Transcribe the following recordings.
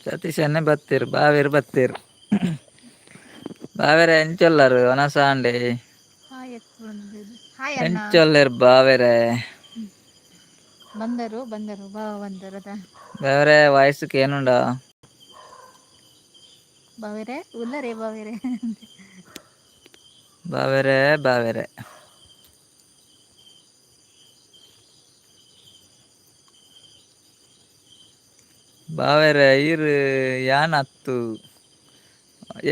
ಸತೀಶನ್ನೇ ಬತ್ತೀರು, ಬಾವೇರು ಬತ್ತೀರು. ಬಾವೇರೆ ಎಂಚೊಲ್ಲರು ವನಸಾಂಡೆ? Hi hi ಅಣ್ಣ. ಎಂಚೊಲ್ಲೆರ್ ಬಾವೇರೆ? ಬಂದರು ಬಂದರು, ಬಾವ ಬಂದರು ಅದ. ಬಾವೇರೆ, ವಾಯ್ಸ್ ಕೇನುಂಡ? ಬಾವೇರೆ, ಉಲ್ಲರೇ ಬಾವೇರೆ? ಬಾವೇರೆ, ಬಾವೇರೆ, ಬಾವೇರೆ, ಈರ್ ಯಾನ್ ಅತ್ತು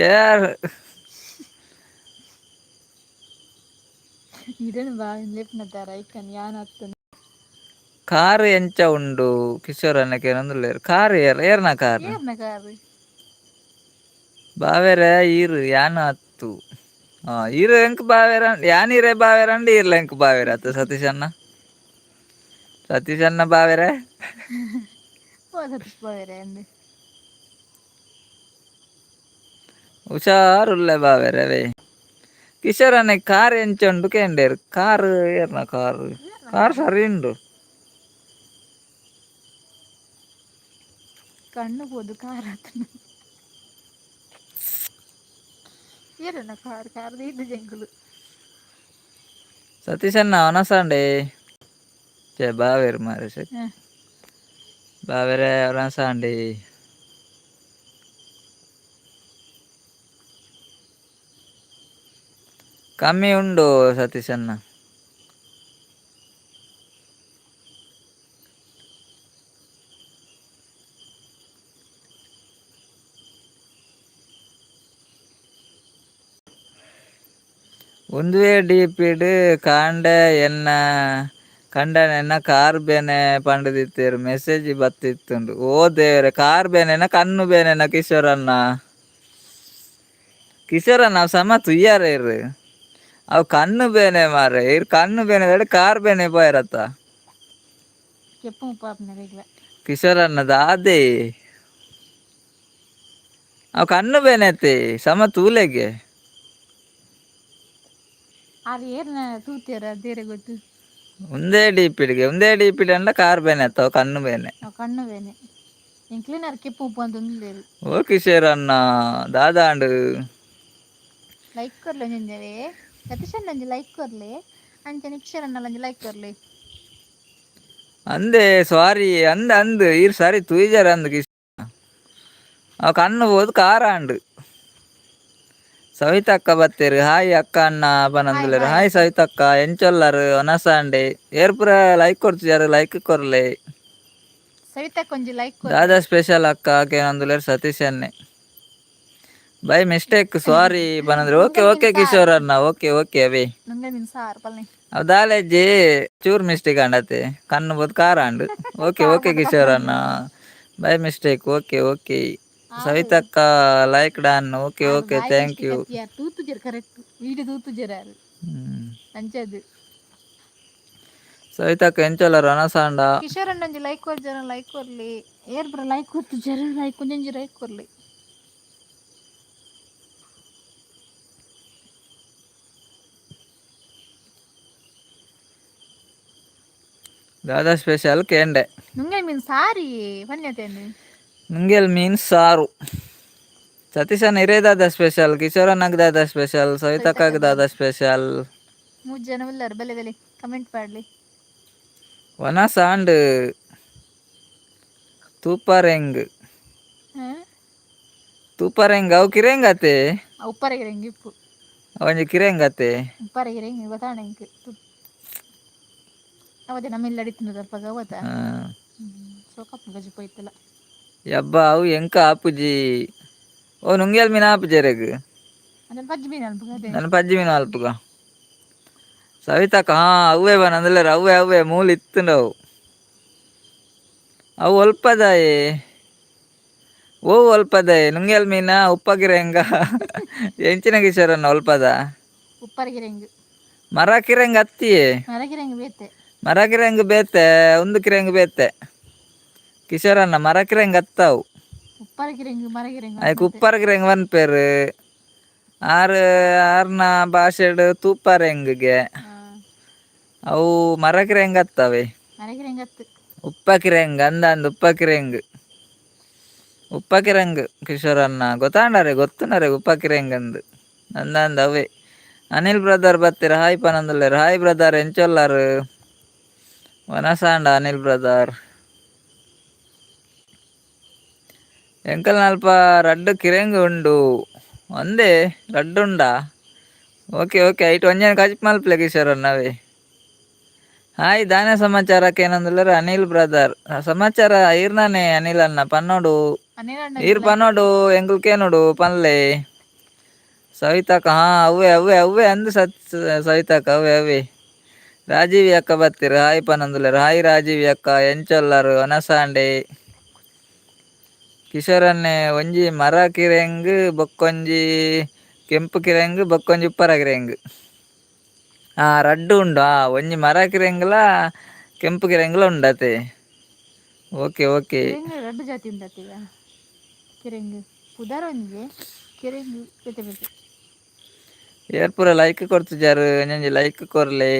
ಏರ್? ಇದನ್ನು ಬಾ ಲೆಪ್ನದಾರ ಐಕನ್ ಯಾನ್ ಅತ್ತು. ಕಾರ್ ಎಂಚ ಉಂಡು ಕಿಶೋರ್ ಅನ್ನಕ್ಕೆ ಏನೊಂದುಲ್ಲೇರು. ಕಾರ್ ಏರ್ ಏರ್ನ ಕಾರ್? ಏರ್ನ ಕಾರ್? ಬಾವೇರೆ, ಈರ್ ಯಾನ್ ಅತ್ತು. ಈರ್ ಎಂಕ್ ಬಾವೇರ, ಯಾನ್ ಈರೆ ಬಾವೇರಂಡ, ಈರ್ಲ ಎಂಕ್ ಬಾವೇರ ಅತ್ತ ಸತೀಶ್ ಅಣ್ಣ? ಸತೀಶ್ ಅಣ್ಣ ಬಾವೇರೆ. ಓ ಸತೀಶ್ ಬಾವೇರೆ ಅಂದು. ಹುಷಾರುಲ್ಲೆ ಬಾವೇರೆ. ವೇ ಕಿಶೋರ್ ಅಣ್ಣ, ಕಾರ್ ಎಂಚ ಉಂಡು ಕೇಂಡೇರು. ಕಾರ್ ಏರ್ನ ಕಾರ್? ಕಾರ್ ಸರಿ ಉಂಡು. ಕಣ್ಣು ಹೋದು ಕಾರ್ ಆತನ. ಏರನ ಕಾರ್? ಕಾರ್ ಇದು ಜಂಗುಲು. ಸತೀಶ್ ಅಣ್ಣ, ವನಸಾಂಡೆ. ಛೇ, ಬಾವೇರು ಮಾರೆ ಸೆ. ಬಾವೇರೆ, ವನಸಾಂಡೆ. ಕಮ್ಮಿ ಉಂಡು ಸತೀಶ್ ಅಣ್ಣ. ಒಂದುವೇ ಡಿಪಿಡ್ ಕಾಂಡೆ ಎನ್ನ ಕಂಡನೆನ್ನ ಕಾರ್ ಬೇನೆ ಪಂಡದಿತ್ತೇರು ಮೆಸೇಜ್ ಬತ್ತಿತ್ತುಂಡು. ಓ ದೇವರೆ, ಕಾರ್ ಬೇನೆನ ಕಣ್ಣು ಬೇನೆನ ಕಿಶೋರಣ್ಣ? ಕಿಶೋರಣ್ಣ, ಅವು ಸಮ ತುಯ್ಯಾರ ಇರು. ಅವು ಕಣ್ಣು ಬೇನೆ ಮಾರೆ. ಇರ್ ಕಣ್ಣು ಬೇನೆ ಬೇಡ, ಕಾರ್ ಬೇನೆ ಪೋಯರತ್ತ. ಕೆಪ್ಪು ಪಾಪನ ಈಗ. ಕಿಶೋರಣ್ಣ ದಾದೆ ಅವು ಕಣ್ಣು ಬೇನೆ ಅತ್ತೆ, ಸಮ ತೂಲೆಗೆ. ಆರು ಏರ್ನ ತೂತೇರ ದೇರೆ ಗೊತ್ತು. ಒಂದೇ ಡಿಪಿಡ್ಗೆ, ಒಂದೇ ಡಿಪಿಡ್ ಅಂಡ ಕಾರ್ ಬೇನೆ ಅತ್ತವ ಕಣ್ಣು ಬೇನೆ? ಅವು ಕಣ್ಣು ಬೇನೆ. ಎಂಕ್ಲಿನಾರ್ ಕೆಪ್ಪು ಉಪ್ಪು ಅಂತ ಉಂದೇರು. ಓ ಕಿಶೋರ್ ಅಣ್ಣ, ದಾದಾಂಡು? ಲೈಕ್ ಕೊರ್ಲೆ ಒಂಜೊಂಜವೇ. ಸತೀಶ್ ಒಂಜಿ ಲೈಕ್ ಕೊರ್ಲೆ, ಅಂಚನೆ ಕಿಶೋರ್ ಅಣ್ಣಲ ಒಂಜಿ ಲೈಕ್ ಕೊರ್ಲೆ. ಅಂದೆ, ಸಾರಿ ಅಂದ ಅಂದ್ ಈರ್ ಸರಿ ತೂಯ್ಜಾರ ಅಂದ್ ಕಿಶ್. ಅವು ಕಣ್ಣು ಹೋದು ಕಾರ ಅಂಡು. ಸವಿತಕ್ಕ ಬತ್ತೇರು. ಹಾಯ್ ಅಕ್ಕ ಅಣ್ಣ ಪನಂದುಲ್ಲೆರ್. ಹಾಯ್. ಹಾಯ್ ಸವಿತಕ್ಕ, ಎಂಚೊಲ್ಲರು? ಒನಸಾಂಡೆ. ಏರ್ಪುರ ಲೈಕ್ ಕೊರ್ತಿಜಾರು, ಲೈಕ್ ಕೊರ್ಲೆ. ಸವಿತಕ್ಕ ಒಂಜಿ ಲೈಕ್ ಕೊರ್ಲೆ. ದಾದಾ ಸ್ಪೆಷಲ್ ಅಕ್ಕ ಕೇನಂದುಲ್ಲೆರ್ ಸತೀಶ್ ಅನ್ನೆ. ಬೈ ಮಿಸ್ಟೇಕ್ ಸಾರಿ ಪನಂದ್ರೆ. ಓಕೆ ಓಕೆ ಕಿಶೋರ್ ಅಣ್ಣ, ಓಕೆ ಓಕೆ ಅವೇ. ನುಂಗಲ್ ಮೀನು ಸಾರು ಪಲ್ನೆ. ಅವು ದಾಲೆಜ್ಜಿ, ಚೂರು ಮಿಸ್ಟೇಕ್ ಅಂಡತೆ, ಕಣ್ಣು ಬೋದು ಕಾರ ಅಂಡು. ಓಕೆ ಓಕೆ ಕಿಶೋರ್ ಅಣ್ಣ, by mistake, okay okay. ಸವಿತಕ್ಕ like done, okay okay, thank you. ತೂತುಜರ್, correct video ತೂತುಜರ್ ಯಾರು ಅಂಚದು. ಸವಿತಕ್ಕ ಎಂಚೊಲ್ಲರು? ಅನಸಾಂಡ. ಕಿಶೋರ್ ಅಣ್ಣ ಒಂಜಿ ಲೈಕ್ ಕೊರ್ಜರ, ಲೈಕ್ ಕೊರ್ಲಿ. ಏರ್ ಬರ ಲೈಕ್ ಕೊರ್ತುಜರ್, ಲೈಕ್ ಒಂಜೊಂಜಿ ಲೈಕ್ ಕೊರ್ಲಿ. ದಾದಾ ಸ್ಪೆಷಲ್ ಕೇಂಡೆ. ನುಂಗಲ್ ಮೀನು ಸಾರಿ ಪನ್ಯತೇನು. ನುಂಗೆಲ್ ಮೀನ್ ಸಾರು. ಸತೀಶನ್ ಇರೇ ದಾದಾ ಸ್ಪೆಷಲ್? ಕಿಶೋರಣ್ಣಗ್ ದಾದಾ ಸ್ಪೆಷಲ್? ಸವಿತಕ್ಕಗ್ ದಾದಾ ಸ್ಪೆಷಲ್? ಮೂರು ಜನ ಉಲ್ಲರು, ಬೆಲೆ ಬೆಲೆ ಕಮೆಂಟ್ ಮಾಡಲಿ. ವನಸಾಂಡ್ ತೂಪರೆಂಗ್. ತೂಪರೆಂಗ್ ಅವು ಕಿರೆಂಗತೆ. ಉಪ್ಪರಗಿರ ಇಪ್ಪು. ಒಂಜಿ ಕಿರೆಂಗತೆ. ಉಪ್ಪರಗಿರ ಗೊತ್ತಾಣ ಇಂಕ್ ಅವತ್ತೆ ನಮ್ಮ ಇಲ್ಲ ಅಡಿತಿನದಪ್ಪಗ ಅವತ್ತ ಸೋಕಪ್ಪ ಗಜಿ ಪೋಯ್ತಲ್ಲ. ಯಬ್ಬ, ಅವು ಎಂಕ ಆಪುಜಿ. ಓ ನುಂಗೆಲ್ ಮೀನು ಆಪುಜೆರೆಗ್? ಅದನ್ನ ಪಜ್ಜಿ ಮೀನು ಅನ್ಪುಗ ಅದೇ. ನನ್ನ ಪಜ್ಜಿ ಮೀನು ಅಲ್ಪುಗ. ಸವಿತಕ್ಕ ಹಾ ಅವ್ವೆ ಬನಂದಲ್ಲೇರು. ಅವ್ವೆ ಅವ್ವೆ ಮೂಲು ಇತ್ತುಂಡವು. ಅವು ಒಲ್ಪದಾಯೆ? ಓ ಒಲ್ಪದಾಯೆ ನುಂಗೆಲ್ ಮೀನ? ಉಪ್ಪಗಿರೆಂಗ ಎಂಚಿನ ಕಿಶೋರನ್ನ ಒಲ್ಪದ? ಉಪ್ಪರಗಿರೆಂಗ್. ಮರ ಕಿರೆಂಗ್ ಅತ್ತಿಯೇ. ಮರಗಿರೆಂಗ್ ಬೇತೆ. ಮರ ಕಿರೆಂಗ್ ಬೇತೆ, ಒಂದು ಕಿರೆಂಗ್ ಬೇತೆ ಕಿಶೋರನ್ನ. ಮರ ಕಿರೆಂಗ್ ಅತ್ತಾವು. ಉಪ್ಪರಗಿರೆಂಗ್ ಮರಗಿರೆಂಗ್. ಐಕ್ ಉಪ್ಪರ ಕಿರೆಂಗ್ ಪನ್ಪೇರು ಆರ್ ಆರ್ನ ಭಾಷೆಡ್ ತೂಪರೆಂಗ್ಗೆ. ಅವು ಮರ ಕಿರೆಂಗ್ ಅತ್ತವೆ. ಮರಗಿರೆಂಗ್ ಅತ್ತು. ಉಪ್ಪ ಕಿರೆಂಗ್ ಅಂದ ಅಂದ್ ಉಪ್ಪ ಕಿರೆಂಗ್. ಉಪ್ಪಕಿರಂಗ್ ಕಿಶೋರನ್ನ ಗೊತ್ತಾಂಡರೆ ಗೊತ್ತುನರೆ ಉಪ್ಪಕಿರಂಗ್ ಅಂದು ಅಂದಂದು ಅವೇ. ಅನಿಲ್ ಬ್ರದರ್ ಬತ್ತೀರ, ಹಾಯ್ ಪನಂದುಲ್ಲೇರು. ಹಾಯ್ ಬ್ರದರ್, ಎಂಚೊಲ್ಲಾರು? ವನಸಾಂಡ ಅನಿಲ್ ಬ್ರದರ್. ಎಂಕಲ್ ನಲ್ಪ ರಡ್ಡು ಕಿರೆಂಗ್ ಉಂಡು, ಒಂದೇ ರಡ್ಡುಂಡಾ? Okay okay, ಐಟ್ ಒಂಜನ ಕಜಿಪ್ ಮಲ್ಪಲೆ ಕಿಶೋರನ್ನ ಅವೇ. ಹಾಯ್, ದಾನೆ ಸಮಾಚಾರಕ್ಕೆ ಏನಂದುಲ್ಲೇರು ಅನಿಲ್ ಬ್ರದರ್. ಸಮಾಚಾರ ಈರ್ನಾನೆ ಅನಿಲ್ ಅನ್ನ ಪನ್ನೋಡು. ಅನಿಲ್ ಅಣ್ಣ. ಈರ್ ಪನ್ನೋಡು, ಎಂಕುಲ್ ಕೇನೋಡು ಪನ್ಲೆ. ಸವಿತಕ್ಕ, ಹಾ ಅವೇ ಅವೇ ಅವೇ ಅಂದು ಸತ್ ಸವಿತಕ್ಕ ಅವೇ ಅವೇ. ರಾಜೀವಿ ಅಕ್ಕ ಬತ್ತೀರು, ಹಾಯ್ ಪನಂದುಲ್ಲೇರು. ಹಾಯ್ ರಾಜೀವಿ ಅಕ್ಕ, ಎಂಚೊಲ್ಲರು? ವನಸಾಂಡೆ. ಕಿಶೋರನ್ನೆ ಒಂಜಿ ಮರ ಕಿರೆಂಗ್, ಬೊಕ್ಕೊಂಜಿ ಕೆಂಪು ಕಿರೆಂಗ್, ಬೊಕ್ಕೊಂಜಿ ಉಪ್ಪರ ಕಿರೆಂಗ್. ಆ ರಡ್ಡು ಉಂಡು. ಆ ಒಂಜಿ ಮರ ಕಿರೆಂಗ್ಲ ಕೆಂಪು ಕಿರೆಂಗ್ಲ ಉಂಡತೆ. Okay okay. ಕಿರೆಂಗ್ ರಡ್ಡು ಜಾತಿ ಉಂಡತ್ತೀಗ. ಕಿರೆಂಗ್ ಪುದರ್ ಒಂಜಿ, ಕಿರೆಂಗ್ ಬೇತೆ ಬೇತೆ. ಏರ್ಪುರ ಲೈಕ್ ಕೊಡ್ತಿಜಾರು, ಒಂಜೊಂಜಿ ಲೈಕ್ ಕೊರ್ಲೆ.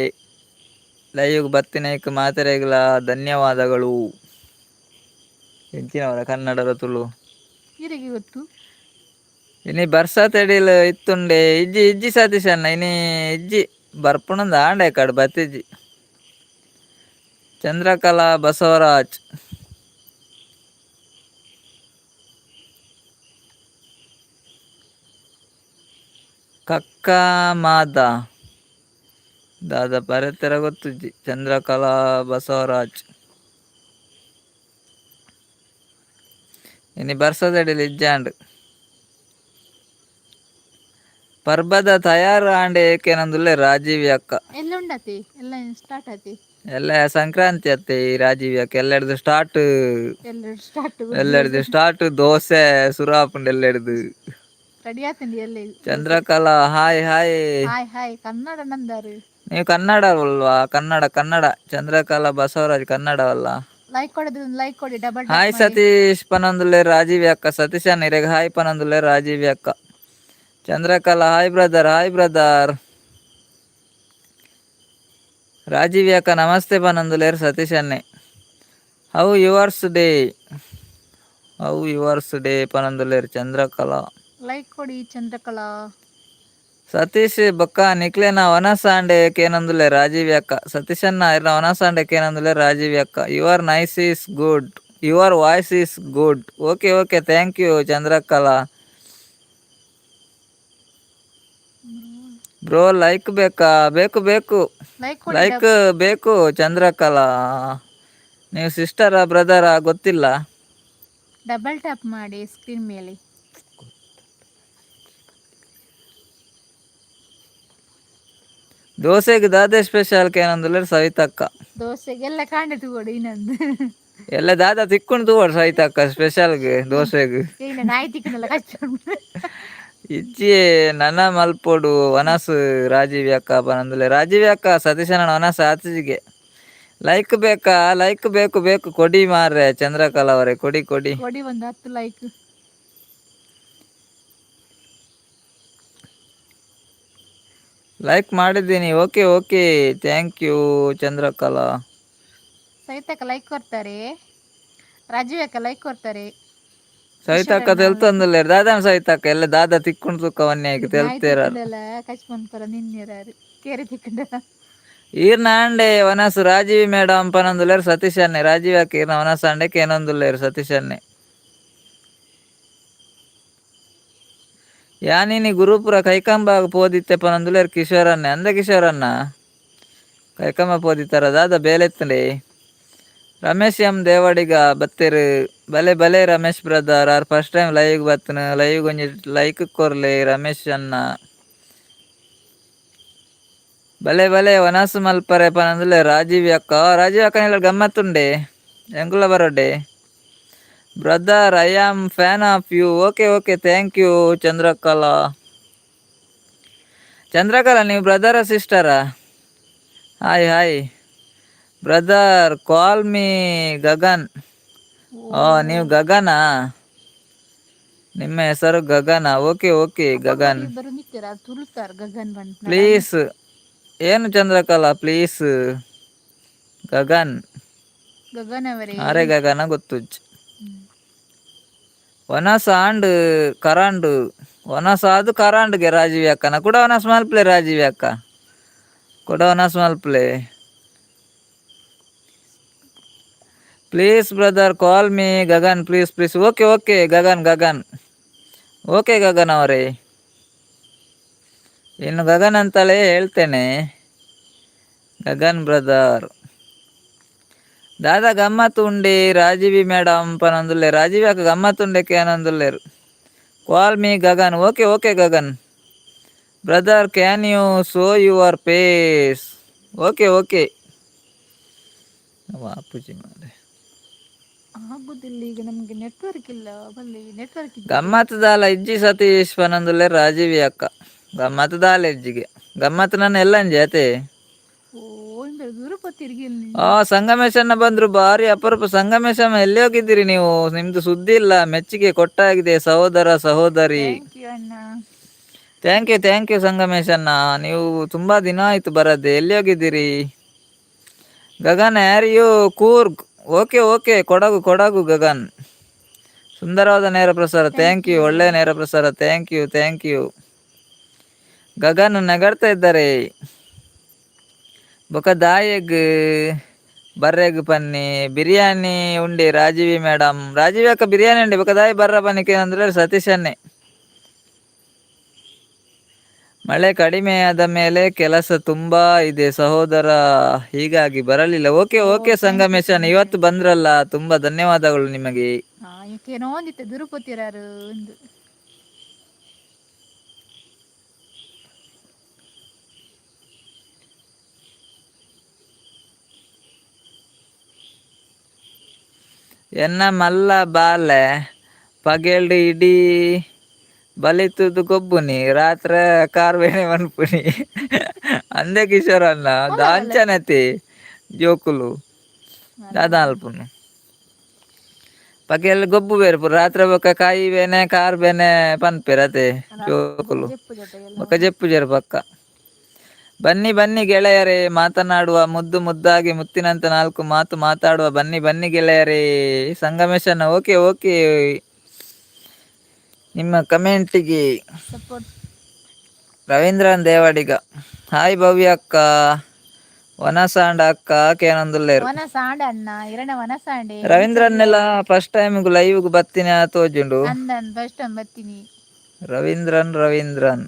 ಲೈವ್ ಬತ್ತಿನೈಕ್ ಮಾತೆರೆಗ್ಲ ಧನ್ಯವಾದಗಳು. ಎಂಚಿನವರ ಕನ್ನಡದ ತುಳು? ಈರೆಗೆ ಗೊತ್ತು. ಇನಿ ಬರ್ಸಾತೆಡಿಲ್ ಇತ್ತುಂಡೆ. ಇಜ್ಜಿ ಇಜ್ಜಿ ಸತೀಶ್ ಅಣ್ಣ, ಇನಿ ಇಜ್ಜಿ. ಬರ್ಪುಣಂದ ಆಂಡೆ ಕಾಡು ಬತ್ತಿಜ್ಜಿ. ಚಂದ್ರಕಲಾ ಬಸವರಾಜ್ ಕಕ್ಕ ಮಾದ ದಾದ ಬರೆತೆರ ಗೊತ್ತುಜ್ಜಿ. ಚಂದ್ರಕಲಾ ಬಸವರಾಜ್ ಇನಿ ಬರ್ಸದಡಿಲ್ ಇಜ್ಜಾಂಡ್. ಪರ್ಬದ ತಯಾರು ಆಂಡೆ ಏಕೇನಂದುಲ್ಲೆ ರಾಜೀವಿ ಅಕ್ಕ. ಎಲ್ಲ ಉಂಡತಿ, ಎಲ್ಲ ಸ್ಟಾರ್ಟ್ ಆತಿ. ಎಲ್ಲ ಸಂಕ್ರಾಂತಿ ಅತ್ತೆ ಈ ರಾಜೀವಿ ಅಕ್ಕ, ಎಲ್ಲೆಡ್ದು ಸ್ಟಾರ್ಟ್. ಎಲ್ಲ ಸ್ಟಾರ್ಟ್. ಎಲ್ಲೆಡ್ದು ಸ್ಟಾರ್ಟ್, ದೋಸೆ ಸುರು ಆಪುಂಡು ಎಲ್ಲೆಡ್ದು. ರೆಡಿ ಆತಂಡಿ ಎಲ್ಲ. Chandrakala hi hi. Hi hi, Kannada ನಂದಾರು. ನೀವು ಕನ್ನಡ ಅಲ್ವಾ? ಕನ್ನಡ ಕನ್ನಡ. ಚಂದ್ರಕಲಾ ಬಸವರಾಜ್ ಕನ್ನಡವಲ್ಲ. ಲೈಕ್ ಕೊಡೋದು, ಲೈಕ್ ಕೊಡಿ ಡಬಲ್. ಹಾಯ್ ಸತೀಶ್ ಪನಂದುಲ್ಲೆ ರಾಜೀವಿ ಅಕ್ಕ. ಸತೀಶ್ ಇರೆಗ್ ಹಾಯ್ ಪನಂದುಲ್ಲೆ ರಾಜೀವಿ ಅಕ್ಕ. Chandrakala hi brother, hi brother. Rajivi ಅಕ್ಕ namaste ಪನಂದುಲ್ಲೇರ್ Satish ಅನ್ನೆ. How yours day? How yours day ಪನಂದುಲ್ಲೇರ್ Chandrakala. Like ಕೊಡಿ ಚಂದ್ರಕಲಾ. ಸತೀಶ್ ಬೊಕ್ಕ ನಿಕ್ಲೆನ ವನಸಾಂಡೆ ಕೇನಂದುಲ್ಲೆ ರಾಜೀವಿ ಅಕ್ಕ. ಸತೀಶನ್ನ ಇರ್ನ ವನಸಾಂಡೆ ಕೇನಂದುಲ್ಲೆ ರಾಜೀವಿ ಅಕ್ಕ. Your nice is good, your voice is good. Okay okay, thank you Chandrakala. Bro like ಬೇಕಾ? ಬೇಕು ಬೇಕು. ಲೈಕ್ ಕೊಡಿ. ಲೈಕ್ ಬೇಕು ಚಂದ್ರಕಲಾ. ನೀವು ಸಿಸ್ಟರಾ ಬ್ರದರಾ ಗೊತ್ತಿಲ್ಲ. ಡಬಲ್ ಟ್ಯಾಪ್ ಮಾಡಿ ಸ್ಕ್ರೀನ್ ಮೇಲೆ. ದೋಸೆಗೆ ದಾದೆ ಸ್ಪೆಷಲ್ ಕೇನಂದುಲ್ಲೆರ್ ಸವಿತಕ್ಕ. ದೋಸೆಗೆಲ್ಲ ಕಾಂಡೆ ತೂಗೋಡು ಇನ್ನೊಂದು. ಎಲ್ಲ ದಾದ ತಿಕ್ಕೊಂಡು ತೂವಡ್ ಸವಿತಕ್ಕ ಸ್ಪೆಷಲ್ಗೆ ದೋಸೆಗೆ. ಇಲ್ಲ, ನಾಯಿ ತಿಕ್ಕನಲ್ಲ ಕಚ್ಚ. ಇಜ್ಜಿ, ನನ ಮಲ್ಪೊಡು ವನಸು ರಾಜೀವಿ ಅಕ್ಕ ಪನಂದುಲ್ಲೆ ರಾಜೀವಿ ಅಕ್ಕ. ಸತೀಶನ ವನಸು ಆತಿಜಿಗೆ. ಲೈಕ್ ಬೇಕಾ? ಲೈಕ್ ಬೇಕು ಬೇಕು, ಕೊಡಿ ಮಾರ್ರೆ. ಚಂದ್ರಕಲಾ ಅವರೇ, ಕೊಡಿ ಕೊಡಿ. ಕೊಡಿ ಒಂದು 10 ಲೈಕ್. ಲೈಕ್ ಮಾಡಿದ್ದೀನಿ. Okay okay, thank you Chandrakala. ಸವಿತಕ್ಕ like ಕೊಡ್ತಾರೆ, ರಾಜೀವ್ ಅಕ್ಕ ಲೈಕ್ ಕೊಡ್ತಾರೆ. ಸವಿತಕ್ಕ ತೆಲ್ತೊಂದುಲ್ಲೆರ್ ದಾದಾನ ಸವಿತಕ್ಕ? ಎಲ್ಲ ದಾದ ತಿಕ್ಕೊಂಡು ತುಕ್ಕ ವನ್ಯಾಕ್ ನಾಯಿ ತೆಲ್ತೇರ. ತಿಕ್ಕಂಡಲ್ಲ ಕಚ್ ಪನ್ಪರ ನಿನ್ನೆರಾರು ಕೇರೆ ತಿಕ್ಕಂಡ. ಈರ್ನ ಆಂಡೆ ವನಸು ರಾಜೀವಿ ಮೇಡಮ್ ಪನೊಂದುಲ್ಲೆರ್ ಸತೀಶ್ ಅಣ್ಣೆ. ರಾಜೀವ್ ಅಕ್ಕ ಈರ್ನ ವನಸು ಆಂಡೆ ಕೇನೊಂದುಲ್ಲೆರ್ ಸತೀಶ್ ಅಣ್ಣೆ. ಯಾನಿನಿ ಗುರುಪುರ ಕೈಕಂಬಾಗ ಪೋದಿತ್ತೆ ಪನೊಂದುಲ್ಲೆರ್ ಕಿಶೋರ್ ಅಣ್ಣೆ. ಅಂದ ಕಿಶೋರ್ ಅಣ್ಣ, ಕೈಕಂಬ ಪೋದಿತ್ತಾರ? ದಾದ ಬೇಲೆತ್ತಂಡೆ? ರಮೇಶ್ ಎಂ ದೇವಾಡಿಗ ಬತ್ತೆರ್. ಬಲೆ ಬಲೆ Ramesh brother are. First time live ಬತ್ತನ. Live ಒಂಜಿ ಲೈಕ್ ಕೊರ್ಲೆ ರಮೇಶ್ ಅಣ್ಣ. ಬಲೆ ಬಲೆ ವನಸು ಮಲ್ಪರೆ ಪನಂದುಲ್ಲೆ ರಾಜೀವಿ ಅಕ್ಕ. ರಾಜೀವ್ ಅಕ್ಕ ಗಮ್ಮತ್ತುಂಡೆ, ಎಂಕುಲ ಬರೋಡೆ. Brother, I am fan of you. Okay okay, thank you Chandrakala. Chandrakala, ನೀವು ಬ್ರದರ ಸಿಸ್ಟರಾ? Hi hi brother, call me Gagan. ಓ, ನೀವು ಗಗನಾ? ನಿಮ್ಮ ಹೆಸರು ಗಗನ. Okay okay Gagan. ಇಬ್ಬರು ನಿತ್ಯರ ತುಳುತಾರ ಗಗನ್ ಬಂತ. ಪ್ಲೀಸ್ ಏನು ಚಂದ್ರಕಲಾ? ಪ್ಲೀಸ್ ಗಗನ್. ಗಗನ್ ಅವರೇ. ಆರೆ ಗಗನ ಗೊತ್ತು. ವನಸ ಆಂಡ್ ಕರಾಂಡು ವನಸ ಅದು ಕರಾಂಡ್ಗೆ ರಾಜೀವಿ ಅಕ್ಕನ ಕೂಡ ವನಸ್ ಮಲ್ಪ್ಲೆ. ರಾಜೀವಿ ಅಕ್ಕ ಕೂಡ ವನಸ್ ಮಲ್ಪ್ಲೆ. Please brother, call me Gagan, please please. Okay okay Gagan, Gagan, okay. Gagan ಅವರೇ, ಇನ್ನು ಗಗನ್ ಅಂತಲೇ ಹೇಳ್ತೇನೆ. ಗಗನ್ ಬ್ರದರ್, ದಾದಾ ಗಮ್ಮತ್ತು ಉಂಡೆ ರಾಜೀವಿ ಮೇಡಮ್ ಪನೊಂದುಲ್ಲೆ. ರಾಜೀವಿ ಅಕ್ಕ ಗಮ್ಮತ್ತು ಉಂಡೆಕ್ಕೆ ಅನ್ನೊಂದುಲ್ಲೇರು. Call me Gagan. Okay okay Gagan brother, can you show your face? Okay okay. ವಾಪುಜಿ ಮಾರೆ. ಆಗುದಿಲ್ಲ, ಈಗ ನಮ್ಗೆ ನೆಟ್ವರ್ಕ್ ಇಲ್ಲ ಬಲ್ಲಿ. ನೆಟ್ವರ್ಕ್. ಗಮ್ಮತ್ತು ದಾಲ ಇಜ್ಜಿ ಸತೀಶ್ ಪನೊಂದುಲ್ಲೆ ರಾಜೀವಿ ಅಕ್ಕ. ಗಮ್ಮತ್ತು ದಾಲ ಇಜ್ಜಿಗೆ, ಗಮ್ಮತ್ತು ನನ್ನ ಎಲ್ಲಂಜಿ ಅತೆ. ಓ, ಇಂಬೆ ದೂರ ಪತ್ತಿರ್ಗಿ. ಆ ಸಂಗಮೇಶನ್ನ ಬಂದ್ರು. ಭಾರಿ ಅಪರೂಪ ಸಂಗಮೇಶಮ್ಮ, ಎಲ್ಲಿ ಹೋಗಿದ್ದೀರಿ ನೀವು? ನಿಮ್ದು ಸುದ್ದಿ ಇಲ್ಲ. ಮೆಚ್ಚುಗೆ ಕೊಟ್ಟಾಗಿದೆ ಸಹೋದರ ಸಹೋದರಿ. Thank you ಅಣ್ಣ. Thank you, thank you ಸಂಗಮೇಶಣ್ಣ. ನೀವು ತುಂಬಾ ದಿನ ಆಯ್ತು ಬರದೆ, ಎಲ್ಲಿ ಹೋಗಿದ್ದೀರಿ? Gagan, are you Coorg? Okay okay, Kodagu, Kodagu Gagan. ಸುಂದರವಾದ ನೇರ ಪ್ರಸಾರ, thank you. ಒಳ್ಳೆಯ ನೇರ ಪ್ರಸಾರ, thank you, thank you. Gagan ನಗಡ್ತಾ ಇದ್ದಾರೆ. ಬೊಕ ದಾಯಗ್ ಬರ್ರೆಗ್ ಪನ್ನಿ. ಬಿರಿಯಾನಿ ಉಂಡಿ ರಾಜೀವಿ ಮೇಡಮ್. ರಾಜೀವಿ ಅಕ್ಕ ಬಿರಿಯಾನಿ ಉಂಡಿ. ಬೊಕ ದಾಯಿ ಬರ್ರ ಪನ್ನಿಕೆ ಅಂದ್ರೆ ಸತೀಶನ್ನೇ. ಮಳೆ ಕಡಿಮೆಯಾದ ಮೇಲೆ ಕೆಲಸ ತುಂಬಾ ಇದೆ ಸಹೋದರ, ಹೀಗಾಗಿ ಬರಲಿಲ್ಲ. ಓಕೆ ಓಕೆ ಸಂಗಮೇಶನ್, ಇವತ್ತು ಬಂದ್ರಲ್ಲ, ತುಂಬಾ ಧನ್ಯವಾದಗಳು ನಿಮಗೆ. ಹಾ, ಏನೋ ಒಂದಿತ್ತೆ ದುರುಪತಿರಾರು ಒಂದು. ಎನ್ನ ಮಲ್ಲ ಬಾಲೆ ಪಗೆಲ್ಡ್ ಇಡೀ ಬಲಿತುದು ಗೊಬ್ಬುನಿ, ರಾತ್ರೆ ಕಾರ್ ಬೇನೆ ಮನ್ಪುನಿ ಅಂದೆ ಕಿಶೋರ್ ಅಣ್ಣ. ದಾಂಚನತಿ ಜೋಕುಲು ದಾದ ಅಲ್ಪುನು. ಪಗೆಲ್ ಗೊಬ್ಬು ಬೇರೆ ಪೂರ, ರಾತ್ರೆ ಬೊಕ್ಕ ಕಾಯಿ ಬೇನೆ ಕಾರ್ ಬೇನೆ ಪನ್ಪೆರ್ ಅತೆ ಜೋಕುಲು. ಜೆಪ್ಪು ಜೊತೆ ಎಲ್ಲ. ಬೊಕ್ಕ ಜೆಪ್ಪುಜೆರ್ ಪಕ್ಕ. ಬನ್ನಿ ಬನ್ನಿ ಗೆಳೆಯರೇ, ಮಾತನಾಡುವ. ಮುದ್ದು ಮುದ್ದಾಗಿ ಮುತ್ತಿನಂತೆ ನಾಲ್ಕು ಮಾತು ಮಾತಾಡುವ. ಬನ್ನಿ ಬನ್ನಿ ಗೆಳೆಯರೇ. ಸಂಗಮೇಶನ, ಓಕೆ ಓಕೆ. ನಿಮ್ಮ ಕಮೆಂಟಿಗೆ ಸಪೋರ್ಟ್. ರವೀಂದ್ರನ್ ದೇವಾಡಿಗ, ಹಾಯ್ ಭವ್ಯ ಅಕ್ಕ, ವನಸಾಂಡ ಅಕ್ಕ ಕೇನೊಂದುಲ್ಲೇರು. ವನಸಾಂಡ ಅಣ್ಣ, ಇರಣ ವನಸಾಂಡೆ. ರವೀಂದ್ರನ್ನೆಲ್ಲ first time live ಬತ್ತಿನ ತೋಜುಂಡು. ಅಂದನ್ ಫಸ್ಟ್ ಟೈಮ್ ಬರ್ತೀನಿ. ರವೀಂದ್ರನ್, ರವೀಂದ್ರನ್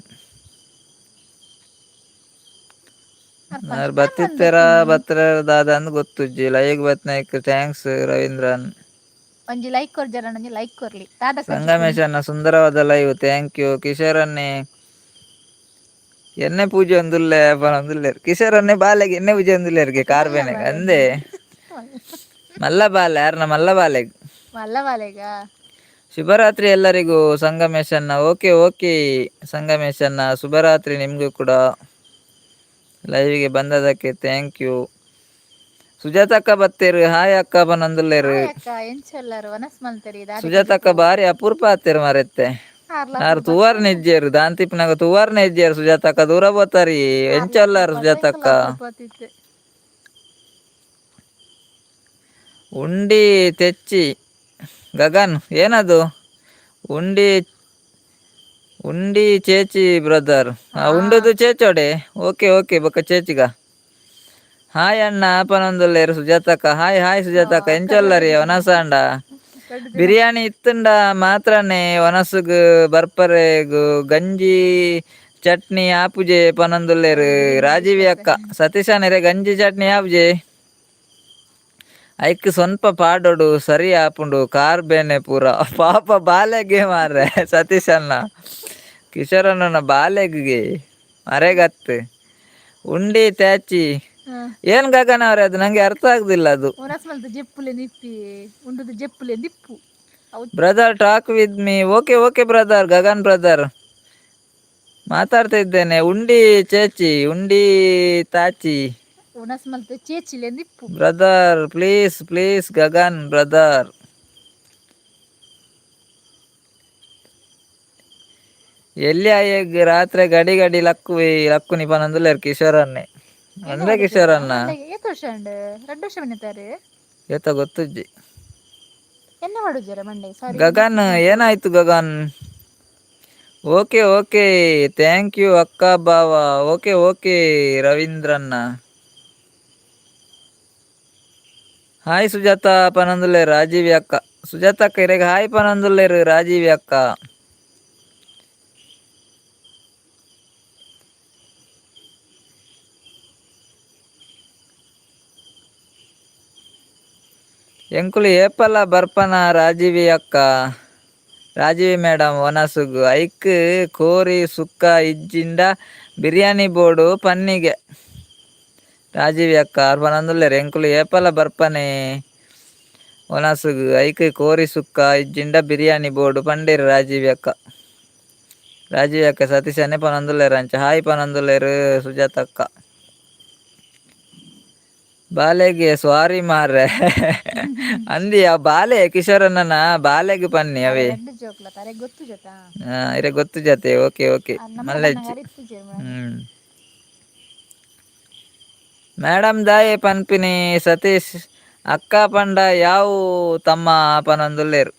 ನಾರ್ ಬತ್ತಿತ್ತೆರ ಬತ್ತರ ದಾದ ಅಂದ್ ಗೊತ್ತುಜ್ಜಿ. ಲೈವ್ ಬತ್ನಾಯ್ಕ್ thanks Ravindran. ಒಂಜಿ ಲೈಕ್ ಕೊರ್ಜರ, ಒಂಜಿ ಲೈಕ್ ಕೊರ್ಲಿ ದಾದ. ಸಂಗಮೇಶನ ಸುಂದರವಾದ live, thank you. ಕಿಶೋರನ್ನೇ ಎಣ್ಣೆ ಪೂಜೆ ಒಂದುಲ್ಲೆ ಪನೊಂದುಲ್ಲೆರ್. ಕಿಶೋರನ್ನೇ ಬಾಲೆಗೆ ಎಣ್ಣೆ ಪೂಜೆ ಒಂದುಲ್ಲೆರ್ಗೆ ಕಾರ್ ಬೇನೆ ಅಂದೆ. ಮಲ್ಲ ಬಾಲೆ ಯಾರನ್ನ ಮಲ್ಲ ಬಾಲೆಗ್. ಮಲ್ಲ ಬಾಲೆಗ. ಶುಭರಾತ್ರಿ ಎಲ್ಲರಿಗೂ ಸಂಗಮೇಶನ್ನ. ಓಕೆ ಓಕೆ ಸಂಗಮೇಶನ್ನ, ಶುಭರಾತ್ರಿ ನಿಮಗೂ ಕೂಡ. ಲೈವ್ಗೆ ಬಂದದಕ್ಕೆ thank you. ಸುಜಾತಕ್ಕ ಬತ್ತೇರು, hi ಅಕ್ಕ ಬನ್ನೊಂದುಲ್ಲೇರು. ಅಕ್ಕ, ಎಂಚೆಲ್ಲರು ವನಸ್ ಮಲ್ತರಿ ದಾದ? ಸುಜಾತಕ್ಕ ಬಾರಿ ಅಪರೂಪ ಆತೇರು ಮಾರೆತ್ತೆ. ಆರ್ ತುವಾರ್ನ ಇಜ್ಜೇರು, ದಾಂತಿಪ್ನಾಗ ತುವಾರ್ನ ಇಜ್ಜೇರು. ಸುಜಾತಕ್ಕ ದೂರ ಬೋತಾರಿ. ಎಂಚಲ್ಲಾರು ಸುಜಾತಕ್ಕ? ಪತ್ತಿತ್ತು. ಉಂಡಿ ತೆಚ್ಚಿ ಗಗನ್, ಏನದು ಉಂಡಿ? ಉಂಡಿ ಚೇಚಿ ಬ್ರದರ್, ಉಂಡುದು ಚೇಚೋಡೆ. ಓಕೆ ಓಕೆ, ಬೊಕ್ಕ ಚೇಚಿಗ. ಹಾಯ್ ಅಣ್ಣ ಪನೊಂದುಲ್ಲೇರು ಸುಜಾತಕ್ಕ. ಹಾಯ್ ಹಾಯ್ ಸುಜಾತಕ್ಕ, ಎಂಚೊಲ್ಲರಿ? ವನಸಾಂಡ? ಬಿರಿಯಾನಿ ಇತ್ತುಂಡ ಮಾತ್ರನೇ ವನಸುಗು ಬರ್ಪರೆಗು, ಗಂಜಿ ಚಟ್ನಿ ಆಪುಜೆ ಪನೊಂದುಲ್ಲೇರು ರಾಜೀವಿ ಅಕ್ಕ. ಸತೀಶನೆರೆ, ಗಂಜಿ ಚಟ್ನಿ ಆಪುಜೆ. ಐಕ್ ಸ್ವಲ್ಪ ಪಾಡೋಡು, ಸರಿ ಆಪುಂಡು. ಕಾರ್ ಬೇನೆ ಪೂರ ಪಾಪ ಬಾಲೆಗೆ ಮಾರ್ರೆ. ಸತೀಶ್ ಅಣ್ಣ, ಕಿಶೋರಣ್ಣನ ಬಾಲೆಗೆ ಮರೆಗತ್ತು. ಉಂಡಿ ತ್ಯಾಚಿ ಏನ್ ಗಗನ್ ಅವ್ರೆ? ಅದು ನಂಗೆ ಅರ್ಥ ಆಗುದಿಲ್ಲ ಅದು. ವನಸ್ ಮಲ್ತ ಜೆಪ್ಪುಲೆ ನಿಪ್ಪಿ, ಉಂಡುದು ಜೆಪ್ಪುಲೆ ನಿಪ್ಪು ಅವು. Brother, talk with me. Okay okay brother, Gagan brother, ಮಾತಾಡ್ತಾ ಇದ್ದೇನೆ. ಉಂಡಿ ಚೇಚಿ, ಉಂಡಿ ತಾಚಿ. ವನಸ್ ಮಲ್ತ ಚೇಚಿಲೆ ನಿಪ್ಪು. Brother, please please Gagan brother. ಎಲ್ಲಿ ಆಯಗ್ ರಾತ್ರಿ ಗಡಿ ಗಡಿ ಲಕ್ಕುವಿ ಲಕ್ಕುನಿ ಪನೊಂದುಲ್ಲೆರ್ ಕಿಶೋರನ್ನೇ ಅಂದ್ರೆ ಕಿಶೋರನ್ನ. ಏತ್ ವರ್ಷ ಉಂಡು? ರಡ್ಡು ವರ್ಷ ಬಂದಿತ್ತಾರೆ. ಏತ ಗೊತ್ತುಜ್ಜಿ. ಎನ್ನ ಮಾಡುಜರ ಮಂಡೆ ಸಾರಿ. ಗಗನ್, ಏನಾಯ್ತು Gagan? Okay okay, thank you ಅಕ್ಕ ಬಾವ. Okay okay Ravindran. Hi Sujata ಪನಂದುಲ್ಲೇರು ರಾಜೀವಿ ಅಕ್ಕ. ಸುಜಾತ ಅಕ್ಕ ಇರೆಗ್ ಹಾಯ್ ಪನಂದುಲ್ಲೇರು ರಾಜೀವಿ ಅಕ್ಕ. ಎಂಕುಲು ಏಪಲ ಬರ್ಪನ ರಾಜೀವಿ ಅಕ್ಕ, ರಾಜೀವಿ ಮೇಡಮ್ ವನಸುಗು. ಐಕ್ ಕೋರಿ ಸುಕ್ಕ ಇಜ್ಜಿಂಡ ಬಿರಿಯಾನಿ ಬೋಡು ಪನ್ನಿಗೆ. ರಾಜೀವಿ ಅಕ್ಕ ಆರ್ ಪನೊಂದುಲ್ಲೆರ್ ಎಂಕುಲು ಏಪಲ ಬರ್ಪನೆ ವನಸುಗು, ಐಕ್ ಕೋರಿ ಸುಕ್ಕ ಇಜ್ಜಿಂಡ ಬಿರಿಯಾನಿ ಬೋಡು ಪಂಡೇರು ರಾಜೀವಿ ಅಕ್ಕ. ರಾಜೀವಿ ಅಕ್ಕ ಸತೀಶ್ ಅನ್ನೆ ಪನೊಂದುಲ್ಲೆರ್ ಅಂಚ. ಹಾಯ್ ಪನೊಂದುಲ್ಲೆರ್ ಸುಜಾತ ಅಕ್ಕ. ಬಾಲೆಗೆ ಸ್ವಾರಿ ಮಾರ್ರೆ ಅಂದಿ. ಆ ಬಾಲೆ ಕಿಶೋರಣ್ಣನ ಬಾಲೆಗೆ ಪನ್ನಿ ಅವೇ. ರಡ್ಡ್ ಜೋಕ್ಲ ತರೆ ಗೊತ್ತು ಜೊತಾ. ಇರೆ ಗೊತ್ತು ಜತೆ. Okay okay ಮಲ್ಲೆಜ್ಜಿ. ಮೇಡಮ್ ದಾಯೆ ಪನ್ಪಿನಿ ಸತೀಶ್ ಅಕ್ಕ ಪಂಡ ಯಾವು ತಮ್ಮ ಪನೊಂದುಲ್ಲೆರ್.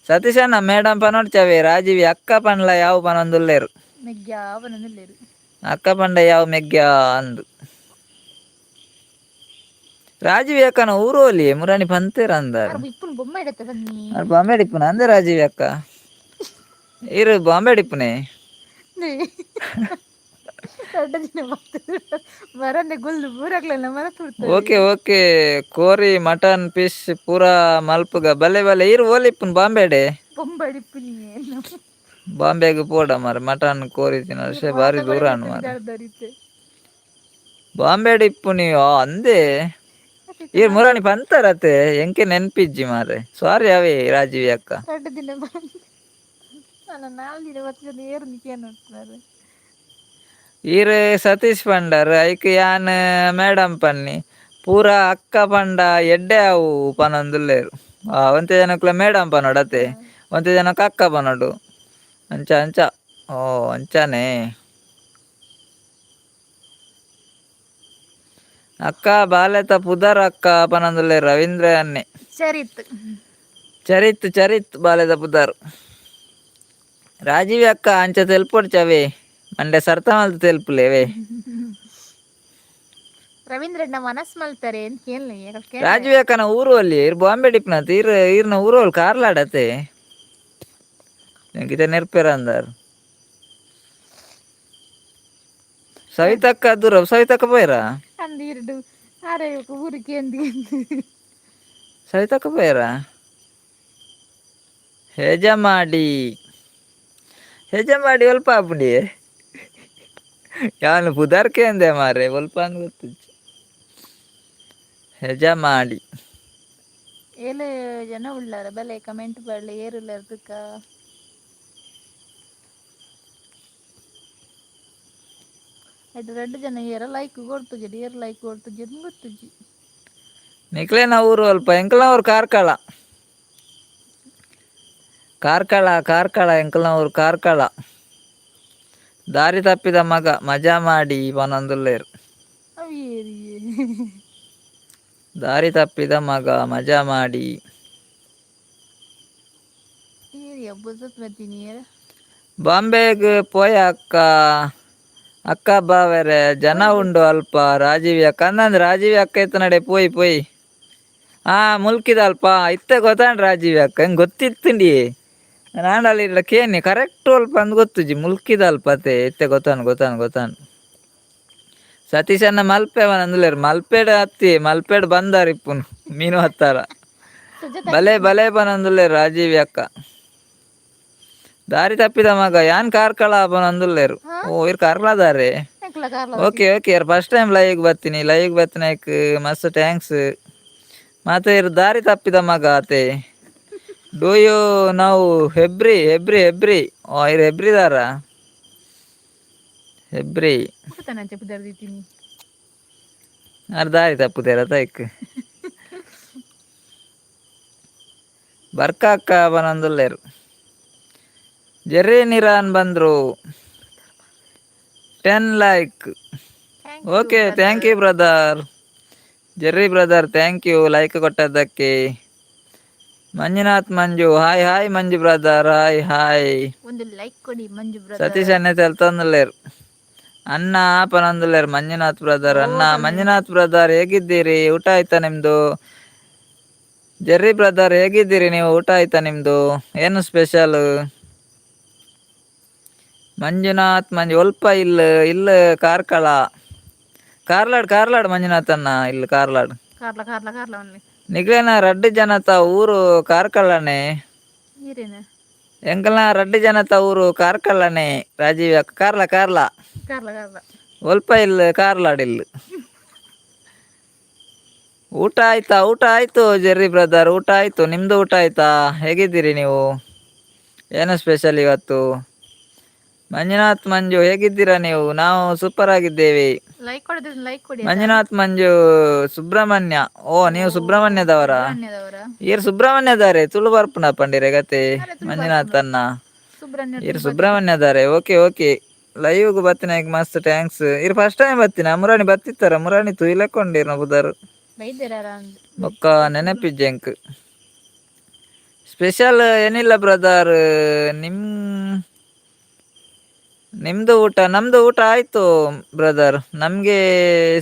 ಸತೀಶಣ್ಣ ಮೇಡಮ್ ಪನೊಡ್ಚವೇ, ರಾಜೀವಿ ಅಕ್ಕ ಪಂಡ್ಲ ಯಾವು ಪನೊಂದುಲ್ಲೆರ್. ಮೆಗ್ಗ್ಯಾ ಪನೊಂದುಲ್ಲೆರ್. ಅಕ್ಕ ಪಂಡ ಯಾವು ಮೆಗ್ಗ್ಯಾ ಅಂದು. ರಾಜೀವಿ ಅಕ್ಕನ ಊರೋಲಿ ಮುರಾಣಿ ಪಂತೇರ್ ಅಂದಾರ್. ಇಪ್ಪುನು ಬೊಮ್ಮ ಇಡತ್ತೆ ಬನ್ನಿ. ಅರ್ ಬಾಂಬೆ ಡಿಪ್ಪುನ ಅಂದೆ ರಾಜೀವಿ ಅಕ್ಕ. ಇರು ಬಾಂಬೆ ಡಿಪ್ಪುನೆ. ರಡ್ಡ್ ದಿನ ಬರಂದೆ ಗುಲ್ದು ಪೂರಕ್ಲೆನ ಮರತ್. ಓಕೆ ಓಕೆ, ಕೋರಿ ಮಟನ್ ಫಿಶ್ ಪೂರಾ ಮಲ್ಪುಗ ಬಲೆ ಬಲೆ. ಇರು ಓಲಿಪ್ಪುನು ಬಾಂಬೆಡೆ? ಬೊಂಬೆ ಇಪ್ಪುನಿ. ಬಾಂಬೆಗ್ ಪೋಡ ಮಾರೆ, ಮಟನ್ ಕೋರಿ ತಿನ್ನರೆ ಬಾರಿ ದೂರ ಅನ್ನು ಮಾರೆ. ಬಾಂಬೆಡ್ ಇಪ್ಪುನಿ ಅಂದೆ. ಇರ್ ಮುರಾಣಿ ಪಂತಾರತೆ, ಎಂಕೆ ನೆನ್ಪಿಜ್ಜಿ ಮಾರೆ, ಸಾರಿ ಅವೇ ರಾಜೀವಿ ಅಕ್ಕ. ರಡ್ಡ್ ದಿನ ಅಲ್ಲ, ನಾಲ್ ದಿನ ಬರ್ತದೆ ಏರು ನಿಕೇನು. ಈರ್ ಸತೀಶ್ ಪಂಡರ್, ಐಕ್ ಯಾನ್ ಮೇಡಮ್ ಪನ್ನಿ. ಪೂರಾ ಅಕ್ಕ ಪಂಡ ಎಡ್ಡೆ ಅವು ಪನೊಂದುಲ್ಲೆರ್. ಒಂತೆ ಜನಕ್ಲ ಮೇಡಮ್ ಪನೊಡು ಅತೆ, ಒಂತೆ ಜನಕ್ಕೆ ಅಕ್ಕ ಪನೊಡು. ಅಂಚ ಅಂಚ, ಓ ಅಂಚನೆ. ಅಕ್ಕ ಬಾಲೆತ ಪುದರ್ ಅಕ್ಕ ಪನೊಂದುಲ್ಲೆರ್ ರವೀಂದ್ರ ಅನ್ನೆ. ಚರಿತ್. ಚರಿತ್ ಚರಿತ್ ಬಾಲೆದ ಪುದರ್. ರಾಜೀವಿ ಅಕ್ಕ ಅಂಚ ತೆಲ್ಪೊಡ್ಚವೇ, ಮಂಡೆ ಸರ್ತ ಮಲ್ತ್ ತೆಲ್ಪುಲೇವೇ. ರವೀಂದ್ರಣ್ಣ ಮನಸ್ ಮಲ್ತಾರೆ ಅಂತ ಕೇಳಲಿ. ರಾಜೀವಿ ಅಕ್ಕನ ಊರು ಅಲ್ಲಿ ಇರ್ ಬಾಂಬೆ ಡಿಪ್ನತ್. ಇರ್ ಈರ್ನ ಊರು ಅಲ್ಲಿ ಕಾರ್ಲಾಡತೆ ಎಂಕಿತ ನೆರ್ಪೇರ ಅಂದಾರ್. ಸವಿತಕ್ಕ ದೂರ, ಸವಿತಕ್ಕ ಪೋಯರಾ? ಅಂದು ಇರ್ಡು ಆರೆ ಊರಿಗೆ ಎಂದು. ಸವಿತಕ್ಕ ಪೋಯರಾ? ಹೆಜಮಾಡಿ, ಹೆಜಮಾಡಿ ಒಲ್ಪ ಆಪುಂಡಿ. ಯಾನು ಪುದರ್ಕೆ ಅಂದೆ ಮಾರೆ, ಒಲ್ಪ ಅಂದ್ ಗೊತ್ತಿಜ್ಜಿ ಹೆಜಮಾಡಿ. ಏಳು ಜನ ಉಳ್ಳಾರ, ಬಲೆ ಕಮೆಂಟ್ ಬರಲಿ ಏರುಲ್ಲರ್ದಕ್ಕ. ಅಯ್ತು ರಡ್ಡ್ ಜನ ಏರ ಲೈಕ್ ಕೊಡ್ತುಜಿ, ಏರ್ ಲೈಕ್ ಕೊಡ್ತುಜಿ ಗೊತ್ತುಜಿ. ನಿಕ್ಲೇನ ಊರು ಅಲ್ಪ? ಎಂಕಲ್ನ ಊರು ಕಾರ್ಕಳ, ಕಾರ್ಕಳ, ಕಾರ್ಕಳ ಎಂಕಲ್ನ ಊರು ಕಾರ್ಕಳ. ದಾರಿ ತಪ್ಪಿದ ಮಗ ಮಜಾ ಮಾಡಿ ಪನೊಂದುಲ್ಲೆರ್. ಅವು ಏರಿ. ದಾರಿ ತಪ್ಪಿದ ಮಗ ಮಜಾ ಮಾಡಿ. ಏರಿ ಹಬ್ಬದ ಬರ್ತೀನಿ ಏರ. ಬಾಂಬೆಗ್ ಪೋಯ ಅಕ್ಕ, ಅಕ್ಕ ಬಾವೆರೆ ಜನ ಉಂಡು ಅಲ್ಪ ರಾಜೀವಿ ಅಕ್ಕ ಅಂದಂದ್. ರಾಜೀವಿ ಅಕ್ಕ ಇತ್ತ ನಡೆ ಪೋಯಿ ಪೋಯಿ. ಆ ಮುಲ್ಕಿದ ಅಲ್ಪ ಇತ್ತೆ ಗೊತ್ತಾಂಡ್ ರಾಜೀವಿ ಅಕ್ಕ. ಹೆಂಗ್ ಗೊತ್ತಿತ್ತುಂಡಿ ನಾಂಡಲ್ಲಿ ಇಲ್ಲ ಕೇನಿ ಕರೆಕ್ಟ್ ಅಲ್ಪ ಅಂದ್ ಗೊತ್ತುಜಿ. ಮುಲ್ಕಿದ ಅಲ್ಪ ಅತೆ, ಇತ್ತೆ ಗೊತ್ತಾನ್ ಗೊತ್ತಾನ್ ಗೊತ್ತಾನ್. ಸತೀಶನ್ನ ಮಲ್ಪೆ ಅಂದ್ಲೇರ್. ಮಲ್ಪೆಡ್ ಅತ್ತಿ, ಮಲ್ಪೆಡ್ ಬಂದಾರ ಇಪ್ಪುನು ಮೀನು ಹತ್ತಾರ. ಸುಜಾತ. ಬಲೆ ಬಲೆ ಪನೊಂದುಲ್ಲೆರ್ ರಾಜೀವಿ ಅಕ್ಕ. ದಾರಿ ತಪ್ಪಿದ ಮಗ ಯಾನ್ ಕಾರ್ಕಳ ಪನೊಂದುಲ್ಲೆರ್. ಓ ಇರ್ ಕಾರ್ಕಳದಾರೆ. ಎಂಕ್ಲ ಕಾರ್ಲ. ಓಕೆ ಓಕೆ, ಯಾರ್ first time live ಬರ್ತೀನಿ, ಲೈವ್ ಬತ್ತಿನೈಕ್ ಮಸ್ತ್ thanks. ಮತ್ತೆ ಇರ್ ದಾರಿ ತಪ್ಪಿದ ಮಗ ಆತೆ. Do you ನಾವು ಹೆಬ್ರಿ? ಹೆಬ್ರಿ ಹೆಬ್ರಿ. ಓ ಇರ್ ಹೆಬ್ರಿದಾರ, ಹೆಬ್ರಿ. ಪುಟ್ಟತನಂಚೆ ಪುದರ್ದಿತ್ತೀನಿ. ಅರ್ ದಾರಿ ತಪ್ಪುದೇರ ತೈಕ್. ಬರ್ಕ ಅಕ್ಕ ಪನೊಂದುಲ್ಲೆರ್. ಜೆರ್ರಿ ನಿರಾನ್ ಬಂದ್ರು, 10 like. Thank okay, thank you brother. Jerry brother, thank you like ಕೊಟ್ಟದ್ದಕ್ಕೆ. Manjunath Manju, hi hi Manju brother, hi hi. ಒಂದು like ಕೊಡಿ ಮಂಜು brother. Satish ಅಣ್ಣೆ ತೆಲ್ತೊಂದುಲ್ಲೇರು. ಅಣ್ಣ ಪನೊಂದುಲ್ಲೇರು ಮಂಜುನಾಥ್ ಬ್ರದರ್. ಅಣ್ಣ ಮಂಜುನಾಥ್ ಬ್ರದರ್ ಹೇಗಿದ್ದೀರಿ? ಊಟ ಆಯ್ತಾ ನಿಮ್ದು? ಜೆರ್ರಿ ಬ್ರದರ್ ಹೇಗಿದ್ದೀರಿ ನೀವು? ಊಟ ಆಯ್ತಾ ನಿಮ್ದು? ಏನು ಸ್ಪೆಷಲ್? ಮಂಜುನಾಥ್ ಮಂಜು ಒಲ್ಪ ಇಲ್ಲ ಇಲ್ಲ ಕಾರ್ಕಳ, ಕಾರ್ಲಾಡ್ ಕಾರ್ಲಾಡ್ ಮಂಜುನಾಥ್ ಅಣ್ಣ ಇಲ್ಲ ಕಾರ್ಲಾಡ್. ಕಾರ್ಲ ಕಾರ್ಲ ಕಾರ್ಲ ಒನ್ಲಿ. ನಿಗ್ಲೇನ ರಡ್ಡು ಜನತ ಊರು ಕಾರ್ಕಳನೆ. ಈರೇನ? ಎಂಕಲ್ನ ರಡ್ಡು ಜನತ ಊರು ಕಾರ್ಕಳನೆ. ರಾಜೀವ್ ಅಕ್ಕ ಕಾರ್ಲ ಕಾರ್ಲ. ಕಾರ್ಲ ಕಾರ್ಲ. ಒಲ್ಪ ಇಲ್ಲ ಕಾರ್ಲಾಡ್ ಇಲ್ಲ. ಊಟ ಆಯ್ತಾ? ಊಟ ಆಯ್ತು ಜೆರ್ರಿ ಬ್ರದರ್, ಊಟ ಆಯ್ತು. ನಿಮ್ದು ಊಟ ಆಯ್ತಾ? ಹೇಗಿದ್ದೀರಿ ನೀವು? ಏನು ಸ್ಪೆಷಲ್ ಇವತ್ತು? ಮಂಜುನಾಥ್ ಮಂಜು ಹೇಗಿದ್ದೀರಾ ನೀವು? ನಾವು ಸೂಪರ್ ಆಗಿದ್ದೇವೆ. ಲೈಕ್ ಕೊಡೋದು, ಲೈಕ್ ಕೊಡಿ. ಮಂಜುನಾಥ್ ಮಂಜು ಸುಬ್ರಹ್ಮಣ್ಯ. ಓ, ನೀವು ಸುಬ್ರಹ್ಮಣ್ಯದವರ? ಸುಬ್ರಹ್ಮಣ್ಯದವರ. ಈರ್ ಸುಬ್ರಹ್ಮಣ್ಯದಾರೆ. ತುಳು ಬರ್ಪುನ ಪಂಡಿರೆ ಗತೆ ಮಂಜುನಾಥ್ ಅಣ್ಣ. ಸುಬ್ರಹ್ಮಣ್ಯ. ಈರ್ ಸುಬ್ರಹ್ಮಣ್ಯದಾರೆ. ಓಕೆ ಓಕೆ, ಲೈವ್ಗೆ ಬತ್ತಿನ ಮಸ್ತ್ thanks. ಇರ್ ಫಸ್ಟ್ ಟೈಮ್ ಬತ್ತಿನ. ಮುರಾಣಿ ಬತ್ತಿತ್ತಾರ? ಮುರಾಣಿ ತುಯ್ಲಕೊಂಡಿರ್ನ ಬುದಾರು. ಬೈದೇರ. ಬೊಕ್ಕ ನೆನಪಿಜ್ಜೆಂಕ್. ಸ್ಪೆಷಲ್ ಏನಿಲ್ಲ ಬ್ರದರ್. ನಿಮ್ದು ಊಟ? ನಮ್ದು ಊಟ ಆಯ್ತು ಬ್ರದರ್. ನಮಗೆ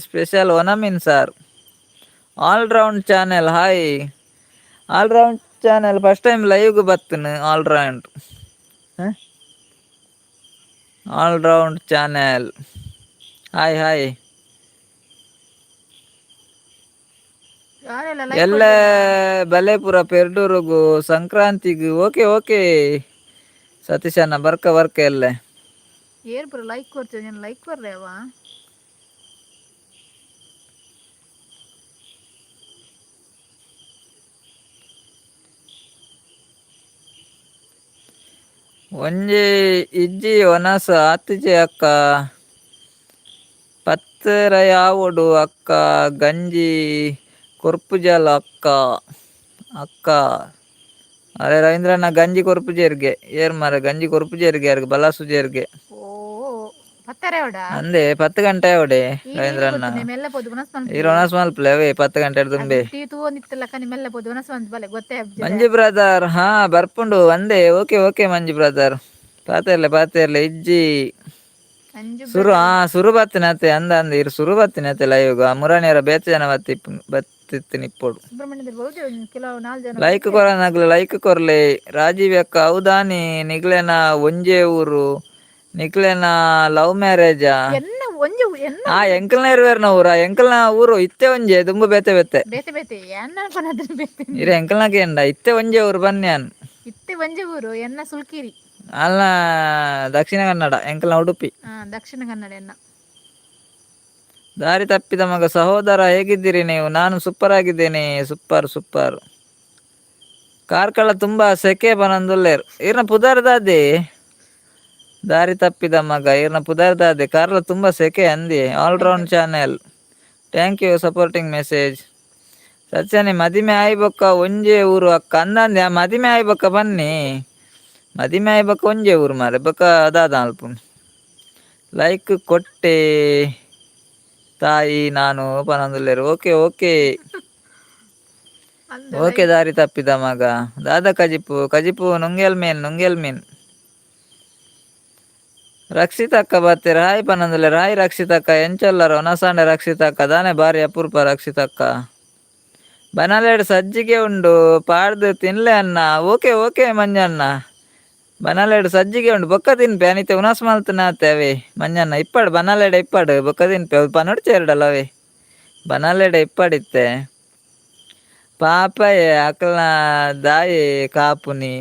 special ಒನಮೀನ್ sir. All round channel, hi all round channel. First time ಲೈವ್ಗೆ ಬತ್ತನು. All round, all round channel, hi hi. ಯಾರೆಲ್ಲ? ಎಲ್ಲ ಬಲೇಪುರ ಪೆರ್ಡೂರುಗು ಸಂಕ್ರಾಂತಿಗು. ಓಕೆ ಓಕೆ ಸತೀಶಣ್ಣ, ಬರ್ಕ ಬರ್ಕ ಎಲ್ಲ. ಏರ್ ಪೂರ ಲೈಕ್ ಕೊಡ್ತೀವಿ, ನೀನು ಲೈಕ್ ಬರ್ರೆ ಅವ. ಒಂಜಿ ಇಜ್ಜಿ ಒನಸ್ ಆತಿಜೆ ಅಕ್ಕ. ಪತ್ತರಯಾವೊಡು ಅಕ್ಕ. ಗಂಜಿ ಕೊರ್ಪುಜಲ್ ಅಕ್ಕ. ಅಕ್ಕ ಅರೆ ರವೀಂದ್ರಣ್ಣ ಗಂಜಿ ಕೊರ್ಪುಜೇರ್ಗೆ ಏರ್ ಮಾರ? ಗಂಜಿ ಕೊರ್ಪುಜೇರ್ಗೆ ಯಾರಿಗೆ ಬಲಾಸು ಜೇರ್ಗೆ. ಓ, ಪತ್ತಾರೆ ಅವಡ. ಅಂದೆ 10 ಗಂಟೆ ಅವಡೆ ರವೀಂದ್ರಣ್ಣ. ಮೆಲ್ಲ ಪೋದು ಒನಸ್. ಈರ್ ಒನಸ್ ಮಲ್ಪಲೆ ಅವೇ 10 ಗಂಟೆ ತುಂಬೆ. ಟೀ ತೂವೊಂದಿತ್ತಲ್ಲ ಕನಿ, ಮೆಲ್ಲ ಪೋದು ಒನಸ್ ಮಂತ್ ಬಲೆ ಗೊತ್ತೇ ಆಬ್ಜೆ. ಮಂಜು ಬ್ರದರ್, ಹಾ ಬರ್ಪುಂಡು ಒಂದೇ. ಓಕೆ ಓಕೆ ಮಂಜು ಬ್ರದರ್, ಪಾತೆರ್ಲೆ ಪಾತೆರ್ಲೆ ಇಜ್ಜಿ. ಮಂಜು. ಸುರು, ಹಾ ಸುರು ಬತ್ತಿನ ಅತ್ತೆ. ಅಂದ ಅಂದ ಇರು ಸುರು ಬತ್ತಿನ ಅತ್ತೆ ಲೈವ್. ಮುರಾಣಿಯರ ಬೇತೆ ಜನ ಬತ್ತಿ ಬತ್ತಿತ್ತು ನಿಪ್ಪೊಡು. ಸುಬ್ರಹ್ಮಣ್ಯದಲ್ಲಿ ಬಹುದು ಕೆಲವು ನಾಲ್ಕು ಜನ. ಲೈಕ್ ಕೊರನಾಗ್ಲೆ ಲೈಕ್ ಕೊರ್ಲೆ. ರಾಜೀವ್ ಅಕ್ಕ ಹೌದಾನಿ? ನಿಗ್ಲೇನ ಒಂಜೇ ಊರು? ನಿಕ್ಲೆನ ಲವ್ ಮ್ಯಾರೇಜಾ? ಎನ್ನ ಒಂಜಿ ಎನ್ನ. ಆ ಎಂಕಲ್ನ ಇರುವೇರ್ನ ಊರ? ಎಂಕಲ್ನ ಊರು ಇತ್ತೆ ಒಂಜೆ, ದುಂಬು ಬೇತೆ ಬೇತೆ. ಬೇತೆ ಬೇತೆ, ಎನ್ನ ಅನ್ಕೊನದ್ರ ಬೇತೆ. ಇರೆ ಎಂಕಲ್ನ ಕೇಂಡ ಇತ್ತೆ ಒಂಜೆ ಊರು ಬನ್ಯಾನ್. ಇತ್ತೆ ಒಂಜಿ ಊರು. ಎನ್ನ ಸುಲ್ಕಿರಿ. ಅಲ್ಲ, ದಕ್ಷಿಣ ಕನ್ನಡ, ಎಂಕಲ್ನ ಉಡುಪಿ. ಹಾ, ದಕ್ಷಿಣ ಕನ್ನಡ ಎನ್ನ. ದಾರಿ ತಪ್ಪಿದ ಮಗ ಸಹೋದರ ಹೇಗಿದ್ದೀರಿ ನೀವು? ನಾನು ಸೂಪರ್ ಆಗಿದ್ದೇನೆ. Super super. Karkala ತುಂಬಾ ಸೆಕೆ ಬನಂದುಲ್ಲೇರ್. ಇರ್ನ ಪುದರ್ದಾದೆ ದಾರಿ ತಪ್ಪಿದ ಮಗ, ಇರ್ನ ಪುದರ್ದಾದೆ? ಕಾರ್ಲ ತುಂಬಾ ಸೆಕೆ ಅಂದಿ. All round channel, thank you supporting message. ಸತ್ಯನಿ ಮದಿಮೆ ಆಯ್ಬೊಕ್ಕ ಒಂಜೇ ಊರು ಅಕ್ಕ. ಅಂದಂದೆ ಮದಿಮೆ ಆಯ್ಬೊಕ್ಕ ಬನ್ನಿ. ಮದಿಮೆ ಆಯ್ಬೊಕ್ಕ ಒಂಜೇ ಊರು ಮಾರೆ, ಬೊಕ್ಕ ಅದಾದ ಅಲ್ಪುಂಡು. ಲೈಕ್ ಕೊಟ್ಟೆ ತಾಯಿ ನಾನು ಪನೊಂದುಲ್ಲೇರು. Okay okay. ಅಂದ. ಓಕೆ ದಾರಿ ತಪ್ಪಿದ ಮಗ. ದಾದ ಕಜಿಪು? ಕಜಿಪು ನುಂಗೇಲ್ ಮೀನ್, ನುಂಗೇಲ್ ಮೀನ್. ರಕ್ಷಿತಕ್ಕ ಬತ್ತೀರ, ಹಾಯ್ ಪನೊಂದುಲ್ಲೇರು. ಹಾಯ್ ರಕ್ಷಿತಕ್ಕ, ಎಂಚೊಲ್ಲರ? ಒನಸಾಂಡೆ ರಕ್ಷಿತಕ್ಕ ದಾನೆ ಬಾರಿ ಅಪರೂಪ ರಕ್ಷಿತಕ್ಕ. ಬನಲೇಡ್ ಸಜ್ಜಿಗೆ ಉಂಡು, ಪಾಡ್ದು ತಿನ್ಲೆ ಅನ್ನ. ಓಕೆ ಓಕೆ ಮಂಜಣ್ಣ, ಬನಲೇಡ್ ಸಜ್ಜಿಗೆ ಉಂಡು, ಬೊಕ್ಕ ತಿನ್ಪೆ. ಅನಿತೆ ಉನಸ್ ಮಲ್ತನಾತೆ ಅವೇ ಮಂಜಣ್ಣ. ಇಪ್ಪಾಡು ಬನಲೇಡ ಇಪ್ಪಾಡು, ಬೊಕ್ಕ ತಿನ್ಪೆ. ಅವು ಪನೊಡು ಚೇರಡಲ್ಲ ಅವೇ ಬನಲೇಡ ಇಪ್ಪಾಡಿತ್ತೆ. ಪಾಪಯೆ ಅಕಲ್ನ ದಾಯಿ ಕಾಪುನಿ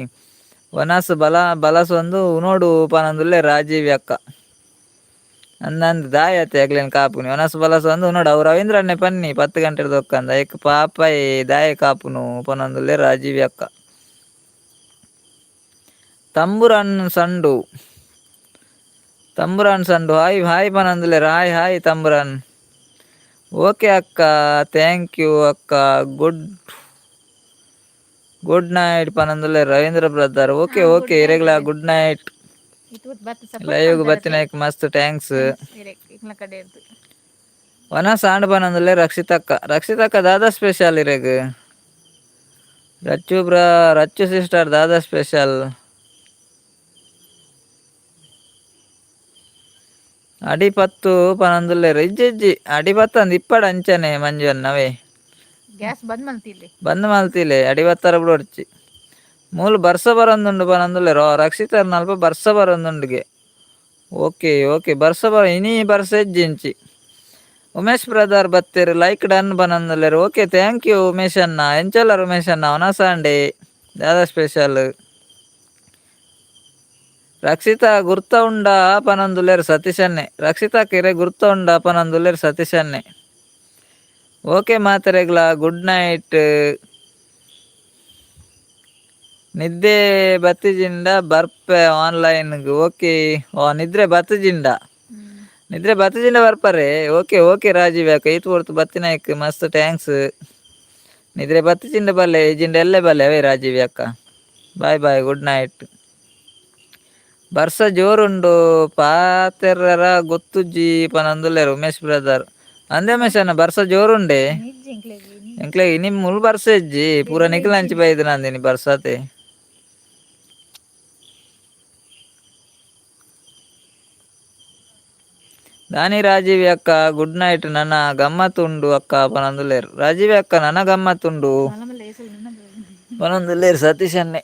ಒನಸ್ ಬಲ ಬಲಸೊಂದು ಉನೋಡು ಪನೊಂದುಲ್ಲೆ ರಾಜೀವ್ ಅಕ್ಕ. ಅಂದಂದು ದಾಯತೆ ಅಗ್ಲೇನ್ ಕಾಪುನಿ ಒನಸ್ ಬಲಸೊಂದು ಉನೋಡು. ಅವು ರವೀಂದ್ರಣ್ಣೆ ಪನ್ನಿ 10 ಗಂಟೆ ದೊಕ್ಕಂದ ಏಕ್ ಪಾಪಯೆ ದಾಯೆ ಕಾಪುನು ಪನೊಂದುಲ್ಲೆ ರಾಜೀವ್ ಅಕ್ಕ. ತಂಬುರನ್ ಸಂಡು, ತಂಬುರನ್ ಸಂಡು, ಹಾಯ್ ಹಾಯ್ ಪನೊಂದುಲ್ಲೆ. Hi hi Thamburan. ಓಕೆ ಅಕ್ಕ, thank you ಅಕ್ಕ. Good good night ಪನೊಂದುಲ್ಲೆ ರವೀಂದ್ರ brother. Okay okay, ಇರೆಗ್ಲ good night. ಇತ್ತು ಬತ್ತ ಸಪೋರ್ಟ್. ಲೈವ್ ಬತ್ತಿನಾಯ್ಕ ಮಸ್ತ್ thanks. ಇಕ್ಲ ಕಡೆ ಇರ್ದು. ವನ ಸಾಂಡ್ ಪನೊಂದುಲ್ಲೆ ರಕ್ಷಿತಕ್ಕ. ರಕ್ಷಿತಕ್ಕ ದಾದಾ ಸ್ಪೆಷಲ್ ಇರೆಗ್? Rachchu ಬ್ರಾ, ರಚ್ಚು sister ದಾದಾ ಸ್ಪೆಷಲ್? ಅಡಿಪತ್ತು ಪನೊಂದುಲ್ಲೆರ್. ಇಜ್ಜಿ ಇಜ್ಜಿ, ಅಡಿಪತ್ತು ಅಂದ್ ಇಪ್ಪಡ್ ಅಂಚನೆ ಮಂಜು ಅಣ್ಣವೇ. ಗ್ಯಾಸ್ ಬಂದ್ ಮಲ್ತಿಲ್ಲೆ. ಬಂದ್ ಮಲ್ತಿಲೆ, ಅಡಿಬತ್ತರ ಬಿಡೊಡ್ಚಿ. ಮೂಲು ಬರ್ಸ ಬರೊಂದುಂಡು ಪನೊಂದುಲ್ಲೆರ್. ಓ ರಕ್ಷಿತರ್ನ ಅಲ್ಪ ಬರ್ಸ ಬರೊಂದುಂಡುಗೆ. ಓಕೆ ಓಕೆ, ಬರ್ಸ ಬರ ಇನಿ ಬರ್ಸ ಇಜ್ಜಿ ಇಂಚಿ. ಉಮೇಶ್ ಬ್ರದರ್ ಬತ್ತೆರ್, ಲೈಕ್ ಡನ್ ಪನೊಂದುಲ್ಲೆರ್. Okay, thank you Umesh ಅಣ್ಣ. ಎಂಚೊಲ್ಲರ್ ಉಮೇಶ್ ಅಣ್ಣ? ವನಸಾಂಡೆ? ದಾದಾ ಸ್ಪೆಷಲ್? ರಕ್ಷಿತಾ ಗುರ್ತ ಉಂಡಾ ಪನೊಂದುಲ್ಲೆರ್ ಸತೀಶನ್ನೆ. ರಕ್ಷಿತಾ ಕಿರೆ ಗುರ್ತ ಉಂಡಾ ಪನೊಂದುಲ್ಲೆರ್ ಸತೀಶನ್ನೆ. ಓಕೆ, ಮಾತೆರೆಗ್ಲಾ ಗುಡ್ ನೈಟ್. ನಿದ್ದೆ ಬತ್ತಿಜಿಂಡ ಬರ್ಪೆ ಆನ್ಲೈನ್ಗ್. ಓಕೆ. ಓ ನಿದ್ರೆ ಬತ್ತಿಜಿಂಡ? ನಿದ್ರೆ ಬತ್ತಿಜಿಂಡ ಬರ್ಪರೆ. ಓಕೆ ಓಕೆ ರಾಜೀವ್ ಅಕ್ಕ, ಈತ್ ಪೊರ್ತು ಬತ್ತಿನಾಯ್ಕ್ ಮಸ್ತ್ thanks. ನಿದ್ರೆ ಬತ್ತಿಜಿಂಡ ಬಲ್ಲೆ, ಇಜಿಂಡ ಎಲ್ಲೆ ಬಲ್ಲೆ ಅವೇ. ರಾಜೀವ್ ಅಕ್ಕ, ಬಾಯ್ bye, good night. ಬರ್ಸ ಜೋರುಂಡು, ಪಾತೆರ್ರ ಗೊತ್ತುಜ್ಜಿ ಪನೊಂದುಲ್ಲೆರ್ ಉಮೇಶ್ ಬ್ರದರ್. ಅಂದೆ ಉಮೇಶ್ ಅಣ್ಣ, ಬರ್ಸ ಜೋರುಂಡೆ? ಇಜ್ಜಿ ಎಂಕ್ಲೆಗ್. ಎಂಕ್ಲೆ ಇನಿ ಮುಲ್ ಬರ್ಸ ಇಜ್ಜಿ ಪೂರ. ನಿಕ್ಲ್ ಅಂಚಿ ಬೈದಿನ ಅಂದಿನಿ ಬರ್ಸತೆ. ದಾನಿ ರಾಜೀವಿ ಅಕ್ಕ, ಗುಡ್ ನೈಟ್. ನನ್ನ ಗಮ್ಮತ್ ಉಂಡು ಅಕ್ಕ ಪನೊಂದುಲ್ಲೆರ್. ರಾಜೀವಿ ಅಕ್ಕ, ನನ್ನ ಗಮ್ಮತ್ ಉಂಡು ಮಲ್ಲ ಮಲ್ಲ ಏಸಲು ನನ್ನ. ಪನೊಂದುಲ್ಲೆರ್ ಸತೀಶ್ ಅಣ್ಣೆ.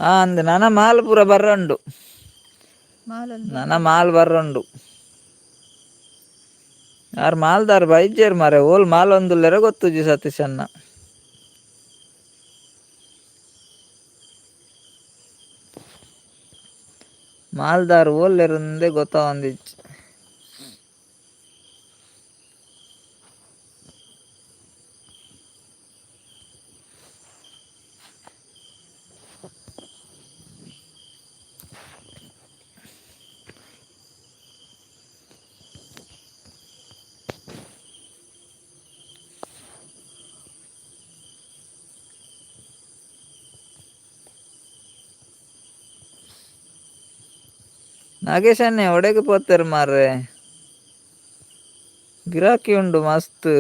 ಆ ಅಂದ್, ನನ ಮಾಲ್ ಪೂರ ಬರ್ರಂಡು. ಮಾಲೊಂದು. ನನ ಮಾಲ್ ಬರ್ರಂಡು. ಯಾರ್ ಮಾಲ್ದಾರ್ ಬೈಜೇರ್ ಮಾರೆ. ಓಲ್ ಮಾಲ್ ಒಂದುಲ್ಲೆರ ಗೊತ್ತುಜ್ಜಿ ಸತೀಶ್ ಅಣ್ಣ. ಮಾಲ್ದಾರ್ ಓಲ್ಲೆರುಂದೇ ಗೊತ್ತಾವಂದಿಜ್ಜಿ. ನಾಗೇಶ್ ಅಣ್ಣೆ ಒಡೆಗ್ ಪೋತೆರ್ ಮಾರ್ರೆ? ಗಿರಾಕಿ ಉಂಡು ಮಸ್ತ್.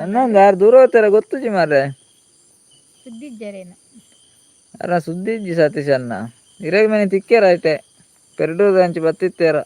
ಅಂದಂದ ಯಾರು ದೂರ ಹೋಗ್ತಾರ ಗೊತ್ತುಜಿ ಮಾರ್ರೆ. ಸುದ್ದಿ ಇಜ್ಜಾರೇನ? ಅರ ಸುದ್ದಿ ಇಜ್ಜಿ ಸತೀಶ್ ಅಣ್ಣ. ಇರೆಗ್ ಮನೆ ತಿಕ್ಕೇರ ಐತೆ, ಪೆರ್ಡೂರು ಅಂಚಿ ಬತ್ತಿತ್ತೇರ.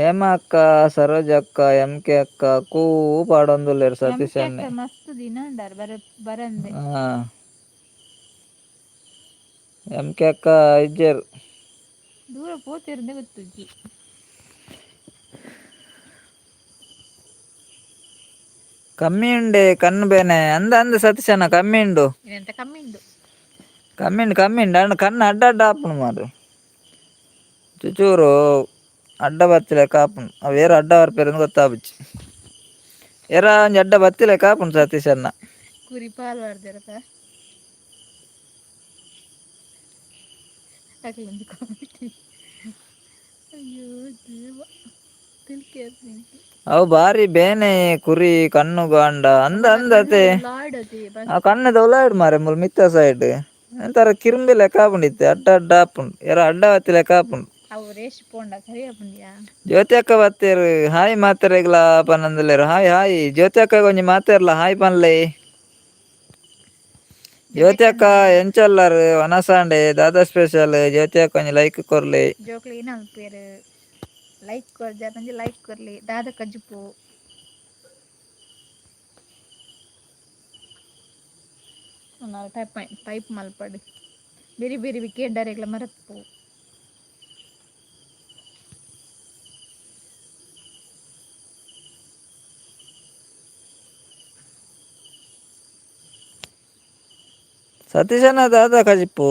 ಹೇಮ ಅಕ್ಕ, ಸರೋಜ ಅಕ್ಕ, ಎಂ ಕೆ ಅಕ್ಕ ಕೂ ಪಾಡೊಂದುಲ್ಲೆರ್ ಸತೀಶ್ ಅಣ್ಣೆ. ಮಸ್ತ್ ದಿನ ಉಂಡಾರ್ ಬರ ಬರಂದೆ. ಹಾ, ಎಂ ಕೆ ಅಕ್ಕ ಇಜ್ಜೆರ್. ದೂರ ಪೋತಿರಂದೆ ಗೊತ್ತುಜ್ಜಿ. ಕಮ್ಮಿ ಉಂಡೆ ಕಣ್ಣು ಬೇನೆ? ಅಂದ ಅಂದ ಸತೀಶ್ ಅಣ್ಣ, ಕಮ್ಮಿ ಉಂಡು. ಎಂತ ಕಮ್ಮಿ ಉಂಡು? ಕಮ್ಮಿ ಉಂಡು, ಕಮ್ಮಿ ಉಂಡು. ಅಣ್ಣ ಕಣ್ಣು ಅಡ್ಡ ಅಡ್ಡ ಆಪುಂಡು ಮಾರ್ರೆ. ಚುಚೂರು ಅಡ್ಡ ಬತ್ತಿಲೆಕ್ಕ ಆಪುಂಡು. ಅವು ಏರ್ ಅಡ್ಡ ಬರ್ಪೆರ್ ಗೊತ್ತಾಪುಜಿ. ಏರ ಒಂಜಿ ಅಡ್ಡ ಬತ್ತಿಲೆಕ್ಕ ಆಪುಂಡು ಸತೀಶ್ ಅಣ್ಣ. ಕುರಿ ಪಾಲ್ ಪಾಡ್ದೆರತ ಅಕ್ಲೊಂದು ಕಾಮಿಡಿ. ಅಯ್ಯೋ ದೇವ, ತಿಳ್ಕೆ. ಅವು ಬಾರಿ ಬೇನೆ ಕುರಿ ಕಣ್ಣು ಗಾಂಡ. ಅಂದ ಅಂದ ಅತೆ. ಲಾಡತಿ. ಆ ಕಣ್ಣದ ಉಲಾಯ್ಡ್ ಮಾರೆ. ಮುಲ್ ಮಿತ್ತ ಸೈಡ್ ಎಂತಾರ ಕಿರುಂಬಿ ಲೆಕ್ಕ ಆಪುಂಡು ಇತ್ತೆ. ಅಡ್ಡ ಅಡ್ಡ ಆಪುಂಡು, ಏರ ಅಡ್ಡ ಬತ್ತಿ ಲೆಕ್ಕ ಆಪುಂಡು. ಅವು ರೇಷ್ ಪೋಂಡ ಸರಿ ಆಪುಂಡಿಯಾ? ಜ್ಯೋತಿ ಅಕ್ಕ ಬತ್ತೇರು, ಹಾಯ್ ಮಾತೆರೆಗ್ಲಾ ಪನೊಂದುಲ್ಲೆರ್. ಹಾಯ್ ಹಾಯ್ ಜ್ಯೋತಿ ಅಕ್ಕ, ಒಂಜಿ ಮಾತೆರ್ಲ ಹಾಯ್ ಪನ್ಲೆ. ಜ್ಯೋತಿ ಅಕ್ಕ ಎಂಚೊಲ್ಲಾರು ವನಸಾಂಡೆ ದಾದಾ ಸ್ಪೆಷಲ್. ಜ್ಯೋತಿ ಅಕ್ಕ ಒಂಜಿ ಲೈಕ್ ಕೊರ್ಲೆ. ಜೋಕ್ಲು ಏನ ಅನ್ಪೇರು ಲೈಕ್ ಕೊರ್ಜಾರ್ ಒಂಜಿ ಲೈಕ್ ಕೊರ್ಲಿ. ದಾದ ಕಜಿಪು? ಟೈಪ್ ಟೈಪ್ ಮಲ್ಪಡು. ಬೇರೆ ಬೇರೆ ಕೇಂಡರೆಗ್ಲ ಮರತ್ಪು. ಸತೀಶನ ದಾದಾ ಕಜಿಪು?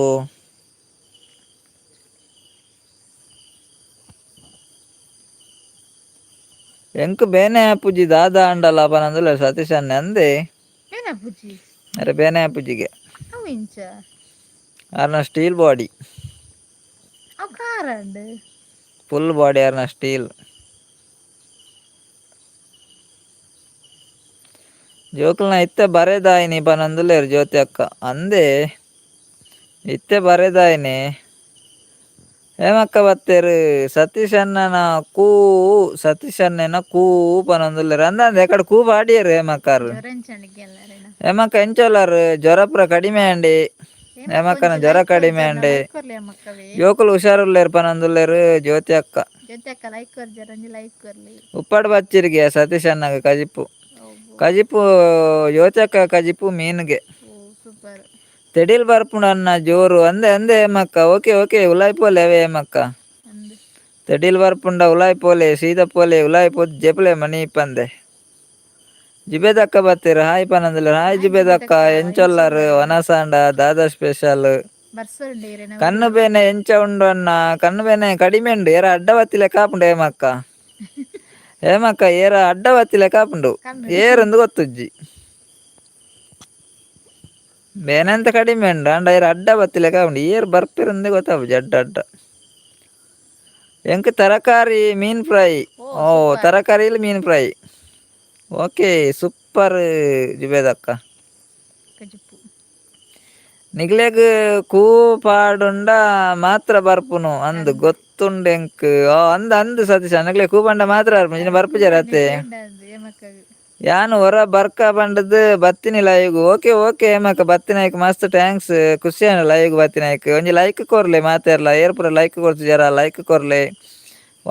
ಎಂಕ್ ಬೇನೆ ಆಪುಜಿ ದಾದಾ ಅಂಡಲ ಪನಂದುಲ್ಲ ಸತೀಶಣ್ಣ ಅಂದೆ. ಏನ ಪೂಜಿ? ಅರೆ ಬೇನೆ ಆಪುಜಿಗೆ. ಅವು ಇಂಚ? ಆರ್ನ ಸ್ಟೀಲ್ ಬಾಡಿ. ಅವು ಖಾರ ಉಂಡು. ಫುಲ್ ಬಾಡಿ ಆರ್ನ ಸ್ಟೀಲ್. ಜೋಕುಲ್ನ ಇತ್ತೆ ಬರೆದಾಯಿನಿ ಪನಂದುಲ್ಲೆರ್ ಜ್ಯೋತಿ ಅಕ್ಕ. ಅಂದೆ ಇತ್ತೆ ಬರೆದಾಯಿನಿ. ಹೇಮಕ್ಕ ಬತ್ತೇರು. ಸತೀಶ್ ಅಣ್ಣನ ಕೂ, ಸತೀಶ್ ಅಣ್ಣನ ಕೂ ಪನಂದುಲ್ಲೆರ್. ಅಂದ ಅಂದೆ ಎಕಡೆ ಕೂ ಪಾಡಿಯರು ಹೇಮಕ್ಕಾರು. ಜ್ವರ ಎಂಚಂಡಿಗೆ ಎಲ್ಲರೇನ? ಹೇಮಕ್ಕ ಎಂಚೊಲ್ಲಾರು? ಜ್ವರ ಪೂರ ಕಡಿಮೆ ಅಂಡಿ ಹೇಮಕ್ಕನ? ಜ್ವರ ಕಡಿಮೆ ಅಂಡಿ. ಲೈಕ್ ಕೊರ್ಲಿ ಅಮ್ಮಕ್ಕವೇ. ಜೋಕುಲು ಹುಷಾರುಲ್ಲೇರು ಪನಂದುಲ್ಲೇರು ಜ್ಯೋತಿ ಅಕ್ಕ. ಜ್ಯೋತಿ ಅಕ್ಕ ಲೈಕ್ ಕೊರ್ಜಾರ್, ಒಂಜಿ ಲೈಕ್ ಕೊರ್ಲಿ. ಉಪ್ಪಾಡು ಬಚ್ಚಿರಿಗೆ ಸತೀಶ್ ಅಣ್ಣಗ ಕಜಿಪು. ಕಜಿಪು ಜ್ಯೋತಿ ಅಕ್ಕ, ಕಜಿಪು ಮೀನುಗೆ. ಓ ಸೂಪರ್. ತೆಡಿಲ್ ಬರ್ಪುಂಡು ಅನ್ನ ಜೋರು. ಅಂದೆ ಅಂದೆ ಹೇಮಕ್ಕ, ಓಕೆ ಓಕೆ. ಉಲಾಯ್ ಪೋಲೆ ಅವೇ ಹೇಮಕ್ಕ. ಅಂದ್. ತೆಡಿಲ್ ಬರ್ಪುಂಡ ಉಲಾಯ್ ಪೋಲೆ, ಸೀದ ಪೋಲೆ. ಉಲಾಯ್ ಪೋದು ಜೆಪ್ಲೆ ಮನಿ ಪಂದೆ. ಜುಬೇದಕ್ಕ ಬತ್ತೀರು, ಹಾಯ್ ಪನಂದುಲ್ಲೆರ್. ಹಾಯ್ ಜುಬೇದಕ್ಕ, ಎಂಚೊಲ್ಲಾರು? ವನಸಾಂಡ ದಾದಾ ಸ್ಪೆಷಲ್? ಬರ್ಸರುಂಡು ಇರೆನ. ಕಣ್ಣು ಬೇನೆ ಎಂಚ ಉಂಡು ಅಣ್ಣ? ಕಣ್ಣು ಬೇನೆ ಕಡಿಮೆ ಉಂಡು. ಏರ ಅಡ್ಡ ಬತ್ತಿಲೆ ಕಾಪುಂಡು ಹೇಮಕ್ಕ. ಹೇಮಕ್ಕ, ಏರ ಅಡ್ಡ ಬತ್ತಿಲೆ ಕಾಪುಂಡು. ಕಣ್ಣು. ಏರಂದು ಗೊತ್ತುಜ್ಜಿ. ಬೇನೆ ಅಂತ ಕಡಿಮೆ ಉಂಡು, ಅಂಡ ಏರ ಅಡ್ಡ ಬತ್ತಿಲೆ ಕಾಪುಂಡು. ಏರ್ ಬರ್ಪಿರಂದೆ ಗೊತ್ತಾಪುಜಿ ಅಡ್ಡ ಅಡ್ಡ. ಎಂಕ್ ತರಕಾರಿ ಮೀನ್ ಫ್ರೈ. ಓ. ಓ, ತರಕಾರಿಲಿ ಮೀನ್ fry. Okay, super ಜುಬೇದಕ್ಕ. ಕಜಿಪು. ನಿಗ್ಲೆಗ್ ಕೂ ಪಾಡುಂಡ ಮಾತ್ರ ಬರ್ಪುನು ಅಂದ್ ಗೊತ್ತುಂಡು ಎಂಕ್. ಓ ಅಂದ್ ಅಂದ್ ಸತೀಶ, ನಿಗ್ಲೆ ಕೂ ಪಂಡ ಮಾತ್ರ ಬರ್ಪುನು, ಇನ್ನು ಬರ್ಪುಜಾರ ಅತ್ತೆ. ಹೇಮಕ್ಕಗ್. ಯಾನ್ ಒರ ಬರ್ಕ ಪಂಡದ್ ಬತ್ತಿನಿ live. Okay okay ಹೇಮಕ್ಕ, ಬತ್ತಿನಾಯ್ಕ್ ಮಸ್ತ್ thanks. ಖುಷಿ ಆಂಡ್ ಲೈವ್ ಬತ್ತಿನಾಯ್ಕ್. ಒಂಜಿ ಲೈಕ್ ಕೊರ್ಲೆ ಮಾತೆರ್ಲ. ಏರ್ ಪೂರ ಲೈಕ್ ಕೊರ್ತಿಜಾರ, ಲೈಕ್ ಕೊರ್ಲೆ.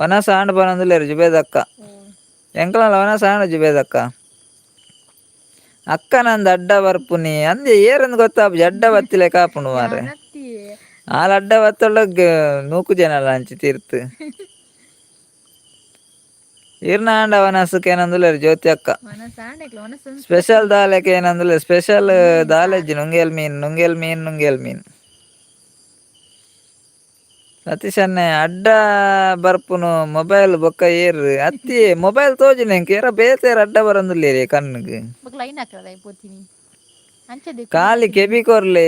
ವನಸ್ ಆಂಡ್ ಪನೊಂದುಲ್ಲೆರ್ ಜುಬೇದಕ್ಕ. ಓ. ಎಂಕಲ್ನ ವನಸ್ ಆಂಡ್ ಜುಬೇದಕ್ಕ. ಅಕ್ಕ ನಂದು ಅಡ್ಡ ಬರ್ಪುನಿ ಅಂದೆ, ಏರಂದ್ ಗೊತ್ತಾಪುಜಿ. ಅಡ್ಡ ಬತ್ತಿಲೆ ಕಾಪುಂಡು ಮಾರ್ರೆ. ಯಾನತ್ತಿ. ಆಲ್ ಅಡ್ಡ ಬತ್ತೊಳ್ಳ ನೂಕು ಜನಲ ಅಂಚಿ ತೀರ್ತು. ಈರ್ನ ಆಂಡ ವನಸುಕ್ ಏನಂದುಲ್ಲೆರ್ ಜ್ಯೋತಿ ಅಕ್ಕ. ವನಸ್ ಆಂಡೆಕ್ಲ ವನಸ್. ಸ್ಪೆಷಲ್ ದಾಲೆಕ್ ಏನಂದುಲ್ಲೆರ್? ಸ್ಪೆಷಲ್ ದಾಲೆಜ್ಜಿ. ನುಂಗೇಲ್ ಮೀನ್, ನುಂಗೇಲ್ ಮೀನ್, ನುಂಗೇಲ್ ಮೀನ್. ಸತೀಶ್ ಅಣ್ಣೆ ಅಡ್ಡ ಬರ್ಪುನು ಮೊಬೈಲ್ ಬೊಕ್ಕ ಏರ್ ಅತ್ತಿ ಮೊಬೈಲ್ ತೋಜಿನ ಎಂಕ್. ಏರ ಬೇತೆ ಏರ್ ಅಡ್ಡ ಬರಂದುಲ್ಲೇರಿ ಕಣ್ಣಿಗ್. ಬೊಕ ಲೈನ್ ಹಾಕದ ಪೋತೀನಿ ಅಂಚೆ. ಖಾಲಿ ಕೆಬಿ ಕೊರ್ಲೆ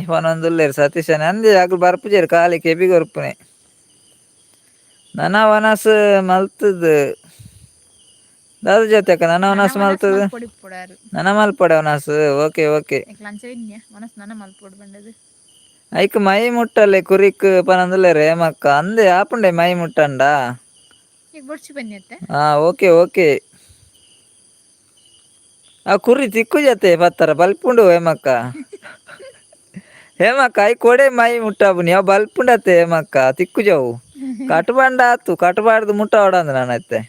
ಪನೊಂದುಲ್ಲೆರ್ ಸತೀಶ್ ಅಣ್ಣೆ. ಅಂದೆ ಅಕುಲು ಬರ್ಪುಜೆರ್, ಖಾಲಿ ಕೆಬಿ ಕೊರ್ಪುನೆ. ನನ ವನಸ್ ಮಲ್ತದ್ ದಾದ ಜ್ಯೋತಿ ಅಕ್ಕ? ನನ ವನಸ್ ಮಲ್ತದ್? ಪೊಡಿ ಪೊಡಾರು. ನನ ಮಲ್ಪಡೆ ವನಸ್. Okay okay. ಎಂಕ್ಲ ಅಂಚ ಇನ್ಯ ವನಸ್ ನನ ಮಲ್ಪೊಡು ಬಂಡದು. ಐಕ್ ಮೈ ಮುಟ್ಟಲೆ ಕುರಿಕ್ ಪನೊಂದುಲ್ಲೆರ್ ಹೇಮಕ್ಕ. ಅಂದೆ ಆಪುಂಡೆ ಮೈ ಮುಟ್ಟಂಡ. ಈಗ ಬೊಡ್ಚಿ ಬನ್ನಿ ಅತ್ತೆ. ಹಾ, ಓಕೆ ಓಕೆ. ಆ ಕುರಿ ತಿಕ್ಕು ಜತೆ ಪತ್ತರ ಬಲ್ಪುಂಡು ಹೇಮಕ್ಕ. ಹೇಮಕ್ಕ, I ಕೊಡೆ ಮೈ ಮುಟ್ಟಾಪುನಿ ಅವು ಬಲ್ಪುಂಡತ್ತೆ ಹೇಮಕ್ಕ. ತಿಕ್ಕು ಜವು ಕಟುಬಂಡ ಆತು. ಕಟುಬಾರ್ದು ಮುಟ್ಟ ನಾನು ಅತ್ತೆ.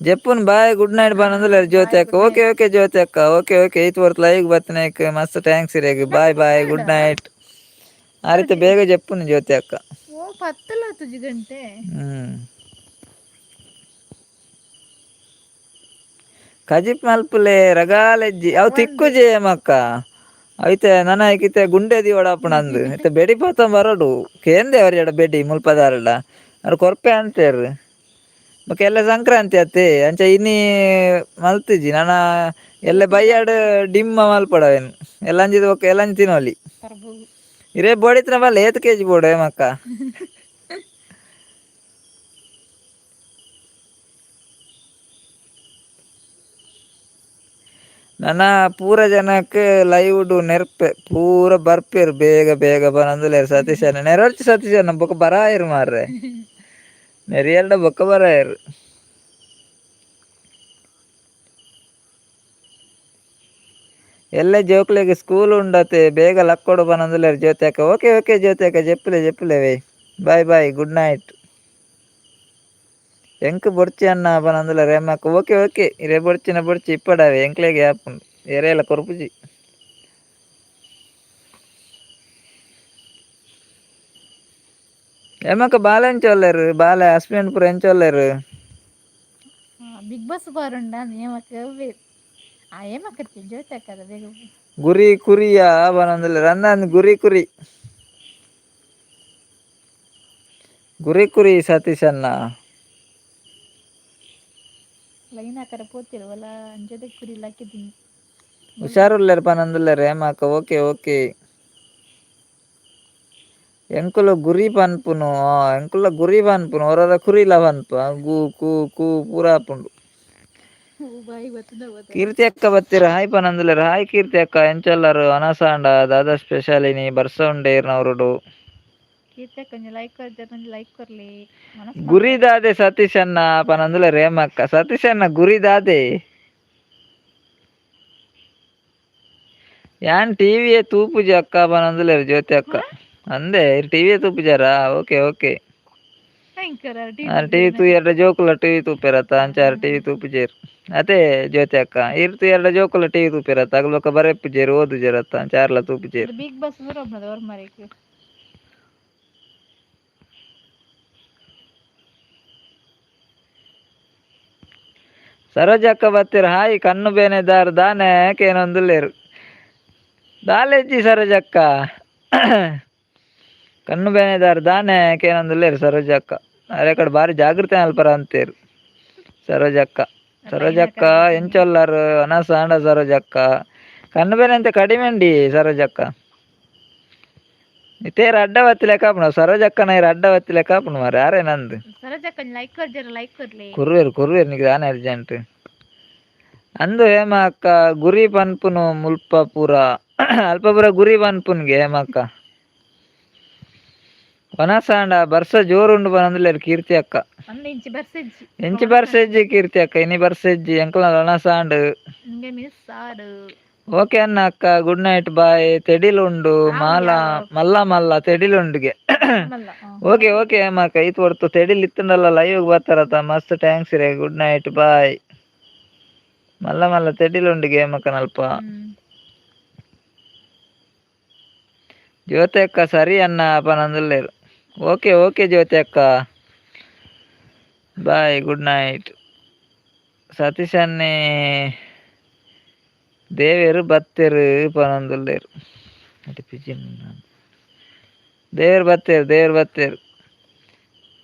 ಜೆಪ್ಪುನ್ bye, good night ಪನೊಂದುಲ್ಲೆರ್ ಜ್ಯೋತಿ ಅಕ್ಕ. ಓಕೆ ಓಕೆ ಜ್ಯೋತಿ ಅಕ್ಕ, ಓಕೆ ಓಕೆ. ಈತ್ ವರ್ತ್ ಲೈವ್ ಬತ್ತಿನಾಯ್ಕ್ ಮಸ್ತ್ thanks ಇರೆಗ್. Bye bye, good night. ಆ ರೀತಿ ಬೇಗ ಜೆಪ್ಪುನು ಜ್ಯೋತಿ ಅಕ್ಕ. ಓ ಪತ್ತಲ ತುಜಿ ಗಂಟೆ. ಕಜಿಪ್ ಮಲ್ಪುಲೆ ರಗಾಲೆಜ್ಜಿ. ಅವು ತಿಕ್ಕುಜೆ ಮಕ್ಕ. ಐತೆ ನನ ಐಕಿತೆ ಗುಂಡೆ ದಿವಡಾಪುಣ ಅಂದು ಇತ್ತೆ ಬೆಡಿ ಪತ್ತ ಬರೋಡು ಕೇಂದೆ ಅವರಿಡ ಬೆಡಿ ಮುಲ್ಪದಾರಡ ಅವ್ರು ಕೊರ್ಪೆ ಅಂತೇರು. ಬೊಕ ಎಲ್ಲ ಸಂಕ್ರಾಂತಿ ಅತ್ತೆ, ಅಂಚ ಇನಿ ಮಲ್ತಿಜಿ. ನನ ಎಲ್ಲ ಬೈಯಾಡ್ ಡಿಮ್ಮ ಮಲ್ಪಡವೇನು ಎಲ್ಲಂಜಿದ ಬೊಕ ಎಲ್ಲಂಜಿ ತಿನ್ನೋಲಿ. ಪರ್ಬು. ಇರೇ ಬೋಡಿತ್ರ ಬಲ್ಲ. ಏತ್ ಕೆಜಿ ಬೋಡು ಮಕ್ಕ? ನನ ಪೂರ ಜನಕ್ಕೆ ಲೈವ್ ನೆರ್ಪೆ ಪೂರ ಬರ್ಪೇರು ಬೇಗ ಬೇಗ ಬರಂದುಲ್ಲೇರು ಸತೀಶ್ ಅಣ್ಣ. ನೆರವರ್ಚಿ ಸತೀಶ್ ಅಣ್ಣ ಬೊಕ ಬರಾಯರು ಮಾರ್ರೆ. ನೆರಿಯಲ್ಡ ಬೊಕ್ಕ ಬರಾಯರು. ಎಲ್ಲ ಜೋಕ್ಲೆಗ್ ಸ್ಕೂಲ್ ಉಂಡತೆ ಬೇಗ ಲಕ್ಕೊಡು ಪನೊಂದುಲ್ಲೆರ್ ಜ್ಯೋತಿ ಅಕ್ಕ. ಓಕೆ ಓಕೆ ಜ್ಯೋತಿ ಅಕ್ಕ, ಜೆಪ್ಪುಲೆ ಜೆಪ್ಪುಲೆವೆ. Bye bye, good night. ಎಂಕ್ ಬೊಡ್ಚಿ ಅಣ್ಣ ಪನೊಂದುಲ್ಲೆರ್ ಹೇಮಕ್ಕ. ಓಕೆ ಓಕೆ, ಇರೆ ಬೊಡ್ಚಿನ ಬೊಡ್ಚಿ ಇಪ್ಪಡಾವೆ, ಎಂಕ್ಲೆಗ್ ಆಪುಂಡು ಎರೆಲ ಕೊರ್ಪುಜಿ. ಹೇಮಕ್ಕ ಬಾಲೆ ಎಂಚೊಲ್ಲೆರ್? ಬಾಲೆ ಹಸ್ಬೆಂಡ್ ಪೂರ ಎಂಚೊಲ್ಲೆರ್? ಬಿಗ್ ಬಾಸ್ ಬಾರುಂಡ ನೇಮಕ ಆ ಹೇಮಕ್ಕ ಜ್ಯೋತಿ ಅಕ್ಕದ ಬೇಗ. ಗುರಿ ಕುರಿಯ ಪನೊಂದುಲ್ಲೆರ್. ಅಂದ್ ಗುರಿ ಕುರಿ ಗುರಿ ಕುರಿ ಸತೀಶ್ ಅಣ್ಣ. ಲೈನ್ ಹಾಕರ ಪೋತಿರುವಲ್ಲ ಅಂಜದೆ ಕುರಿ ಲಕ್ಕಿದ್ದೀನಿ. ಹುಷಾರುಲ್ಲೆರ್ ಪನೊಂದುಲ್ಲೆರ್ ಹೇಮಕ್ಕ. Okay okay. ಎಂಕುಲು ಗುರಿ ಪನ್ಪುನು, ಎಂಕುಲ ಗುರಿ ಪನ್ಪುನು, ಒರೊರ ಕುರಿಲ ಪನ್ಪ, ಗು ಕು ಕು ಪೂರ ಆಪುಂಡು. ಕೀರ್ತಿ ಅಕ್ಕ ಬತ್ತೀರ, ಹಾಯ್ ಪನೊಂದುಲ್ಲೆರ್. ಹಾಯ್ ಕೀರ್ತಿ ಅಕ್ಕ, ಎಂಚೊಲ್ಲರು? ಅನಸಾಂಡ ದಾದಾ ಸ್ಪೆಷಲ್ ಇನಿ? ಬರ್ಸ ಉಂಡೆ ಇರ್ನವರುಡು? ಗುರಿ ದಾದೆ ಸತೀಶ್ ಅಣ್ಣ ಪನೊಂದುಲ್ಲೆರ್ ಹೇಮಕ್ಕ. ಸತೀಶ್ ಅಣ್ಣ ಗುರಿ ದಾದೆ? ಯಾನ್ ಟಿವಿಯೇ ತೂಪುಜಿ ಅಕ್ಕ ಪನೊಂದುಲ್ಲೆರ್ ಜ್ಯೋತಿ ಅಕ್ಕ. ಅಂದೆ ಟಿವಿಯೇ ತೂಪುಜಾರಾ? Okay okay. TV ತೂಯೆರ್ಡ ಜೋಕುಲ TV ತೂಪೆರತ್ತ, ಅಂಚಾರ TV ತೂಪುಜೆರ್ ಅತೆ ಜ್ಯೋತಿ ಅಕ್ಕ. ಇರ್ ತೂಯೆರ್ಡ ಜೋಕುಲ ಟಿವಿ ತೂಪೆರತ್ತ, ಅಗಲ್ ಬೊಕ ಬರೆಪುಜೆರ್ ಓದುಜೆರತ್ತ, ಅಂಚಾರ್ಲ ತೂಪುಜೆರ್. ಬಿಗ್ ಬಾಸ್ ಸರೋಜಕ್ಕ ಬತ್ತೀರ್, ಹಾಯ್. ಕಣ್ಣು ಬೇನೆದಾರ್ ದಾನೆ ಕೇನೊಂದುಲ್ಲೆರ್. ದಾಲೆಜ್ಜಿ ಸರೋಜಕ್ಕ, ಕಣ್ಣು ಬೇನೆದಾರ್ ದಾನೆ ಕೇನೊಂದುಲ್ಲೆರ್ ಸರೋಜಕ್ಕ. ಅರೆ ಕಡೆ ಬಾರಿ ಜಾಗೃತೆ ಅಲ್ಪರ ಅಂತೇರು ಸರೋಜಕ್ಕ. ಸರೋಜಕ್ಕ ಎಂಚೊಲ್ಲರು? ಅನಸಾಂಡ ಸರೋಜಕ್ಕ. ಕಣ್ಣು ಬೇನೆ ಅಂತ ಕಡಿಮೆ ಉಂಡಿ ಸರೋಜಕ್ಕ. ಇತೇರ್ ಅಡ್ಡ ಬತ್ತಿಲೆ ಕಾಪುಣ ಸರೋಜಕ್ಕನ, ಇರ್ ಅಡ್ಡ ಬತ್ತಿಲೆ ಕಾಪುಣ ಮಾರೆ. ಯಾರೇ ನಂದು ಸರೋಜಕ್ಕ ಲೈಕ್ ಕೊರ್ಜರ, ಲೈಕ್ ಕೊರ್ಲಿ. ಕುರ್ವೇರು ಕುರ್ವೇರು ನಿಕ್ ದಾನೆ ಅರ್ಜೆಂಟ್? ಅಂದು ಹೇಮ ಅಕ್ಕ, ಗುರಿ ಪನ್ಪುನು ಮುಲ್ಪ ಪೂರ, ಅಲ್ಪ ಪೂರ ಗುರಿ ಪನ್ಪುನ್ಗೆ ಹೇಮಕ್ಕ. ವನಸಾಂಡ ಬರ್ಸ ಜೋರುಂಡು ಪನೊಂದುಲ್ಲೆರ್ ಕೀರ್ತಿ ಅಕ್ಕ. ಇಂಚಿ ಬರ್ಸೆಜ್ಜಿ. ಎಂಚಿ ಬರ್ಸೆಜ್ಜಿ ಕೀರ್ತಿ ಅಕ್ಕ, ಇನಿ ಬರ್ಸೆಜ್ಜಿ ಎಂಕಲ್ನ ವನಸಾಂಡ್. ಓಕೆ ಅಣ್ಣ ಅಕ್ಕ, ಗುಡ್ ನೈಟ್, ಬಾಯ್. ತೆಡಿಲುಂಡು ಮಾಲ ಮಲ್ಲ ಮಲ್ಲ ತೆಡಿಲುಂಡುಗೆ. ಓಕೆ ಓಕೆ ಹೇಮಕ್ಕ, ಈತ್ ಹೊರ್ತು ತೆಡಿಲ್ ಇತ್ತುಂಡಲ್ಲ ಲೈವ್ ಬರ್ತಾರತ್ತ, ಮಸ್ತ್ thanks ರೇ. Good night, bye. ಮಲ್ಲ ಮಲ್ಲ ತೆಡಿಲುಂಡುಗೆ ಹೇಮಕ್ಕನಲ್ಪ. ಜ್ಯೋತಿ ಅಕ್ಕ ಸರಿ ಅಣ್ಣ ಪನೊಂದುಲ್ಲೆರ್. ಓಕೆ ಓಕೆ ಜ್ಯೋತಿ ಅಕ್ಕ, ಬಾಯ್, ಗುಡ್ ನೈಟ್. ಸತೀಶ್ ಅಣ್ಣೆ ದೇವೆರ್ ಬತ್ತೆರ್ ಪನೊಂದುಲ್ಲೆರ್. ದೇವೆರ್ ಬತ್ತೆರ್ ದೇವೆರ್ ಬತ್ತೆರ್.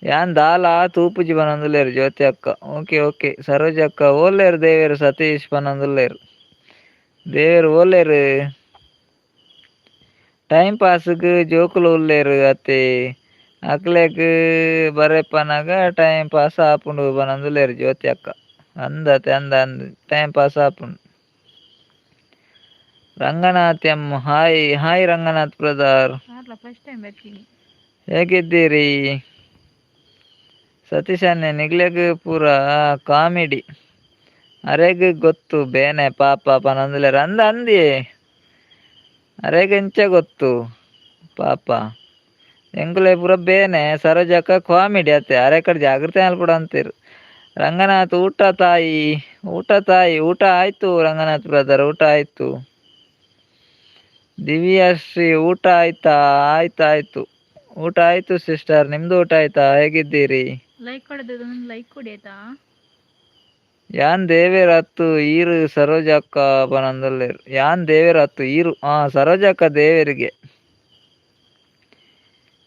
ಯಾನ್ ದಾಲ ತೂಪುಜಿ ಪನೊಂದುಲ್ಲೆರ್ ಜ್ಯೋತಿ ಅಕ್ಕ. ಓಕೆ ಓಕೆ ಸರೋಜ ಅಕ್ಕ, ಓಲ್ಲೆರ್ ದೇವೆರ್ ಸತೀಶ್ ಪನೊಂದುಲ್ಲೆರ್. ದೇವೆರ್ ಓಲ್ಲೆರ್? ಟೈಮ್ ಪಾಸ್ಗ್ ಜೋಕುಲು ಉಲ್ಲೆರ್ ಅತ್ತೆ, ಅಕ್ಲೆಗ್ ಬರೆಪನಗ ಟೈಮ್ ಪಾಸ್ ಆಪುಂಡು ಪನೊಂದುಲ್ಲೆರ್ ಜ್ಯೋತಿ ಅಕ್ಕ. ಅಂದತೆ ಅಂದ ಅಂದ್, ಟೈಮ್ ಪಾಸ್ ಆಪುಂಡು. Ranganath M hi hi Ranganath brother, first time ಬರ್ತೀನಿ. ಹೇಗಿದ್ದೀರಿ? ಸತೀಶ್ ಅಣ್ಣೆ ನಿಗ್ಲೆಗ್ ಪೂರ ಕಾಮಿಡಿ, ಅರೆಗ್ ಗೊತ್ತು ಬೇನೆ ಪಾಪ ಪನೊಂದುಲ್ಲೆರ್. ಅಂದ ಅಂದಿಯೇ ಅರೆಗ್ ಎಂಚ ಗೊತ್ತು ಪಾಪ? ಎಂಕುಲೆ ಪೂರ ಬೇನೆ, ಸರೋಜಕ್ಕ ಕಾಮಿಡಿ ಅತ್ತೆ, ಅರೆ ಕಡೆ ಜಾಗೃತೆ ಮಲ್ಪೊಡು ಅಂತೀರ್. ರಂಗನಾಥ್ ಊಟ ತಾಯಿ, ಊಟ ತಾಯಿ, ಊಟ ಆಯ್ತು ರಂಗನಾಥ್ ಬ್ರದರ್, ಊಟ ಆಯ್ತು. ದಿವ್ಯಶ್ರೀ ಊಟ ಆಯ್ತಾ? ಆಯ್ತಾಯ್ತು, ಊಟ ಆಯ್ತು ಸಿಸ್ಟರ್, ನಿಮ್ದು ಊಟ ಆಯ್ತಾ? ಹೇಗಿದ್ದೀರಿ? ಲೈಕ್ ಕೊಡೋದು ಲೈಕ್ ಕೊಡಿ ಆಯ್ತಾ? ಯಾನ್ ದೇವೆರ್ ಅತ್ತು ಈರು ಸರೋಜಕ್ಕ ಪನೊಂದುಲ್ಲೆರ್. ಯಾನ್ ದೇವೆರ್ ಅತ್ತು ಈರು, ಆ ಸರೋಜಕ್ಕ ದೇವೆರಿಗೆ.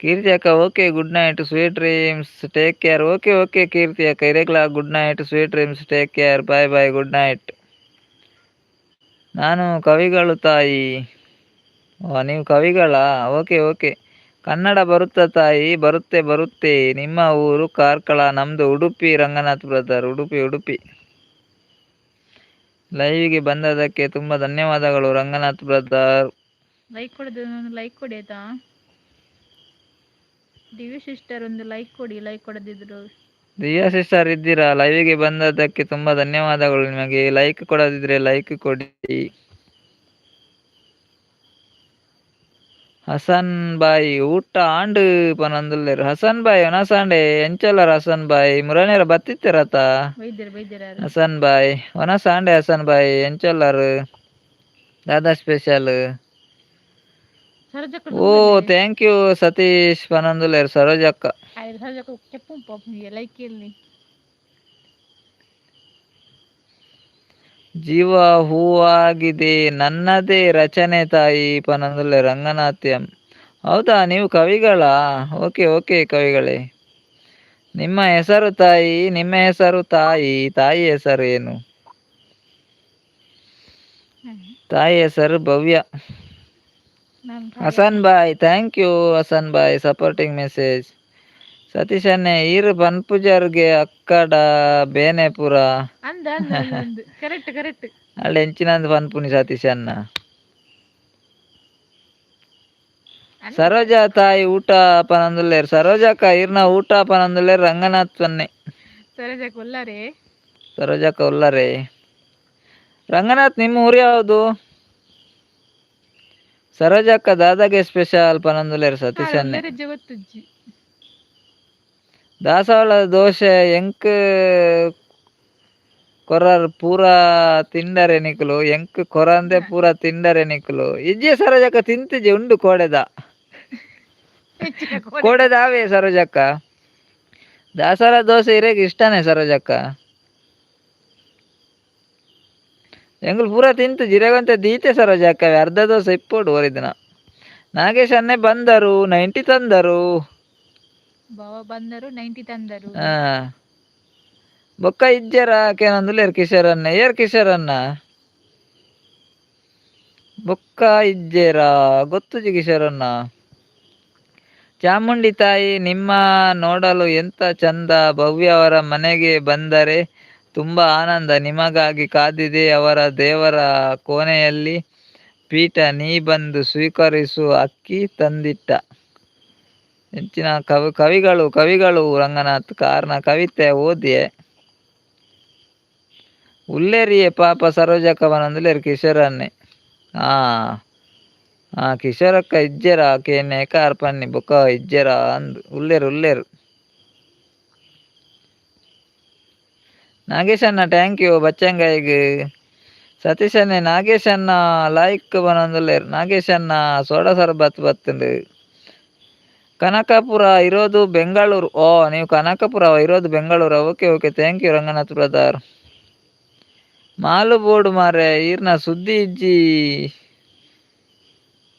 ಕೀರ್ತಿ ಅಕ್ಕ okay, good night, sweet dreams, take care. Okay okay Keerthi ಅಕ್ಕ, ಇರೆಗ್ಲಾ good night, sweet dreams, take care, bye bye, good night. ನಾನು ಕವಿಗಳು ತಾಯಿ. ಓ ನೀವು ಕವಿಗಳಾ? Okay okay. ಕನ್ನಡ ಬರುತ್ತಾ ತಾಯಿ? ಬರುತ್ತೆ ಬರುತ್ತೆ. ನಿಮ್ಮ ಊರು ಕಾರ್ಕಳ, ನಮ್ಮದು ಉಡುಪಿ ರಂಗನಾಥ್ ಬ್ರದರ್, ಉಡುಪಿ ಉಡುಪಿ. ಲೈವಿಗೆ ಬಂದದಕ್ಕೆ ತುಂಬ ಧನ್ಯವಾದಗಳು ರಂಗನಾಥ್ ಬ್ರದರ್. ಲೈಕ್ ಕೊಡೋದು ಲೈಕ್ ಕೊಡಿ ಆಯ್ತಾ? ದಿವ್ಯ ಸಿಸ್ಟರ್ ಒಂದು ಲೈಕ್ ಕೊಡಿ, ಲೈಕ್ ಕೊಡದಿದ್ರು. ದಿವ್ಯಾ ಸಿಸ್ಟರ್ ಇದ್ದೀರಾ? ಲೈವಿಗೆ ಬಂದದ್ದಕ್ಕೆ ತುಂಬ ಧನ್ಯವಾದಗಳು ನಿಮಗೆ. ಲೈಕ್ ಕೊಡದಿದ್ರೆ ಲೈಕ್ ಕೊಡಿ. Hasan ಬಾಯ್ ಊಟ ಆಂಡ್ ಪನೊಂದುಲ್ಲೆರ್. ಹಸನ್ ಬಾಯ್ ಒನಸಾಂಡೆ ಎಂಚೊಲ್ಲರ್ ಹಸನ್ ಬಾಯ್ ಮುರನೇರ ಬತ್ತಿತ್ತೆರತ? ಬೈದ್ಯರ್ ಬೈದ್ಯರ್. ಹಸನ್ ಬಾಯ್ ಒನಸಾಂಡೆ. ಹಸನ್ ಬಾಯ್ ಎಂಚೊಲ್ಲರ್? ದಾದಾ ಸ್ಪೆಷಲ್? ಸರೋಜಕ್ಕ. ಓ, thank you Satish ಪನೊಂದುಲ್ಲೆರ್ ಸರೋಜಕ್ಕ. ಸರೋಜಕ್ಕ ಕೆಪ್ಪು ಲೈಕ್ ಇರ್ಲಿ. ಜೀವ ಹೂವಾಗಿದೆ ನನ್ನದೇ ರಚನೆ ತಾಯಿ ಪನೊಂದುಲ್ಲೆರ್ ರಂಗನಾಥ್ ಎಂ. ಹೌದಾ, ನೀವು ಕವಿಗಳಾ? Okay okay ಕವಿಗಳೇ. ನಿಮ್ಮ ಹೆಸರು ತಾಯಿ? ನಿಮ್ಮ ಹೆಸರು ತಾಯಿ? ತಾಯಿ ಹೆಸರು ಏನು? ತಾಯಿ ಹೆಸರು ಭವ್ಯ. ನಾನು. Hasan Bhai, thank you Hasan Bhai supporting message. Satish ಅನ್ನೆ ಈರು ಪನ್ಪುಜರ್ಗೆ ಅಕ್ಕಡ ಬೇನೆ ಪೂರ. ಅಂದ ಅಂದ ಅಂದ, ಕರೆಕ್ಟ್ ಕರೆಕ್ಟ್. ಅಲ್ಲ, ಎಂಚಿನಂದು ಪನ್ಪುನಿ ಸತೀಶ್ ಅನ್ನ. ಸರೋಜಾ ತಾಯಿ ಊಟ ಪನೊಂದುಲ್ಲೆರ್. ಸರೋಜಕ್ಕ, ಈರ್ನ ಊಟ ಪನೊಂದುಲ್ಲೆರ್ ರಂಗನಾಥ್ ಪನ್ನೆ. ಸರೋಜಕ್ಕ ಉಲ್ಲಾರೆ. ಸರೋಜಕ್ಕ ಉಲ್ಲರೆ. ರಂಗನಾಥ್, ನಿಮ್ಮ ಊರು ಯಾವುದು? ಸರೋಜಕ್ಕ ದಾದಾಗೆ ಸ್ಪೆಷಲ್ ಪನೊಂದುಲ್ಲೆರ್ ಸತೀಶ್ ಅನ್ನೆ. ಗೊತ್ತುಜ್ಜಿ. ದಾಸವಾಳ ದೋಸೆ ಎಂಕ್ ಕೊರರ್ ಪೂರಾ ತಿಂಡರೆ ನಿಕುಲು. ಎಂಕ್ ಕೊರಂದೆ ಪೂರಾ ತಿಂಡರೆ ನಿಕುಲು. ಇಜ್ಜೆ ಸರೋಜಕ್ಕ, ತಿಂತಿಜೆ, ಉಂಡು ಕೋಡೆದ. ಕೋಡೆದಾವೆ ಸರೋಜಕ್ಕ. ದಾಸವಾಳ ದೋಸೆ ಇರೆಗ್ ಇಷ್ಟನೇ ಸರೋಜಕ್ಕ? ಎಂಕುಲು ಪೂರಾ ತಿಂತು ಇರೆಗಂತ ದೀತೆ ಸರೋಜಕ್ಕ. ಅರ್ಧ ದೋಸೆ ಇಪ್ಪೋಡು ಒರಿದಿನ. ನಾಗೇಶ್ ಅನ್ನೆ ಬಂದರು 90 ತಂದರು. ಬಾವ ಬಂದರು 90 ತಂದರು. ಆ ಬೊಕ್ಕ ಇಜ್ಜರ ಕೇನೊಂದುಲ್ಲೆರ್ ಕಿಶೋರ್ ಅಣ್ಣ. ಏರ್ ಕಿಶೋರ್ ಅಣ್ಣ? ಬೊಕ್ಕ ಇಜ್ಜೇರಾ? ಗೊತ್ತುಜಿ ಕಿಶೋರ್ ಅಣ್ಣ. ಚಾಮುಂಡಿ ತಾಯಿ ನಿಮ್ಮ ನೋಡಲು ಎಂತ ಚಂದ. ಭವ್ಯ ಅವರ ಮನೆಗೆ ಬಂದರೆ ತುಂಬಾ ಆನಂದ. ನಿಮಗಾಗಿ ಕಾದಿದೆ ಅವರ ದೇವರ ಕೋಣೆಯಲ್ಲಿ ಪೀಠ ನೀ ಬಂದು ಸ್ವೀಕರಿಸು ಅಕ್ಕಿ ತಂದಿಟ್ಟ. ಹೆಚ್ಚಿನ ಕವಿ ಕವಿಗಳು ಕವಿಗಳು ರಂಗನಾಥ್ ಕಾರ್ನ ಕವಿತೆ ಓದಿಯೆ. ಉಲ್ಲೇರಿಯೇ ಪಾಪ ಸರೋಜಕ್ಕ ಪನೊಂದುಲ್ಲೆರ್ ಕಿಶೋರ್ ಅನ್ನೆ. ಆ ಆ ಕಿಶೋರಕ್ಕ ಇಜ್ಜೆರಾ ಕೇನೆ ಕಾರ್ ಪನ್ನಿ ಬೊಕ್ಕ ಇಜ್ಜೆರಾ ಅಂದ್. ಉಲ್ಲೇರು ಉಲ್ಲೇರು. ನಾಗೇಶ್ ಅಣ್ಣ thank you ಬಚ್ಚಂಗಾಯಿಗ್. ಸತೀಶ್ ಅಣ್ಣೆ ನಾಗೇಶ್ ಅಣ್ಣ ಲೈಕ್ ಪನೊಂದುಲ್ಲೆರ್. ನಾಗೇಶ್ ಅಣ್ಣ ಸೋಡಾ ಸರ್ಬತ್ ಬತ್ತುಂಡು. ಕನಕಪುರ ಇರೋದು ಬೆಂಗಳೂರು. ಓ, ನೀವು ಕನಕಪುರ ಇರೋದು Bengaluru. Okay okay, thank you Ranganath brother. ಮಾಲು ಬೋಡು ಮಾರೆ, ಈರ್ನ ಸುದ್ದಿ ಇಜ್ಜಿ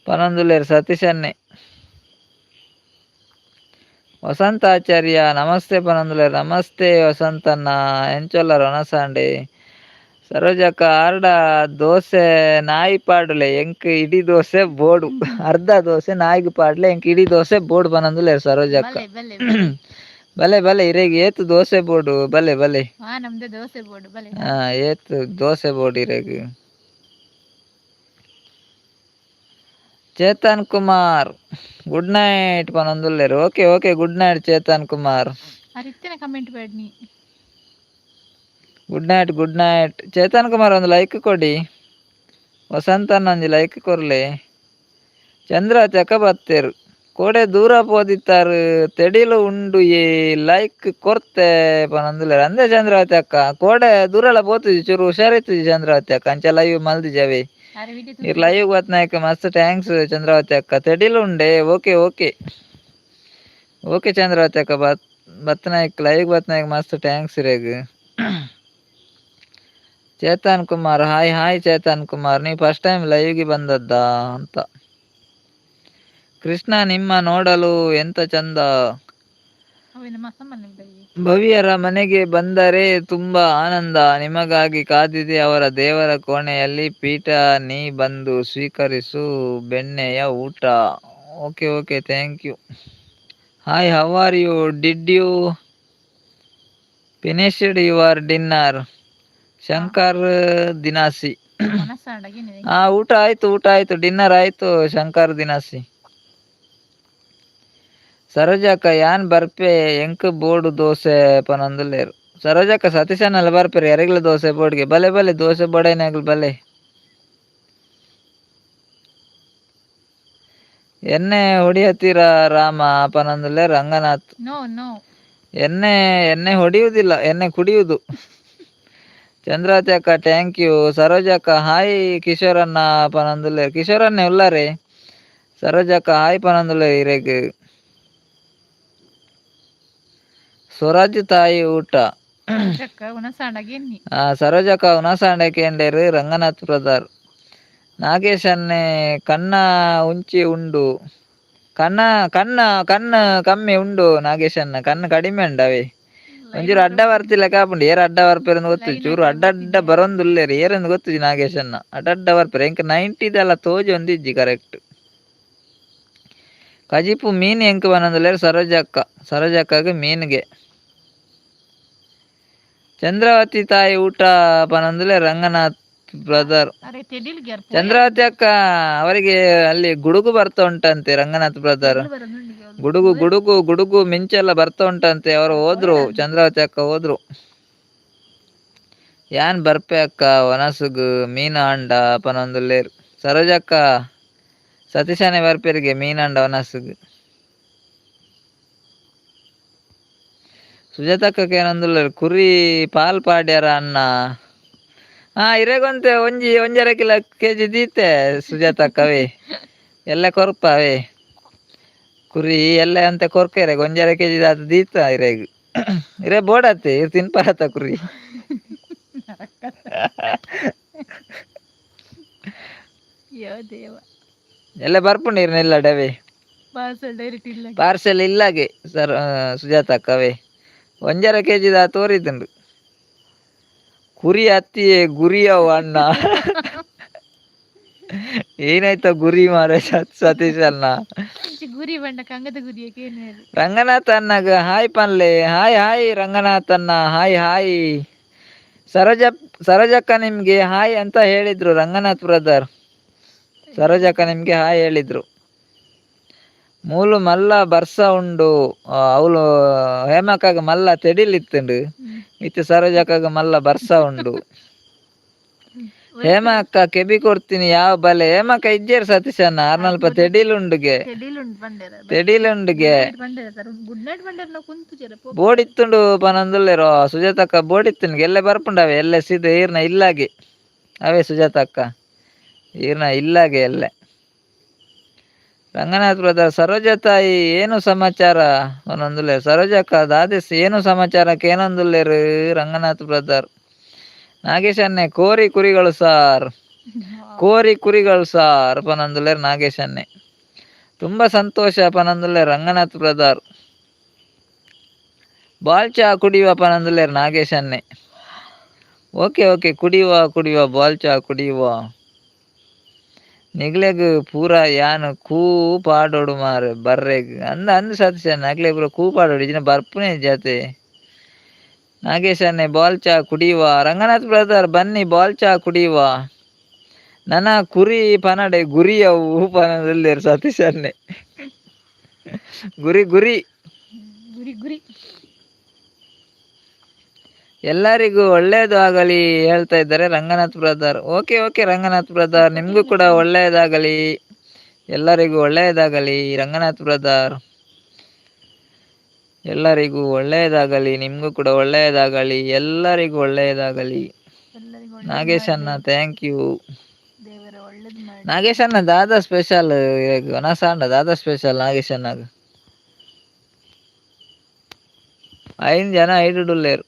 ಪನೊಂದುಲ್ಲೆರ್ ಸತೀಶ್ ಅನ್ನೆ. ವಸಂತಾಚಾರ್ಯ ನಮಸ್ತೆ ಪನೊಂದುಲ್ಲೆರ್. ನಮಸ್ತೆ ವಸಂತಣ್ಣ, ಎಂಚೊಲ್ಲರ್? ಒನಸಾಂಡೆ. ಸರೋಜಕ್ಕ ಆರ್ಡ ದೋಸೆ ನಾಯಿ ಪಾಡುಲೆ, ಎಂಕ್ ಇಡೀ ದೋಸೆ ಬೋಡು. ಅರ್ಧ ದೋಸೆ ನಾಯಿಗ್ ಪಾಡ್ಲೆ, ಎಂಕ್ ಇಡೀ ದೋಸೆ ಬೋಡು ಪನೊಂದುಲ್ಲೆರ್ ಸರೋಜಕ್ಕ. ಬಲೆ ಬಲೆ ಬಲೆ. ಬಲೆ ಬಲೆ, ಇರೆಗ್ ಏತ್ ದೋಸೆ ಬೋಡು? ಬಲೆ ಬಲೆ. ಹಾ, ನಮ್ದು ದೋಸೆ ಬೋಡು, ಬಲೆ. ಹಾ, ಏತ್ ದೋಸೆ ಬೋಡು ಇರೆಗ್? ಚೇತನ್ ಕುಮಾರ್ ಗುಡ್ ನೈಟ್ ಪನೊಂದುಲ್ಲೆರ್. Okay okay, good night Chetan Kumar. ಅರಿತ್ತಿನ comment ಬೇಡ್ನಿ. Good night good night Chetan Kumar. ಒಂದು ಲೈಕ್ ಕೊಡಿ. ವಸಂತಣ್ಣ ಒಂಜಿ ಲೈಕ್ ಕೊರ್ಲೆ. ಚಂದ್ರ ಚಕ ಬತ್ತೇರು ಕೋಡೆ ದೂರ ಪೋದಿತ್ತಾರು ತೆಡಿಲು ಉಂಡು ಏ ಲೈಕ್ ಕೊರ್ತೆ ಪನೊಂದುಲ್ಲೆರ್. ಅಂದೆ ಚಂದ್ರಾವತಿ ಅಕ್ಕ, ಕೋಡೆ ದೂರಲ ಪೋತುಜಿ, ಚೂರು ಹುಷಾರಿತ್ತುಜಿ ಚಂದ್ರಾವತಿ ಅಕ್ಕ, ಅಂಚ ಲೈವ್ ಮಲ್ದಿಜವೆ. ಅರೆ ವಿಡಿಯೋ. ಇರ್ ಲೈವ್ ಬತ್ನಾಯ್ಕ ಮಸ್ತ್ thanks Chandravati ಅಕ್ಕ. ತೆಡಿಲು ಉಂಡೆ. Okay okay okay Chandravati ಅಕ್ಕ, ಬತ್ ಬತ್ನಾಯ್ಕ್ ಲೈವ್ ಬತ್ನಾಯ್ಕ್ ಮಸ್ತ್ thanks ಇರೆಗ್. ಚೇತನ್ ಕುಮಾರ್ ಹಾಯ್ ಹಾಯ್ ಚೇತನ್ ಕುಮಾರ್, ನೀವು ಫಸ್ಟ್ ಟೈಮ್ ಲೈವ್ಗೆ ಬಂದದ್ದಾ ಅಂತ. ಕೃಷ್ಣ ನಿಮ್ಮ ನೋಡಲು ಎಂತ ಚಂದ. ಅವೇನ ಮಸಮನ್ ಬೈ. ಭವ್ಯರ ಮನೆಗೆ ಬಂದರೆ ತುಂಬಾ ಆನಂದ. ನಿಮಗಾಗಿ ಕಾದಿದೆ ಅವರ ದೇವರ ಕೋಣೆಯಲ್ಲಿ ಪೀಠ ನೀ ಬಂದು ಸ್ವೀಕರಿಸು ಬೆಣ್ಣೆಯ ಊಟ. Okay okay, thank you. Hi, how are you? Did you finished your dinner? Shankar Dinasi. ಮನಸ್ಸಾಂಡಗೆ. ಹಾ, ಊಟ ಆಯ್ತು, ಊಟ ಆಯ್ತು, ಡಿನ್ನರ್ ಆಯ್ತು ಶಂಕರ್ ದಿನಾಸಿ. ಸರೋಜಕ್ಕ ಯಾನ್ ಬರ್ಪೆ, ಎಂಕ್ ಬೋಡು ದೋಸೆ ಪನೊಂದುಲ್ಲೆರ್. ಸರೋಜಕ್ಕ, ಸತೀಶಣ್ಣಲ ಬರ್ಪೆರ್, ಎರೆಗ್ಲ ದೋಸೆ ಬೋಡ್ಗೆ. ಬಲೆ ಬಲೆ, ದೋಸೆ ಬೋಡೈನಾಗ್ಲು ಬಲೆ. ಎಣ್ಣೆ ಹೊಡಿಯತ್ತೀರ ರಾಮ ಪನಂದುಲ್ಲೆ ರಂಗನಾಥ್. No no. ಎಣ್ಣೆ ಎಣ್ಣೆ ಹೊಡೆಯುವುದಿಲ್ಲ, ಎಣ್ಣೆ ಕುಡಿಯುವುದು. ಚಂದ್ರಾವತಿ ಅಕ್ಕ thank you. ಸರೋಜಕ್ಕ hi ಕಿಶೋರಣ್ಣ ಪನಂದುಲ್ಲೆ. ಕಿಶೋರಣ್ಣ ಉಲ್ಲಾರೆ. ಸರೋಜಕ್ಕ ಹಾಯ್ ಪನಂದುಲ್ಲೆ ಇರೆಗ್. ಸ್ವರಾಜ್ ತಾಯಿ ಊಟ. ಸರೋಜಕ್ಕ ಉಣಸಾಂಡ ಕೇಂಡೇರು ರಂಗನಾಥ್ ಬ್ರದರ್. ನಾಗೇಶ್ ಅನ್ನೆ ಕಣ್ಣ ಉಂಚಿ ಉಂಡು, ಕಣ್ಣ ಕಣ್ಣ ಕಣ್ಣು ಕಮ್ಮಿ ಉಂಡು ನಾಗೇಶ್ ಅನ್ನ, ಕಣ್ಣು ಕಡಿಮೆ ಉಂಡವೇ. ಒಂಚೂರು ಅಡ್ಡ ಬರ್ತಿಲ್ಲ ಕಾಪುಂಡು, ಏರ್ ಅಡ್ಡ ಬರ್ಪೇರಂದು ಗೊತ್ತು, ಚೂರು ಅಡ್ಡ ಅಡ್ಡ ಬರೊಂದುಲ್ಲೇರು ಏರಂದು ಗೊತ್ತು ನಾಗೇಶ್ ಅನ್ನ ಅಡ್ಡ ಅಡ್ಡ ಬರ್ಪೇರು. ಎಂಕ್ 90ದೆಲ್ಲ ತೋಜಿ ಒಂದಿಜ್ಜಿ ಕರೆಕ್ಟ್. ಕಜಿಪು ಮೀನು ಎಂಕ್ ಬನೊಂದುಲ್ಲೇರು ಸರೋಜಕ್ಕ, ಸರೋಜಕ್ಕಗೆ ಮೀನುಗೆ. ಚಂದ್ರಾವತಿ ತಾಯಿ ಊಟ ಪನೊಂದುಲ್ಲೆ ರಂಗನಾಥ್ ಬ್ರದರ್. ಚಂದ್ರಾವತಿ ಅಕ್ಕ ಅವರಿಗೆ ಅಲ್ಲಿ ಗುಡುಗು ಬರ್ತಾ ಉಂಟಂತೆ ರಂಗನಾಥ್ ಬ್ರದರ್. ಗುಡುಗು ಗುಡುಗು ಗುಡುಗು ಮಿಂಚೆಲ್ಲ ಬರ್ತಾ ಉಂಟಂತೆ. ಅವರು ಹೋದ್ರು, ಚಂದ್ರಾವತಿ ಅಕ್ಕ ಹೋದ್ರು. ಯಾನ್ ಬರ್ಪೆ ಅಕ್ಕ ಒನಸುಗು ಮೀನ ಅಂಡ ಪನೊಂದುಲ್ಲೇರು ಸರೋಜಕ್ಕ. ಸತೀಶನೇ ಬರ್ಪೆರಿಗೆ ಮೀನಂಡ ಒನಸುಗು. ಸುಜಾತಕ್ಕಕ್ಕೆ ಏನೊಂದುಲ್ಲೇರು ಕುರಿ ಪಾಲ್ ಪಾಡ್ಯಾರ ಅಣ್ಣ. ಹಾ ಇರೆಗೊಂತೆ ಒಂಜಿ ಒಂಜರೆ ಕಿಲೋ ಕೆಜಿ ದೀತೆ ಸುಜಾತಕ್ಕವೇ. ಎಲ್ಲ ಕೊರ್ಪವೇ ಕುರಿ ಎಲ್ಲ ಅಂತ ಕೊರ್ಕ ಇರೆಗ್ ಒಂಜರೆ ಕೆಜಿ ದಾತ ದೀತ ಇರೆಗ್. ಇರೆ ಬೋಡತ್ತೆ ಇರ್ ತಿನ್ಪಾರತ್ತ ಕುರಿ. ಎಲ್ಲ ಬರ್ಪುಂಡು ಇರ್ನೆಲ್ಲ ಡವೆ. ಪಾರ್ಸೆಲ್ ಇಲ್ಲಾಗೆ ಸರ್ ಸುಜಾತಕ್ಕವೇ. ಒಂಜರೆ ಕೆಜಿ ದಾ ತೋರಿದ್ದುಂಡು ಕುರಿ ಅತ್ತಿಯೇ ಗುರಿಯವ ಅಣ್ಣ. ಏನಾಯ್ತ ಗುರಿ ಮಾರ ಸತೀಶ್ ಅಣ್ಣ. ಗುರಿ ಬಣ್ಣ ಕಂಗದ ಗುರಿಯ. ರಂಗನಾಥ್ ಅಣ್ಣಗ ಹಾಯ್ ಪನ್ಲೆ. ಹಾಯ್ ಹಾಯ್ ರಂಗನಾಥ್ ಅಣ್ಣ, ಹಾಯ್ ಹಾಯ್. ಸರೋಜ ಸರೋಜಕ್ಕ ನಿಮ್ಗೆ ಹಾಯ್ ಅಂತ ಹೇಳಿದ್ರು ರಂಗನಾಥ್ ಬ್ರದರ್. ಸರೋಜಕ್ಕ ನಿಮ್ಗೆ ಹಾಯ್ ಹೇಳಿದ್ರು. ಮೂಲು ಮಲ್ಲ ಬರ್ಸ ಉಂಡು, ಅವಳು ಹೇಮಕ್ಕಾಗ ಮಲ್ಲ ತೆಡಿಲಿತ್ತುಂಡು, ಇತ್ತೆ ಸರೋಜಕ್ಕಾಗ ಮಲ್ಲ ಬರ್ಸ ಉಂಡು. ಹೇಮ ಅಕ್ಕ ಕೆಬಿ ಕೊಡ್ತೀನಿ ಯಾವ ಬಲೆ. ಹೇಮಕ್ಕ ಇಜ್ಜೇರು ಸತೀಶ್ ಅಣ್ಣ ಆರ್ನಲ್ಪ ತೆಡಿಲುಂಡುಗೆ ತೆಡಿಲುಂಡುಗೆ ಬೋಡಿತ್ತುಂಡು ಪನಂದುಲ್ಲೇರೋ ಸುಜಾತಕ್ಕ. ಬೋಡಿತ್ತುಂಡು ಎಲ್ಲೆ ಬರ್ಪುಂಡು ಅವೇ ಎಲ್ಲೆ ಸೀದ ಈರ್ನ ಇಲ್ಲಾಗೆ ಅವೇ ಸುಜಾತಕ್ಕ ಈರ್ನ ಇಲ್ಲಾಗೆ ಎಲ್ಲೆ. ರಂಗನಾಥ್ ಬ್ರದರ್ ಸರೋಜ ತಾಯಿ ಏನು ಸಮಾಚಾರ ಒಂದೊಂದುಲ್ಲೇರು. ಸರೋಜಕ್ಕ ದಾದೇಶ್ ಏನು ಸಮಾಚಾರಕ್ಕೆ ಏನೊಂದುಲ್ಲೇರು ರಂಗನಾಥ್ ಬ್ರದರ್. ನಾಗೇಶ್ ಅನ್ನೆ ಕೋರಿ ಕುರಿಗಳು ಸಾರ್, ಕೋರಿ ಕುರಿಗಳು ಸಾರ್ ಪನೊಂದುಲ್ಲೇರು ನಾಗೇಶ್ ಅನ್ನೆ. ತುಂಬ ಸಂತೋಷ ಪನೊಂದುಲ್ಲೇರು ರಂಗನಾಥ್ ಬ್ರದರ್. ಬಾಲ್ ಚಾ ಕುಡಿಯುವ ಪನೊಂದುಲ್ಲೇರು ನಾಗೇಶ್ ಅನ್ನೆ. ಓಕೆ ಓಕೆ ಕುಡಿಯುವ ಕುಡಿಯುವ ಬಾಲ್ ಚಾ ಕುಡಿಯುವ. ನಿಗ್ಲೆಗ್ ಪೂರ ಯಾನ್ ಕೂ ಪಾಡೋಡು ಮಾರೆ ಬರ್ರೆಗ್ ಅಂದ ಅಂದ್ ಸತೀಶ್ ಅಣ್ಣ. ಅಗ್ಲೆ ಪೂರ ಕೂ ಪಾಡೋಡು ಇಜಿನ ಬರ್ಪುನೆ ಜಾತೆ. ನಾಗೇಶ್ ಅಣ್ಣೆ ಬಾಲ್ ಚಾ ಕುಡಿಯುವ. ರಂಗನಾಥ್ ಬ್ರದರ್ ಬನ್ನಿ ಬಾಲ್ ಚಾ ಕುಡಿಯುವ. ನನ್ನ ಕುರಿ ಪನಡೆ ಗುರಿ ಅವು ಪನದಲ್ಲೇರು ಸತೀಶ್ ಅಣ್ಣೆ. ಗುರಿ ಗುರಿ ಗುರಿ ಗುರಿ. ಎಲ್ಲರಿಗೂ ಒಳ್ಳೆಯದು ಆಗಲಿ ಹೇಳ್ತಾ ಇದ್ದಾರೆ Ranganath brother. Okay okay Ranganath brother, ನಿಮಗೂ ಕೂಡ ಒಳ್ಳೆಯದಾಗಲಿ, ಎಲ್ಲರಿಗೂ ಒಳ್ಳೆಯದಾಗಲಿ ರಂಗನಾಥ್ ಬ್ರದರ್. ಎಲ್ಲರಿಗೂ ಒಳ್ಳೆಯದಾಗಲಿ, ನಿಮಗೂ ಕೂಡ ಒಳ್ಳೆಯದಾಗಲಿ, ಎಲ್ಲರಿಗೂ ಒಳ್ಳೆಯದಾಗಲಿ. ನಾಗೇಶ್ ಅಣ್ಣ thank you. Nagesh ಅಣ್ಣ ದಾದಾ ಸ್ಪೆಷಲ್ ಒನಸಾಂಡ ದಾದಾ ಸ್ಪೆಷಲ್ ನಾಗೇಶ್ ಅಣ್ಣಗ್. 5 ಜನ ಐಡುಡುಲ್ಲೇರು.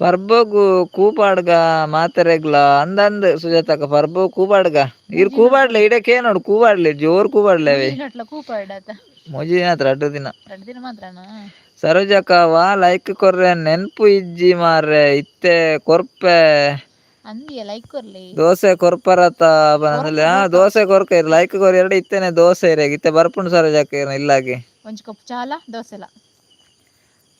ಪರ್ಬಗು ಕೂಪಾಡ್ಗ ಮಾತೆರೆಗ್ಲ ಅಂದಂದ್ ಸುಜಾತಕ್ಕ. ಪರ್ಬ ಕೂಪಾಡ್ಗ ಇರ್ ಕೂಪಾಡ್ಲೆ ಇಡಕ್ಕೆ ನೋಡು ಕೂಪಾಡ್ಲೆ ಜೋರ್ ಕೂಪಾಡ್ಲೆ ಅವೇ. ಮೊಜಿ ದಿನ ಆತ್ರ 2 ದಿನ. ಸರೋಜಕ್ಕ ವಾ ಲೈಕ್ ಕೊರ್ರೆ ನೆನ್ಪು ಇಜ್ಜಿ ಮಾರ್ರೆ ಇತ್ತೆ ಕೊರ್ಪೆ. ದೋಸೆ ಕೊರ್ಪರತ ದೋಸೆ ಕೊರ್ಕ ಲೈಕ್ ಕೊರ್ ಎರಡು ಇತ್ತೇನೆ ದೋಸೆ ಇರೆ ಇತ್ತೆ ಬರ್ಪುಂಡು ಸರೋಜಕ್ಕ ಇಲ್ಲಾಗೆ. ಒಂಜಿ ಕಪ್ ಚಾಲ ದೋಸೆಲ.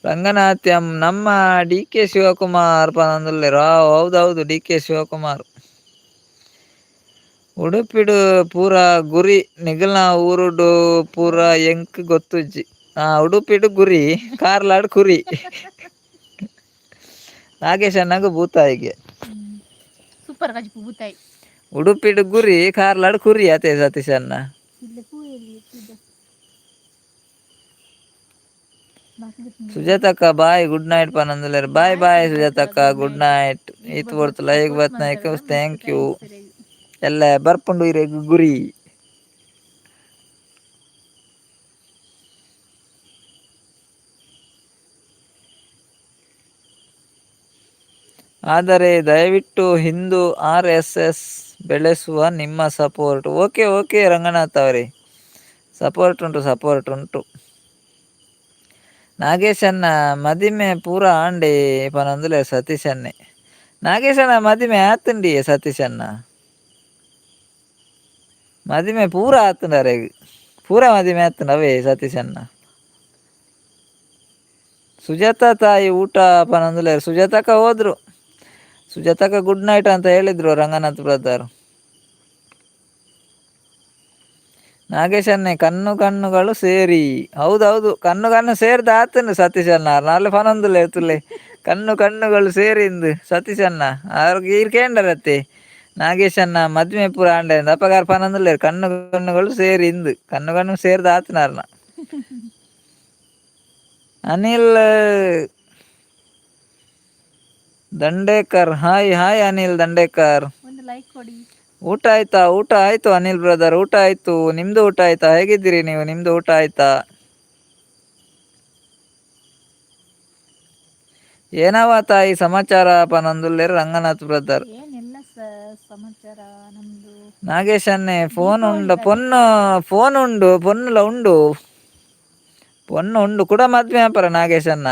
ರಂಗನಾಥ್ಯಂ ನಮ್ಮ ಡಿ ಕೆ ಶಿವಕುಮಾರ್ ಪನೊಂದುಲ್ಲೆರ್. ಹೌದೌದು ಡಿ ಕೆ ಶಿವಕುಮಾರ್. ಉಡುಪಿಡು ಪೂರ ಗುರಿ ನಿಗಲ್ನ ಊರುಡು ಪೂರ ಎಂಕ್ ಗೊತ್ತುಜ್ಜಿ. ಉಡುಪಿಡು ಗುರಿ, ಕಾರ್ಲಾಡ್ ಕುರಿ. ನಾಗೇಶ್ ಅಣ್ಣಗ ಬೂತಾಯಿಗೆ. ಸೂಪರ್ ಕಜಿಪು ಬೂತಾಯಿ. ಉಡುಪಿಡು ಗುರಿ, ಕಾರ್ಲಾಡ್ ಕುರಿ ಅತೆ ಸತೀಶ್ ಅಣ್ಣ. ಸುಜಾತಕ್ಕ ಬಾಯ್, ಗುಡ್ ನೈಟ್ ಪನೊಂದುಲ್ಲೆರ್. ಬಾಯ್ ಬಾಯ್ ಸುಜಾತಕ್ಕ, ಗುಡ್ ನೈಟ್. ಈತ್ ಪೊರ್ತು ಲೈಕ್ ಬತ್ನಾಯ್ಕ thank you. ಎಲ್ಲ ಬರ್ಪುಂಡು ಇರೆಗ್ ಗುರಿ. ಆದರೆ ದಯವಿಟ್ಟು ಹಿಂದೂ RSS ಬೆಳೆಸುವ ನಿಮ್ಮ ಸಪೋರ್ಟ್. ಓಕೆ ಓಕೆ ರಂಗನಾಥ್ ಅವರೇ, ಸಪೋರ್ಟ್ ಉಂಟು, ಸಪೋರ್ಟ್ ಉಂಟು. ನಾಗೇಶನ್ನ ಮದಿಮೆ ಪೂರ ಆಂಡೆ ಪನೊಂದುಲ್ಲೆರ್ ಸತೀಶನ್ನೆ. ನಾಗೇಶನ ಮದಿಮೆ ಆತುಂಡಿಯೇ ಸತೀಶನ್ನ. ಮದಿಮೆ ಪೂರ ಆತುಂಡು ಅರೆಗ್, ಪೂರ ಮದಿಮೆ ಆತುಂಡು ಅವೇ ಸತೀಶನ್ನ. ಸುಜಾತ ತಾಯಿ ಊಟ ಪನೊಂದುಲ್ಲೆರ್. ಸುಜಾತಕ್ಕ ಹೋದ್ರು, ಸುಜಾತಕ್ಕ ಗುಡ್ ನೈಟ್ ಅಂತ ಹೇಳಿದ್ರು ರಂಗನಾಥ್ ಬ್ರದರ್. ನಾಗೇಶನ್ನೇ ಕಣ್ಣು ಕಣ್ಣುಗಳು ಸೇರಿ. ಹೌದೌದು, ಕಣ್ಣು ಕಣ್ಣು ಸೇರ್ದ ಆತನು ಸತೀಶಣ್ಣ. ನಾಳೆ ಪನೊಂದುಲ್ಲೆ ತುಲೆ ಕಣ್ಣು ಕಣ್ಣುಗಳು ಸೇರಿಂದು ಸತೀಶಣ್ಣ. ಅವ್ರಿಗೆ ಈರ್ ಕೇಂಡರತ್ತೆ ನಾಗೇಶಣ್ಣ ಮದ್ಮೆ ಪೂರ ಆಂಡೆ ಅಪ್ಪಗಾರ ಪನೊಂದುಲ್ಲೇರು ಕಣ್ಣು ಕಣ್ಣುಗಳು ಸೇರಿಂದು, ಕಣ್ಣು ಕಣ್ಣು ಸೇರ್ದ ಆತನಾರ್ನ. Anil Dandekar hi hi Anil Dandekar. ಒಂದು ಲೈಕ್ ಕೊಡಿ. ಊಟ ಆಯ್ತಾ? ಊಟ ಆಯ್ತು ಅನಿಲ್ ಬ್ರದರ್, ಊಟ ಆಯ್ತು. ನಿಮ್ದು ಊಟ ಆಯ್ತಾ? ಹೇಗಿದ್ದೀರಿ ನೀವು? ನಿಮ್ದು ಊಟ ಆಯ್ತಾ? ಏನವ ತಾಯಿ ಸಮಾಚಾರ ಪನೊಂದುಲ್ಲೆರ್ ರಂಗನಾಥ್ ಬ್ರದರ್. ಏನಿಲ್ಲ ಸಮಾಚಾರ ನಮ್ದು. ನಾಗೇಶನ್ನೇ ಫೋನ್ ದೀಪಾವಳಿ ಉಂಡು, ಪೊನ್ನು ಫೋನ್ ಉಂಡು, ಪೊನ್ನುಲ ಉಂಡು, ಪೊನ್ನು ಉಂಡು ಕೂಡ ಮದ್ಮೆ ಆಪರ ನಾಗೇಶನ್ನ.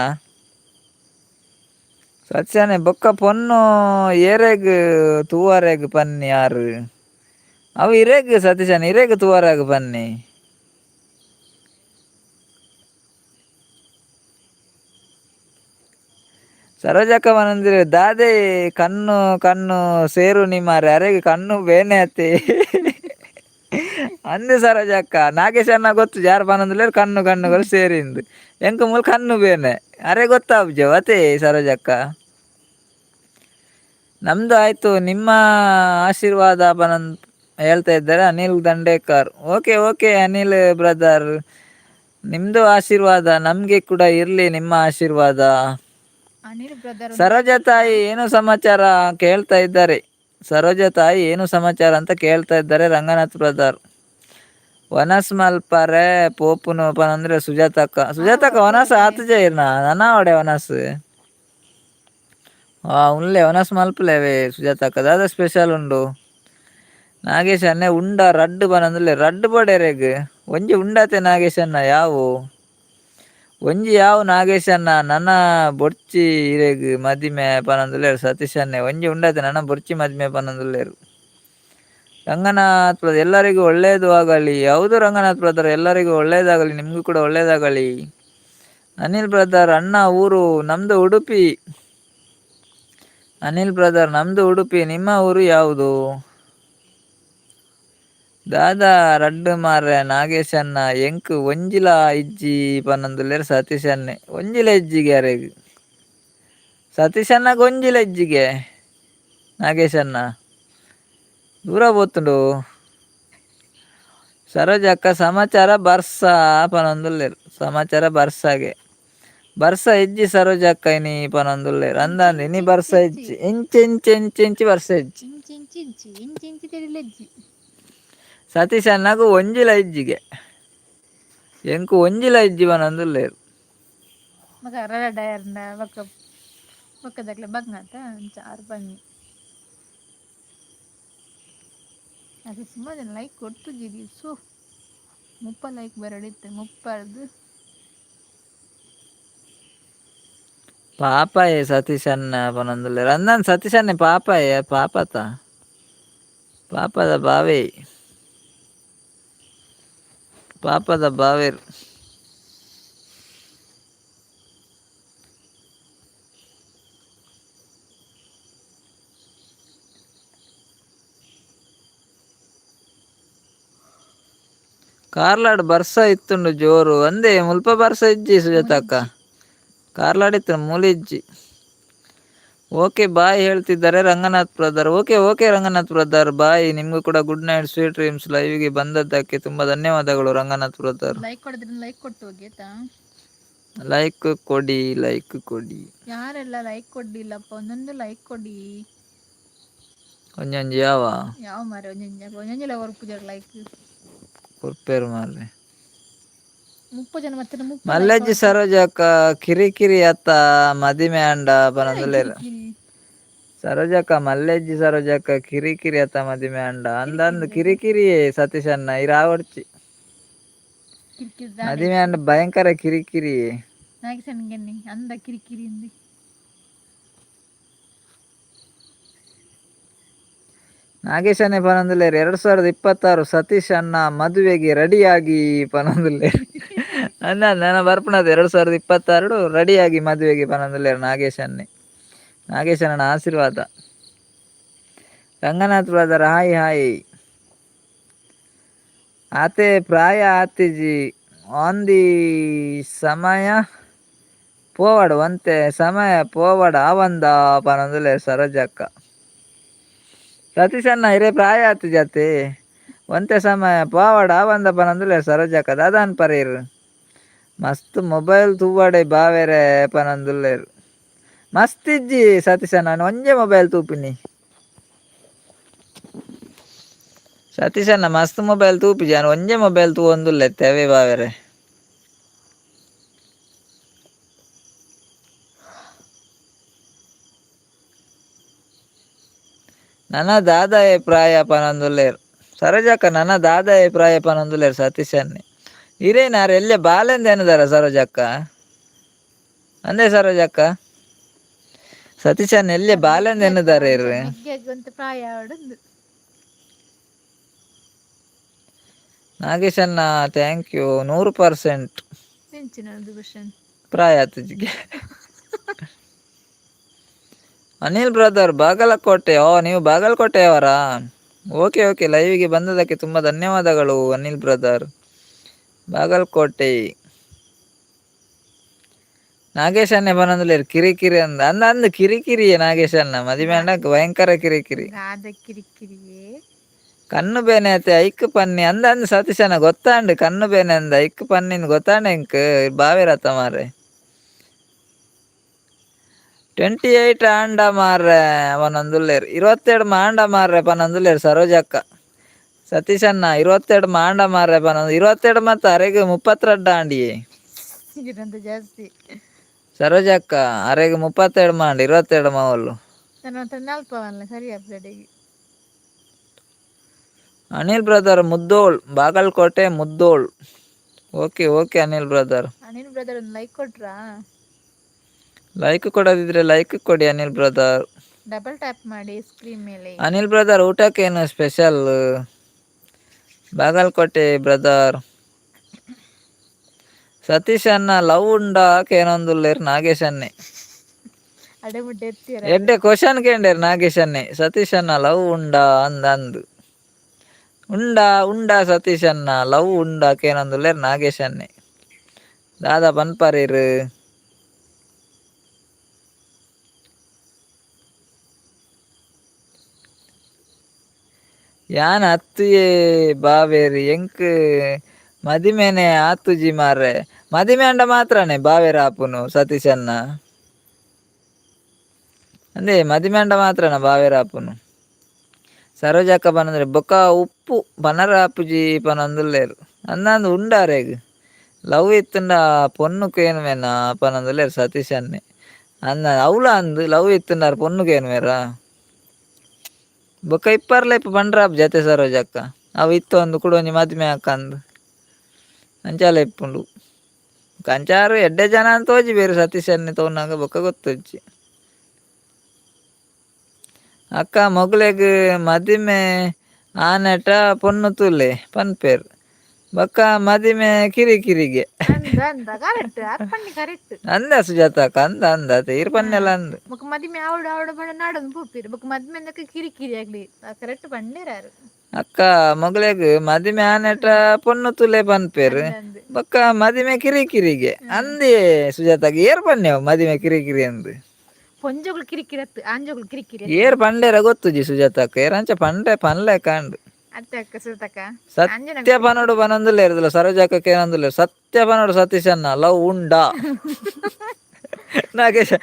ಸತ್ಯನೆ ಬೊಕ್ಕ ಪೊನ್ನು ಏರೆಗ್ ತೂವರೆಗ್ ಪನ್ನಿ ಯಾರು ಅವು ಇರೆಗ್ ಸತೀಶನ್ ಇರೆಗ್ ತೂವರೆಗ್ ಪನ್ನಿ. ಸರೋಜಕ್ಕ ಪನೊಂದುಲ್ಲೆರ್ ದಾದೆ ಕಣ್ಣು ಕಣ್ಣು ಸೇರುನಿ ಮಾರ್ರೆ, ಅರೆಗ್ ಕಣ್ಣು ಬೇನೆ ಅತ್ತೆ ಅಂದೆ ಸರೋಜಕ್ಕ. ನಾಗೇಶಣ್ಣ ಗೊತ್ತು ಜಾರ್ ಪನೊಂದುಲ್ಲೆರ್ ಕಣ್ಣು ಕಣ್ಣುಗಳು ಸೇರಿಂದು, ಎಂಕ್ ಮೂಲು ಕಣ್ಣು ಬೇನೆ ಅರೆ ಗೊತ್ತಾಪುಜ ಅತೆ ಸರೋಜಕ್ಕ. ನಮ್ದು ಆಯ್ತು, ನಿಮ್ಮ ಆಶೀರ್ವಾದ ಪನೊಂದು ಹೇಳ್ತಾ ಇದ್ದಾರೆ Anil Dandekar. Okay okay Anil brother, ನಿಮ್ದು ಆಶೀರ್ವಾದ ನಮ್ಗೆ ಕೂಡ ಇರ್ಲಿ, ನಿಮ್ಮ ಆಶೀರ್ವಾದ. ಅನಿಲ್ ಬ್ರದರ್. ಸರೋಜ ತಾಯಿ ಏನು ಸಮಾಚಾರ ಕೇಳ್ತಾ ಇದ್ದಾರೆ. ಸರೋಜ ತಾಯಿ ಏನು ಸಮಾಚಾರ ಅಂತ ಕೇಳ್ತಾ ಇದ್ದಾರೆ ರಂಗನಾಥ್ ಬ್ರದರ್. ವನಸ್ ಮಲ್ಪರೆ ಪೋಪುನು ಪನಂದ್ರೆ ಸುಜಾತಕ್ಕ. ಸುಜಾತಕ್ಕ ವನಸ್ ಆತುಜ ಇರ್ನ ನನ ಒಡೆ ವನಸ್ ಉನ್ಲೆ ವನಸ್ ಮಲ್ಪುಲೆವೆ ಸುಜಾತಕ್ಕ. ದಾದ ಸ್ಪೆಷಲ್ ಉಂಡು? ನಾಗೇಶ್ ಅಣ್ಣೆ ಉಂಡ ರಡ್ಡ್ ಪನೊಂದುಲ್ಲೆ. ರಡ್ಡ್ ಬೋಡೆರೆಗ್ ಒಂಜಿ ಉಂಡತೆ ನಾಗೇಶ್ ಅಣ್ಣ, ಯಾವು ಒಂಜಿ ಯಾವು ನಾಗೇಶಣ್ಣ. ನನ ಬೊರ್ಚಿ ಇರೆಗ್ ಮದಿಮೆ ಪನೊಂದುಲ್ಲೆರ್ ಸತೀಶ್ ಅಣ್ಣೆ. ಒಂಜಿ ಉಂಡತೆ ನನ ಬೊರ್ಚಿ ಮದಿಮೆ ಪನೊಂದುಲ್ಲೆರ್ ರಂಗನಾಥ್ ಬ್ರದರ್. ಎಲ್ಲರಿಗೂ ಒಳ್ಳೆಯದು ಆಗಲಿ. ಹೌದು ರಂಗನಾಥ್ ಬ್ರದರ್, ಎಲ್ಲರಿಗೂ ಒಳ್ಳೆಯದಾಗಲಿ, ನಿಮಗೂ ಕೂಡ ಒಳ್ಳೆಯದಾಗಲಿ. ಅನಿಲ್ ಬ್ರದರ್ ಅಣ್ಣ ಊರು? ನಮ್ದು ಉಡುಪಿ ಅನಿಲ್ ಬ್ರದರ್, ನಮ್ದು ಉಡುಪಿ. ನಿಮ್ಮ ಊರು ಯಾವುದು? ದಾದಾ ರಡ್ಡ್ ಮಾರ್ರೆ ನಾಗೇಶಣ್ಣ ಎಂಕ್ ಒಂಜಿಲ ಇಜ್ಜಿ ಪನೊಂದುಲ್ಲೆರ್ ಸತೀಶ್ ಅಣ್ಣೆ. ಒಂಜಿಲ ಇಜ್ಜಿಗೆ ಅರೆಗ್ ಸತೀಶಣ್ಣಗ್ ಒಂಜಿಲ ಇಜ್ಜಿಗೆ ನಾಗೇಶಣ್ಣ ದೂರ ಪೋತುಂಡು. ಸರೋಜಕ್ಕ ಸಮಾಚಾರ ಬರ್ಸ ಪನೊಂದುಲ್ಲೆರ್. ಸಮಾಚಾರ ಬರ್ಸಾಗೆ ಬರ್ಸ ಇಜ್ಜಿ ಸರೋಜಕ್ಕ ಇನಿ ಪನೊಂದುಲ್ಲೆರ್. ಅಂದಂದ್ ಇನಿ ಇಂಚ್ ಬರ್ಸ ಇಂಚ್ ಇಜ್ಜಿ, ಇಂಚ್ ಇಂಚ್ ಇಂಚ್ ಇಂಚ್ ಬರ್ಸ ಇಜ್ಜಿ. ಇಂಚ್ ಇಂಚ್ ಇಂಚಿ ಇಂಚ್ ಇಂಚಿ ತೆರಿಲೆಜ್ಜಿ. ಸತೀಶ್ ಅಣ್ಣಗ್ ಒಂಜಿಲ ಇಜ್ಜಿಗೆ, ಎಂಕ್ ಒಂಜಿಲ ಇಜ್ಜಿ ಪನೊಂದುಲ್ಲೆರ್. ಮಗ ರಡಾಯರ್ನ ಬೊಕ್ಕ ಬೊಕ್ಕದಕ್ಲೆ ಬಂಗಾತ ಅಂಚ ಆರ್ ಬಂಗಿ ಅದು ಸುಮಾರು ಜನ ಲೈಕ್ ಕೊಡ್ತುಜಿರಿ. ಸೊ 30 ಲೈಕ್ ಬರಡಿತ್ತೆ 30ರ್ದು. ಪಾಪಾಯೆ ಸತೀಶ್ ಅಣ್ಣ ಪನೊಂದುಲ್ಲೆರ್. ಅಂದಂದ್ ಸತೀಶ್ ಅಣ್ಣೆ ಪಾಪಾಯೆ, ಪಾಪತ ಪಾಪದ ಬಾವೆ, ಪಾಪದ ಬಾವೆರ್. ಕಾರ್ಲಾಡ್ ಬರ್ಸ ಇತ್ತುಂಡು ಜೋರು ಅಂದೇ ಮುಲ್ಪ ಬರ್ಸ ಇಜ್ಜಿ ಸುಜಾತಕ್ಕ. ಕಾರ್ಲಾಡ್ ಇತ್ತು ಮೂಲಿಜ್ಜಿ. ಓಕೆ ಬಾಯ್ ಹೇಳ್ತಿದ್ದಾರೆ Ranganath brother. Okay okay Ranganath brother, bye. ನಿಮಗೂ ಕೂಡ good night, sweet dreams. ಲೈವ್ಗೆ ಬಂದದ್ದಕ್ಕೆ ತುಂಬ ಧನ್ಯವಾದಗಳು ರಂಗನಾಥ್ ಬ್ರದರ್. ಲೈಕ್ ಕೊಡೋದ್ರಿಂದ ಲೈಕ್ ಕೊಟ್ಟು ಹೋಗಿ ಆಯ್ತಾ? ಲೈಕ್ ಕೊಡಿ, ಲೈಕ್ ಕೊಡಿ. ಯಾರೆಲ್ಲ ಲೈಕ್ ಕೊಡ್ಲಿಲ್ಲಪ್ಪ, ಒಂದೊಂದು ಲೈಕ್ ಕೊಡಿ. ಒಂಜೊಂಜಿ ಯಾವ ಯಾವ ಮಾರೆ, ಒಂಜೊಂಜಿ ಒಂಜೊಂಜಿಲ ಕೊರ್ಪುಜರ್ ಲೈಕ್. ಕೊರ್ಪೇರು ಮಾರ್ರೆ. 30 ಜನ ಮತ್ತೆ 30. ಮಲ್ಲಜ್ಜಿ ಸರೋಜಕ್ಕ ಕಿರಿಕಿರಿ ಅತ್ತ ಮದಿಮೆ ಅಂಡ ಪನೊಂದುಲ್ಲೆರ್. ಸರೋಜಕ್ಕ, ಮಲ್ಲೆಜ್ಜಿ ಸರೋಜಕ್ಕ ಕಿರಿಕಿರಿ ಅತ್ತ ಮದಿಮೆ ಅಂಡ ಅಂದಂದು ಕಿರಿಕಿರಿಯೇ. ಸತೀಶಣ್ಣ ಇರಾವಡ್ಚಿ. ಕಿರಿಕಿರಿ. ಮದಿಮೆ ಅಂಡ ಭಯಂಕರ ಕಿರಿಕಿರಿಯೇ. ನಾಗಿಸಣ್ಗೆನ್ನಿ ಅಂದ ಕಿರಿಕಿರಿ ಇಂದಿ. ನಾಗೇಶನೇ ಪನೊಂದುಲ್ಲೆರ್ 2026 ಸತೀಶ್ ಅಣ್ಣ ಮದುವೆಗೆ ರೆಡಿಯಾಗಿ ಪನೊಂದುಲ್ಲೆರ್. ಅಂದ ನನ ಬರ್ಪುನದ 2026 ರೆಡಿಯಾಗಿ ಮದುವೆಗೆ ಪನೊಂದುಲ್ಲೆರ್ ನಾಗೇಶನ್ನೇ. ನಾಗೇಶನ ಆಶೀರ್ವಾದ. Ranganath brother hi hi. ಆತೆ ಪ್ರಾಯ ಆತಿಜಿ, ಆನ್ the ಸಮಯ ಪೋವಡ್, ಒಂತೆ ಸಮಯ ಪೋವಡ್ ಆವಂದ ಪನೊಂದುಲ್ಲೆರ್ ಸರೋಜಕ್ಕ. ಸತೀಶಣ್ಣ ಇರೆ ಪ್ರಾಯ ಆತಿಜತೆ, ಒಂತೆ ಸಮಯ ಪೋವಡ್ ಆವಂದ ಪನೊಂದುಲ್ಲೆರ್ ಸರೋಜಕ್ಕ. ದಾದಾನ್ ಪರೇರ್ ಮಸ್ತ್ ಮೊಬೈಲ್ ತೂವಡೆ ಬಾವೆರೆ ಪನೊಂದುಲ್ಲೆರ್. ಮಸ್ತ್ ಇಜ್ಜಿ ಸತೀಶಣ್ಣ, ಒಂಜೆ ಮೊಬೈಲ್ ತೂಪಿನಿ. ಸತೀಶಣ್ಣ ಮಸ್ತ್ ಮೊಬೈಲ್ ತೂಪಿಜಿ, ನಾನು ಒಂಜೆ ಮೊಬೈಲ್ ತೂವೊಂದುಲ್ಲೆ ಅವೇ ಬಾವೆರೆ. ನನ್ನ ದಾದಾಯೆ ಪ್ರಾಯ ಪನೊಂದುಲ್ಲೆರ್ ಸರೋಜಕ್ಕ. ನನ್ನ ದಾದಾಯೆ ಪ್ರಾಯ ಪನೊಂದುಲ್ಲೆರ್ ಸತೀಶನ್ನೇ. ಇರೇನಾರ್ ಎಲ್ಲೆ ಬಾಲೆಂದ ಎನ್ನುದಾರ ಸರೋಜಕ್ಕ? ಅಂದೇ ಸರೋಜಕ್ಕ, ಸತೀಶನ್ ಎಲ್ಲೆ ಬಾಲೆಂದ ಎನ್ನುದಾರ ಇರ್? ಮೆಗ್ಗೆಗ್ ಪ್ರಾಯ ಆವಡುಂದು. ನಾಗೇಶಣ್ಣ thank you. 100% ಎಂಚಿನ ಕ್ವಶನ್? ಪ್ರಾಯ ಆತುಜಿಗೆ. ಅನಿಲ್ ಬ್ರದರ್ ಬಾಗಲಕೋಟೆ. ಓ, ನೀವು ಬಾಗಲಕೋಟೆಯವರಾ? ಓಕೆ ಓಕೆ, ಲೈವಿಗೆ ಬಂದದಕ್ಕೆ ತುಂಬ ಧನ್ಯವಾದಗಳು ಅನಿಲ್ ಬ್ರದರ್ ಬಾಗಲಕೋಟೆ. ನಾಗೇಶನ್ನೇ ಪನೊಂದುಲ್ಲೆರ್ ಕಿರಿಕಿರಿ ಅಂದ ಅಂದ ಅಂದ್ ಕಿರಿಕಿರಿಯೇ. ನಾಗೇಶಣ್ಣ ಮದಿಮೆ ಅಂಡ ಭಯಂಕರ ಕಿರಿಕಿರಿ. ದಾದ ಕಿರಿಕಿರಿಯೇ? ಕಣ್ಣು ಬೇನೆ ಆತೆ ಐಕ್ ಪನ್ನಿ ಅಂದ ಅಂದ್ ಸತೀಶಣ್ಣ ಗೊತ್ತಾಂಡ್. ಕಣ್ಣು ಬೇನೆ ಅಂದ ಐಕ್ ಪನ್ನಿಂದ್ ಗೊತ್ತಾಂಡ್ ಎಂಕ್. ಬಾವೇರತ್ತ ಮಾರ್ರೆ. 28 ಆಂಡ ಮಾರ್ರೆ ಪನೊಂದುಲ್ಲೆರ್. 22 ಮಾಂಡ ಮಾರ್ರೆ ಪನೊಂದುಲ್ಲೆರ್ ಸರೋಜಕ್ಕ. ಸತೀಶಣ್ಣ 22 ಮಾಂಡ ಮಾರ್ರೆ ಪನೊಂದು. 22 ಮತ್ತ ಅರೆಗ್ 32 ಆಂಡಿಯೇ. ಇರಂತ ಜಾಸ್ತಿ. ಸರೋಜಕ್ಕ ಅರೆಗ್ 32 ಮಾಂಡ, 22 ಮಾವಲ್ಲು. ನನ್ನ ಹತ್ರ ನಲ್ಪ ಅಲ್ಲ ಸರಿ ಅಪ್ಲಡೆಗೆ. Anil brother Mudhol, Bagalkote Mudhol. Okay okay Anil brother. Anil brother ಒಂದು ಲೈಕ್ ಕೊಟ್ರಾ? ಲೈಕ್ ಕೊಡದಿದ್ರೆ ಲೈಕ್ ಕೊಡಿ ಅನಿಲ್ brother. Double tap ಮಾಡಿ ಸ್ಕ್ರೀನ್ ಮೇಲೆ. ಅನಿಲ್ ಬ್ರದರ್ ಊಟಕ್ಕೇನು ಸ್ಪೆಷಲ್? ಬಾಗಲಕೋಟೆ ಬ್ರದರ್. ಸತೀಶ್ ಅಣ್ಣ ಲವ್ ಉಂಡಾ ಕೇನೊಂದುಲ್ಲೆರ್ ನಾಗೇಶ್ ಅನ್ನೆ. ಅಡೆ ಮುಡ್ಡೆ ಎತ್ತೀರ. ಎಡ್ಡೆ ಕ್ವಶನ್ ಕೇಂಡೇರ್ ನಾಗೇಶ್ ಅನ್ನೆ. ಸತೀಶ್ ಅಣ್ಣ ಲವ್ ಉಂಡಾ ಅಂದ ಅಂದು ಉಂಡಾ ಉಂಡಾ ಸತೀಶ್ ಅಣ್ಣ ಲವ್ ಉಂಡಾ ಕೇನೊಂದುಲ್ಲೆರ್ ನಾಗೇಶ್ ಅನ್ನೆ. ದಾದಾ ಪನ್ಪರೀರ್? ಯಾನ್ ಅತ್ತುಯೇ ಬಾವೇರ್, ಎಂಕ್ ಮದಿಮೆನೆ ಆತುಜಿ ಮಾರ್ರೆ. ಮದಿಮೆ ಅಂಡ ಮಾತ್ರನೇ ಬಾವೇರ್ ಆಪುನು ಸತೀಶಣ್ಣ? ಅಂದೇ ಮದಿಮೆ ಅಂಡ ಮಾತ್ರನ ಬಾವೇರ್ ಆಪುನು? ಸರೋಜಕ್ಕ ಪನಂದ್ರೆ ಬೊಕ್ಕ ಉಪ್ಪು ಪನರ ಆಪುಜಿ ಪನೊಂದುಲ್ಲೆರ್. ಅಂದಂದು ಉಂಡಾರೆಗ್ ಲವ್ ಇತ್ತುಂಡ ಪೊನ್ನು ಕೇನುವೆನ ಪನೊಂದುಲ್ಲೆರ್ ಸತೀಶನ್ನೇ. ಅಂದ ಅವ್ಲ ಅಂದ್ ಲವ್ ಇತ್ತುಂಡಾರ್ ಪೊನ್ನು ಕೇನುವೆರಾ? ಬೊಕ್ಕ ಇಪ್ಪರ್ಲ ಇಪ್ಪ ಪಂಡ್ರಾಪ್ ಜತೆ ಸರೋಜಕ್ಕ. ಅವು ಇತ್ತು ಒಂದು ಕುಡ ಒಂಜಿ ಮದಿಮೆ ಅಕ್ಕಂದು ಅಂಚಾಲ ಇಪ್ಪುಂಡು. ಕಂಚಾರು ಎಡ್ಡೆ ಜನ ಅಂತ ತೋಜಿ ಬೇರೆ ಸತೀಶನ್ನೇ ತೋನಾಗ ಬೊಕ್ಕ ಗೊತ್ತುಜ್ಜಿ. ಅಕ್ಕ ಮೊಗಲೆಗ್ ಮದಿಮೆ ಆನೆಟ ಪೊನ್ನು ತೂಲೆ ಪನ್ಪೇರ್, ಬೊಕ್ಕ ಮದಿಮೆ ಕಿರಿಕಿರಿಗೆ. ಅಂದ ಅಂದ ಕರೆಕ್ಟ್ ಅಪ್ಪಣ್ಣಿ ಕರೆಕ್ಟ್. ಅಂದ ಸುಜಾತ ಅಕ್ಕ ಅಂದ ಅಂದ ತೀರ್ ಪನ್ನೆಲ್ಲ ಅಂದ್. ಬೊಕ್ಕ ಮದಿಮೆ ಆವಡು ಆವಡು ಬಡ ನಾಡೊಂದು ಪೋಪಿರು, ಬೊಕ್ಕ ಮದಿಮೆ ಅಂದಕ ಕಿರಿಕಿರಿ ಆಗ್ಲಿ. ಕರೆಕ್ಟ್ ಪಂಡೇರಾರು. ಅಕ್ಕ ಮೊಗಲೆಗ್ ಮದಿಮೆ ಆನೆಟ ಪೊಣ್ಣು ತುಲೆ ಪನ್ಪೇರು. ಅಂದ್. ಬೊಕ್ಕ ಮದಿಮೆ ಕಿರಿಕಿರಿಗೆ ಅಂದೇ ಸುಜಾತಗ್ ಏರ್ ಪನ್ಯವು ಮದಿಮೆ ಕಿರಿಕಿರಿ ಅಂದ್. ಪೊಂಜೋಗುಳು ಕಿರಿಕಿರಿ ಅತ್ತು, ಆಂಜೋಗುಳು ಕಿರಿಕಿರಿ. ಏರ್ ಪಂಡೇರ ಗೊತ್ತುಜಿ ಸುಜಾತಕ್ಕ, ಏರಂಚ ಪಂಡೆ ಪನ್ಲೆ ಕಾಂಡು. ಅತ್ತೆ ಅಕ್ಕ ಸುಜಾತಕ್ಕ. ಸತ್ಯ ಪನೋಡು ಪನೊಂದುಲ್ಲೇರ್ದಲ್ಲ ಸರೋಜಕ್ಕ ಏನೊಂದುಲ್ಲೇರು ಸತ್ಯ ಪನೋಡು ಸತೀಶನ್ನ ಲವ್ ಉಂಡಾ ನಾಗೇಶ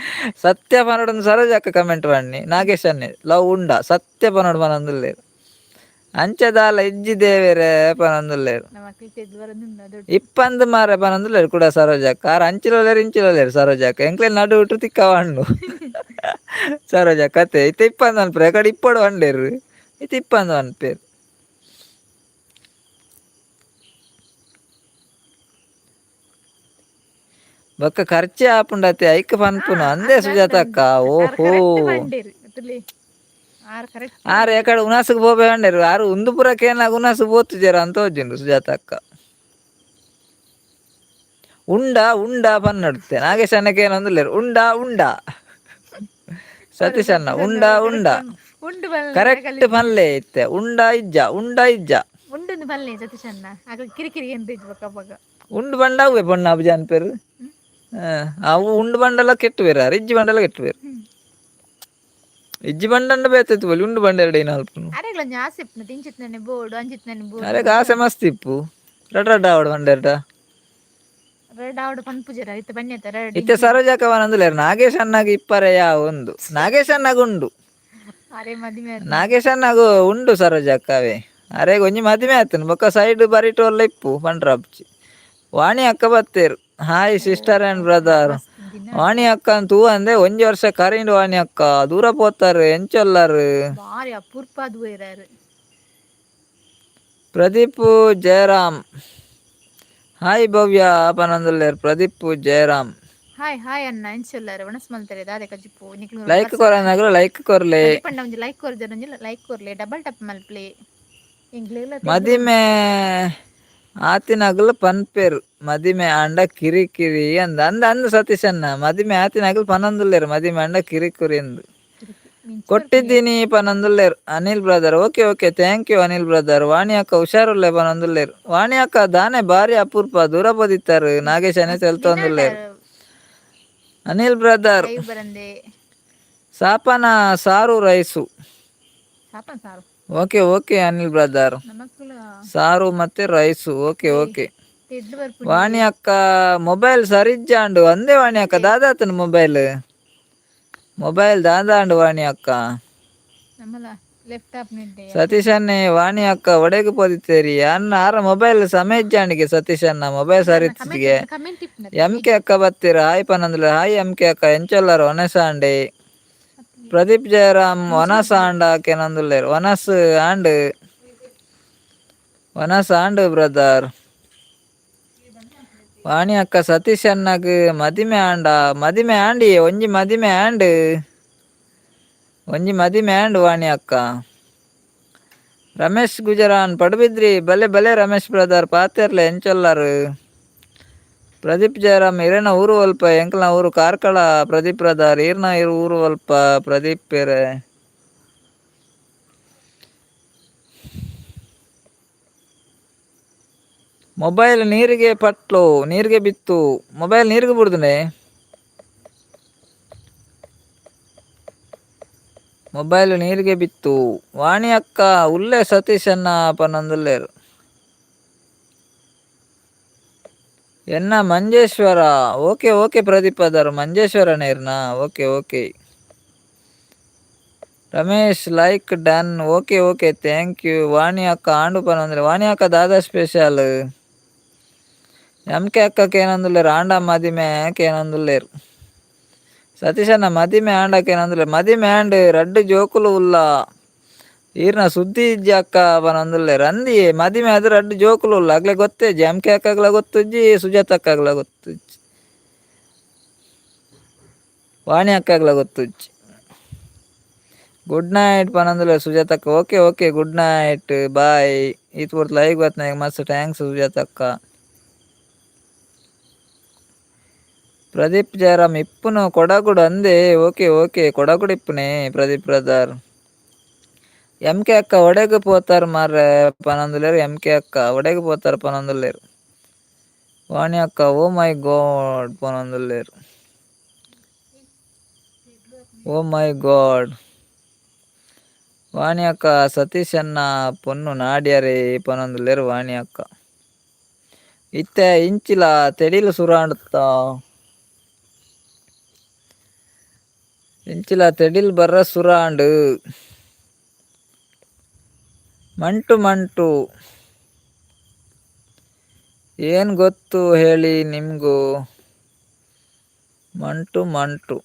ಸತ್ಯ ಪನೋಡು ಸರೋಜಕ್ಕ ಕಮೆಂಟ್ ಪನ್ನಿ ನಾಗೇಶ್ ಅನ್ನೆ ಲವ್ ಉಂಡಾ ಸತ್ಯ ಪನೋಡು ಪನೊಂದುಲ್ಲೇರು ಅಂಚದಾಲ ಇಜ್ಜಿ ದೇವೆರೆ ಪನೊಂದುಲ್ಲೇರು. ಇಪ್ಪಂದು ಮಾರೆ ಪನೊಂದುಲ್ಲೇರು ಕೂಡ ಸರೋಜಕ್ಕ ಆರ್ ಅಂಚಿಲೋಲೇರು ಇಂಚಿಲೋಲೇರು ಸರೋಜಕ್ಕ ಎಂಕ್ಲೆ ನಡು ಬಿಟ್ಟು ತಿಕ್ಕವಂಡು ಸರೋಜಕ್ಕ ಕತೆ ಇತ್ತೆ ಇಪ್ಪಂದು ಅನ್ಪೇರು ಕಡೆ ಇಪ್ಪಡು ಅಂಡೇರು ಇತ್ತೆ ಇಪ್ಪಂದು ಅನ್ಪೇರು. ಬೊಕ್ಕ ಖರ್ಚೆ ಆಪುಂಡತೆ ಐಕ್ ಪನ್ಪುನು ಅಂದೇ ಸುಜಾತಕ್ಕ. ಓಹೋ ಆರ್ ಎಕಡೆ ಉನಾಸುಗ್ ಪೋಪೆ ಅಂಡೇರು ಆರು ಉಂದು ಪೂರ ಕೇನಾಗ ಉನಾಸು ಪೋತುಜೆರ್ ಅಂತ ತೋಜುಂಡು ಸುಜಾತಕ್ಕ. ಉಂಡಾ ಉಂಡಾ ಪನ್ನಡುತ್ತೆ ನಾಗೇಶ್ ಅಣ್ಣಕ್ಕೆ ಏನೊಂದುಲ್ಲೇರು ಉಂಡಾ ಉಂಡಾ ಸತೀಶ್ ಅಣ್ಣ ಉಂಡಾ ಉಂಡಾ ಕರೆಕ್ಟ್ ಪನ್ಲೆ ಇತ್ತೆ ಉಂಡಾ ಇಜ್ಜ ಉಂಡಾ ಇಜ್ಜ ಉಂಡುಂದು ಪನ್ಲೆ ಸತೀಶ್ ಅಣ್ಣ ಅಕಲ್ ಕಿರಿಕಿರಿ ಎಂತ ಇಜ್ಜಿ ಬೊಕ್ಕ ಅಪಗ. ಉಂಡು ಬಂಡ ಅವ್ವೆ ಪೊಣ್ಣ ಅಬ್ಜ ಅನ್ಪೇರು ಅವು ಉಂಡು ಬಂಡಲ ಕೆಟ್ಟು ಬೇರೆ ಇಜ್ಜಿ ಬಂಡಲ ಕೆಟ್ಟು ಬೇರೆ ಇಜ್ಜಿ ಬಂಡಂಡ ಬೇತಿತ್ತು ಬಲಿ ಉಂಡು ಬಂಡ ಎರಡು ಏನು ಅಲ್ಪನು. ಅರೆಗ್ಲ ಒಂಜಿ ಆಸೆ ಇಪ್ಪುನು ತಿಂಚಿತ್ನನೆ ಬೋಡು ಅಂಚಿತ್ನನೆ ಬೋಡು. ಅರೆಗ್ ಆಸೆ ಮಸ್ತ್ ಇಪ್ಪು ರಡ್ ರಡ್ ಆವಡ್ ಬಂಡೆರ್ಡ. ರೆಡ್ ಆವಡ್ ಪನ್ಪುಜೆರ ಇತ್ತೆ ಬನ್ನಿತ ರೆಡ್. ಇತ್ತೆ ಸರೋಜಕ್ಕ ಪನೊಂದುಲ್ಲೆರ್ ನಾಗೇಶ್ ಅಣ್ಣಗ್ ಇಪ್ಪರೆ ಯಾ ಉಂದು ನಾಗೇಶ್ ಅಣ್ಣಗ್ ಉಂಡು. ಅರೆ ಮದಿಮೆ. ನಾಗೇಶ್ ಅಣ್ಣಗ್ ಉಂಡು ಸರೋಜಕ್ಕವೇ ಅರೆಗ್ ಒಂಜಿ ಮದಿಮೆ ಆತುಂಡು ಬೊಕ್ಕ ಸೈಡ್ ಬರಿಟ್ ಒಲ್ಲ ಇಪ್ಪು ಪಂಡ್ರಪ್ಚಿ. ವಾಣಿ ಅಕ್ಕ ಬತ್ತೇರು hi sister and brother. ವಾಣಿ ಅಕ್ಕ ತೂ ಅಂದೆ ಒಂಜಿ ವರ್ಷ ಕರೀಂಡ್ ವಾಣಿ ಅಕ್ಕ ದೂರ ಪೋತಾರು ಎಂಚೊಲ್ಲಾರು. ಬಾರಿ ಅಪೂರ್ಪ ದೂರಾರು. ಪ್ರದೀಪ್ ಜಯರಾಮ್ ಹಾಯ್ ಭವ್ಯ ಪನೊಂದುಲ್ಲೆರ್ ಪ್ರದೀಪ್ ಜಯರಾಮ್. ಹಾಯ್ ಹಾಯ್ ಅಣ್ಣ ಎಂಚೊಲ್ಲಾರು ವನಸ್ ಮಲ್ತೆರೆ ದಾದೆ ಕಜಿಪು ನಿಕ್ಲು. Like ಕೊರನಗಲು like ಕೊರ್ಲೆ. ಪಂಡ ಒಂಜಿ ಲೈಕ್ ಕೊರ್ಜರ್ ಒಂಜಿ ಲೈಕ್ ಕೊರ್ಲೆ ಡಬಲ್ ಟಪ್ ಮಲ್ಪ್ಲೆ ಎಂಕ್ಲೆಗ್ಲ. ಮದಿಮೆ ಆತಿನಗಲು ಪನ್ಪೇರು ಮದಿಮೆ ಆಂಡ ಕಿರಿಕಿರಿ ಅಂದ್ ಅಂದ್ ಅಂದ್ ಸತೀಶ್ ಅಣ್ಣ ಮದಿಮೆ ಆತಿನಗಲು ಪನೊಂದುಲ್ಲೆರ್ ಮದಿಮೆ ಆಂಡ ಕಿರಿಕಿರಿ ಅಂದ್. ಕೊಟ್ಟಿದ್ದೀನಿ ಪನೊಂದುಲ್ಲೆರ್ Anil brother. Okay okay thank you Anil brother. Vani ಅಕ್ಕ ಹುಷಾರುಲ್ಲೆ ಪನೊಂದುಲ್ಲೆರ್. ವಾಣಿ ಅಕ್ಕ ದಾನೆ ಬಾರಿ ಅಪೂರ್ಪ ದೂರ ಪೋದಿತ್ತಾರು ನಾಗೇಶ್ ಅನೆ ತೆಲ್ತೊಂದುಲ್ಲೆರ್ ಅನಿಲ್ ಬ್ರದರ್. ಲೈವ್ ಬರಂದೆ. ಸಾಪನ ಸಾರು ರೈಸು. ಸಾಪನ್ ಸಾರು. Okay okay Anil brother. ನಮಕ್ಕುಲ ಸಾರು ಮತ್ತೆ rice okay okay. ತೆಡ್ಲು ಬರ್ಪುಂಡು. ವಾಣಿ ಅಕ್ಕ ಮೊಬೈಲ್ ಸರಿಜ್ಜಾಂಡು ಅಂದೇ ವಾಣಿ ಅಕ್ಕ ದಾದಾತನ ಮೊಬೈಲ್ ಮೊಬೈಲ್ ದಾದಾಂಡು ವಾಣಿ ಅಕ್ಕ. ನಮ್ಮಲ ಲೆಫ್ಟ್ ಟಾಪ್ ನಿಡ್ಡೆ. ಸತೀಶ್ ಅಣ್ಣೆ ವಾಣಿ ಅಕ್ಕ ಒಡೆಗೆ ಪೋದಿತ್ತೇರಿ ಅಣ್ಣ ಆರ ಮೊಬೈಲ್ ಸಮೇಜ್ಜಾಂಡಿಗೆ ಸತೀಶ್ ಅಣ್ಣ ಮೊಬೈಲ್ ಸರಿತ್ತಿಗೆ. ಕಮೆಂಟ್ ಇಪ್ಪುನ. ಎಂ ಕೆ ಅಕ್ಕ ಬತ್ತೀರ ಹಾಯ್ ಪನಂದ್ಲ hi M K ಅಕ್ಕ ಎಂಚೊಲ್ಲಾರ ವನಸಾಂಡೆ ಪ್ರದೀಪ್ ಜಯರಾಮ್ ವನಸ ಆಂಡ ಕೇನೊಂದುಲ್ಲೆರ್ ವನಸ್ ಆಂಡ್ ವನಸ್ ಆಂಡ್ ಬ್ರದರ್. ವಾಣಿ ಅಕ್ಕ ಸತೀಶ್ ಅಣ್ಣಗ್ ಮದಿಮೆ ಆಂಡ ಮದಿಮೆ ಆಂಡಿ ಒಂಜಿ ಮದಿಮೆ ಆಂಡ್ ಒಂಜಿ ಮದಿಮೆ ಆಂಡ್ ವಾಣಿ ಅಕ್ಕ. ರಮೇಶ್ ಗುಜರಾನ್ ಪಡುಬಿದ್ರಿ ಬಲೆ ಬಲೆ ರಮೇಶ್ ಬ್ರದರ್ ಪಾತೆರ್ಲೆ ಎಂಚೊಲ್ಲಾರು. ಪ್ರದೀಪ್ ಜಯರಾಮ್ ಇರೆನ ಊರು ಒಲ್ಪ ಎಂಕ್ಲನ ಊರು ಕಾರ್ಕಳ ಪ್ರದೀಪ್ ಬ್ರದರ್ ಈರ್ನ ಊರು ಒಲ್ಪ ಪ್ರದೀಪ್ ಪೇರೆ. ಮೊಬೈಲ್ ನೀರಿಗೆ ಪಟ್ಲು ನೀರಿಗೆ ಬಿತ್ತು ಮೊಬೈಲ್ ನೀರಿಗೆ ಬಿಡ್ದುನೆ ಮೊಬೈಲ್ ನೀರಿಗೆ ಬಿತ್ತು. ವಾಣಿ ಅಕ್ಕ ಉಲ್ಲೆ ಸತೀಶ್ ಅಣ್ಣ ಪನೊಂದುಲ್ಲೆರ್. ಎನ್ನ ಮಂಜೇಶ್ವರ ಓಕೆ ಓಕೆ ಪ್ರದೀಪ್ ಅದಾರ್ ಮಂಜೇಶ್ವರ ನೇರ್ನಾ okay okay. Ramesh like done okay okay thank you. Vani ಅಕ್ಕ ಆಂಡು ಪನೊಂದುಲ್ಲೆರ್ ವಾಣಿ ಅಕ್ಕ ದಾದಾ special. M K ಅಕ್ಕ ಕೇನೊಂದುಲ್ಲೆರ್ ಆಂಡ ಮದಿಮೆ ಕೇನೊಂದುಲ್ಲೆರ್. ಸತೀಶಣ್ಣ ಮದಿಮೆ ಆಂಡ ಕೇನೊಂದುಲ್ಲೆರ್ ಮದಿಮೆ ಆಂಡ್ ರಡ್ಡ್ ಜೋಕುಲು ಉಲ್ಲ ಈರ್ನ ಸುದ್ದಿ ಇಜ್ಜಿ ಅಕ್ಕ ಪನೊಂದುಲ್ಲೆರ್ ಅಂದಿಯೇ ಮದಿಮೆ ಆದ್ ರಡ್ಡ್ ಜೋಕುಲು ಉಲ್ಲ ಅಗ್ಲೆ ಗೊತ್ತೇಜಿ ಎಂ ಕೆ ಅಕ್ಕಗ್ಲ ಗೊತ್ತುಜ್ಜಿ ಸುಜಾತ ಅಕ್ಕಗ್ಲ ಗೊತ್ತುಜ್ಜಿ ವಾಣಿ ಅಕ್ಕಗ್ಲ ಗೊತ್ತುಜ್ಜಿ. ಗುಡ್ ನೈಟ್ ಪನೊಂದುಲ್ಲೆರ್ ಸುಜಾತಕ್ಕ okay okay good night bye. ಈತ್ ಪೊರ್ತು ಲೈವ್ ಬತ್ತಿನಾಯಗ್ ಮಸ್ತ್ thanks ಸುಜಾತಕ್ಕ. ಪ್ರದೀಪ್ ಜಯರಾಮ್ ಇಪ್ಪುನು ಕೊಡಗುಡು ಅಂದೇ ಓಕೆ ಓಕೆ ಕೊಡಗುಡು ಇಪ್ಪುನೆ ಪ್ರದೀಪ್ ಬ್ರದರ್. M K ಅಕ್ಕ ಒಡೆಗ್ ಪೋತಾರ್ ಮಾರ್ರೆ ಪನೊಂದುಲ್ಲೆರ್ ಎಂ ಕೆ ಅಕ್ಕ ಒಡೆಗ್ ಪೋತಾರ್ ಪನೊಂದುಲ್ಲೆರ್. ವಾಣಿ ಅಕ್ಕ ಓ ಮೈ ಗಾಡ್ ಪನೊಂದುಲ್ಲೆರ್. ಓ ಮೈ ಗಾಡ್. ವಾಣಿ ಅಕ್ಕ ಸತೀಶ್ ಅಣ್ಣ ಪೊನ್ನು ನಾಡ್ಯರೆ ಪನೊಂದುಲ್ಲೆರ್ ವಾಣಿ ಅಕ್ಕ. ಇತ್ತೆ ಇಂಚಿಲ ತೆಡಿಲ್ ಸುರಾಂಡ್ತ. ಇಂಚಿಲ ತೆಡಿಲ್ ಬರ್ರ ಸುರಾಂಡ್. ಮಂಟು ಮಂಟು ಏನ್ ಗೊತ್ತು ಹೇಳಿ ನಿಮ್ಗೂ. ಮಂಟು ಮಂಟು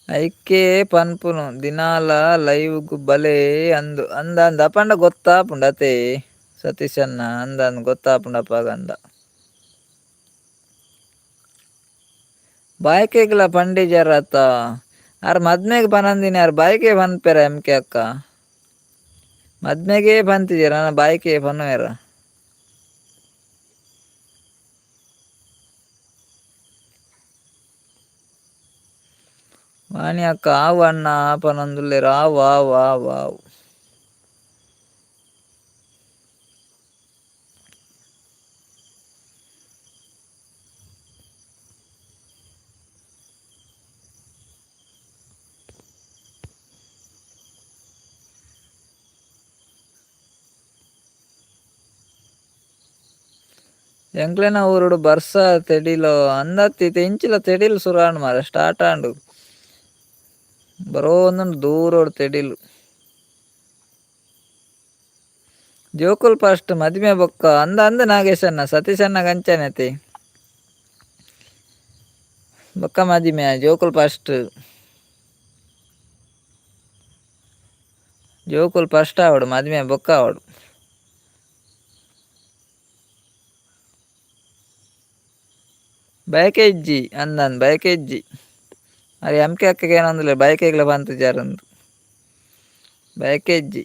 ಐಕೆ ಪನ್ಪುನು ದಿನಾಲ ಲೈವ್ ಬಲೆ ಅಂದ್ ಅಂದ ಅಂದ್ ಅಪಂಡ ಗೊತ್ತಾಪುಂಡು ಅತೇ ಸತೀಶ್ ಅಣ್ಣ ಅಂದ ಅಂದ್ ಗೊತ್ತಾಪುಂಡು ಅಪಗ ಅಂದ. ಬಾಯ್ಕೆಗ್ಲ ಪಂಡಿಜರತ ಆರ್ ಮದ್ಮೆಗ್ ಪನಂದಿನಿ ಆರ್ ಬಾಯ್ಕೆ ಪನ್ಪೆರ ಎಂ ಕೆ ಅಕ್ಕ. ಮದ್ಮೆಗೆ ಪಂತಿಜೆರ್ ನನ ಬಾಯ್ಕೆ ಪನ್ನುವೆರ. ವಾಣಿ ಅಕ್ಕ ಆವು ಅಣ್ಣ ಪನೊಂದುಲ್ಲೆರ್ ಆವು ಆವು ಆವು ಆವು. ಎಂಕ್ಲೆನ ಊರುಡು ಬರ್ಸ ತೆಡಿಲು ಅಂದತ್ತ್ ಇತ್ತೆ ಇಂಚಿಲ ತೆಡಿಲ್ ಸುರಾಂಡ್ ಮಾರ್ರೆ ಸ್ಟಾರ್ಟ್ ಆಂಡ್. ಬರೋಂದುಂಡು ದೂರೊಡು ತೆಡಿಲ್. ಜೋಕುಲು ಫಸ್ಟ್ ಮದಿಮೆ ಬೊಕ್ಕ ಅಂದ ಅಂದ್ ನಾಗೇಶಣ್ಣ ಸತೀಶಣ್ಣಗ್ ಅಂಚನೆ ಅತೆ. ಬೊಕ್ಕ ಮದಿಮೆ ಜೋಕುಲು ಫಸ್ಟ್. ಜೋಕುಲು ಫಸ್ಟ್ ಆವೊಡು ಮದಿಮೆ ಬೊಕ್ಕ ಆವೊಡು. ಬಯಕೆ ಇಜ್ಜಿ ಅಂದನ್ ಬಯಕೆ ಇಜ್ಜಿ. ಅರೆ ಎಂ ಕೆ ಅಕ್ಕಗ್ ಏನೊಂದುಲ್ಲೆರ್ ಬಯಕೆಗ್ಲ ಪಂತುಜಾರ್ ಅಂದ್. ಬಯಕೆ ಇಜ್ಜಿ.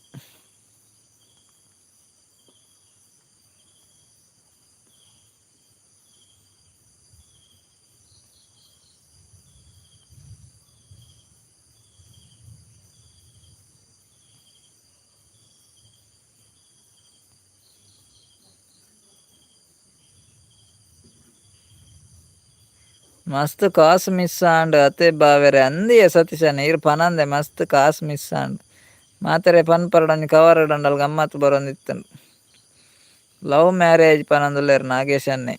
ಮಸ್ತ್ ಕಾಸ್ ಮಿಸ್ ಆಂಡ್ ಅತೆ ಬಾವೆರೆ ಅಂದಿಯೆ ಸತೀಶಣ್ಣ ಈರ್ ಪನಂದೆ ಮಸ್ತ್ ಕಾಸ್ ಮಿಸ್ ಆಂಡ್. ಮಾತೆರೆ ಪನ್ಪರ್ಡ ಒಂಜಿ ಕವರ್ ಡಂಡಲ್ ಗಮ್ಮತ್ ಬರೊಂದಿತ್ತುಂಡು. Love marriage ಪನೊಂದುಲ್ಲೆರ್ ನಾಗೇಶಣ್ಣೆ.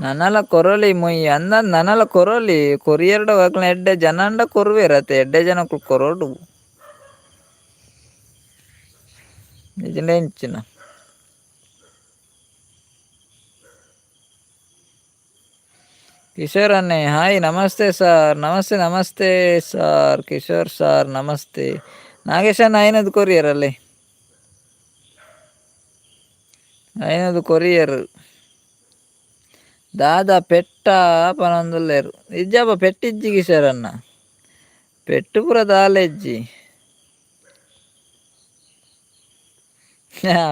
ನನಲ ಕೊರೊಲಿ ಮೊಯ್ ಅಂದ ನನಲ ಕೊರೊಲಿ ಕೊರಿಯರ್ಡ ಅಕ್ಲ್ನ ಎಡ್ಡೆ ಜನಂಡ ಕೊರುವೆರ್ ಅತೆ ಎಡ್ಡೆ ಜನಕ್ಕುಲು ಕೊರೊಡು. ನಿಜಿಂಡ ಎಂಚಿನ. ಕಿಶೋರ್ ಅಣ್ಣೆ ಹಾಯ್ ನಮಸ್ತೆ ಸರ್ ನಮಸ್ತೆ ನಮಸ್ತೆ ಸರ್ ಕಿಶೋರ್ ಸರ್ ನಮಸ್ತೆ. ನಾಗೇಶಣ್ಣ ಐನದು ಕೊರಿಯರ್ ಅಲ್ಲೇ. ಐನದು ಕೊರಿಯರ್. ದಾದಾ ಪೆಟ್ಟ ಪನೊಂದುಲ್ಲೆರ್ ಇಜ್ಜಪ್ಪ ಪೆಟ್ಟಿಜ್ಜಿ ಕಿಶೋರ್ ಅಣ್ಣ. ಪೆಟ್ಟು ಪೂರ ದಾಲ ಇಜ್ಜಿ.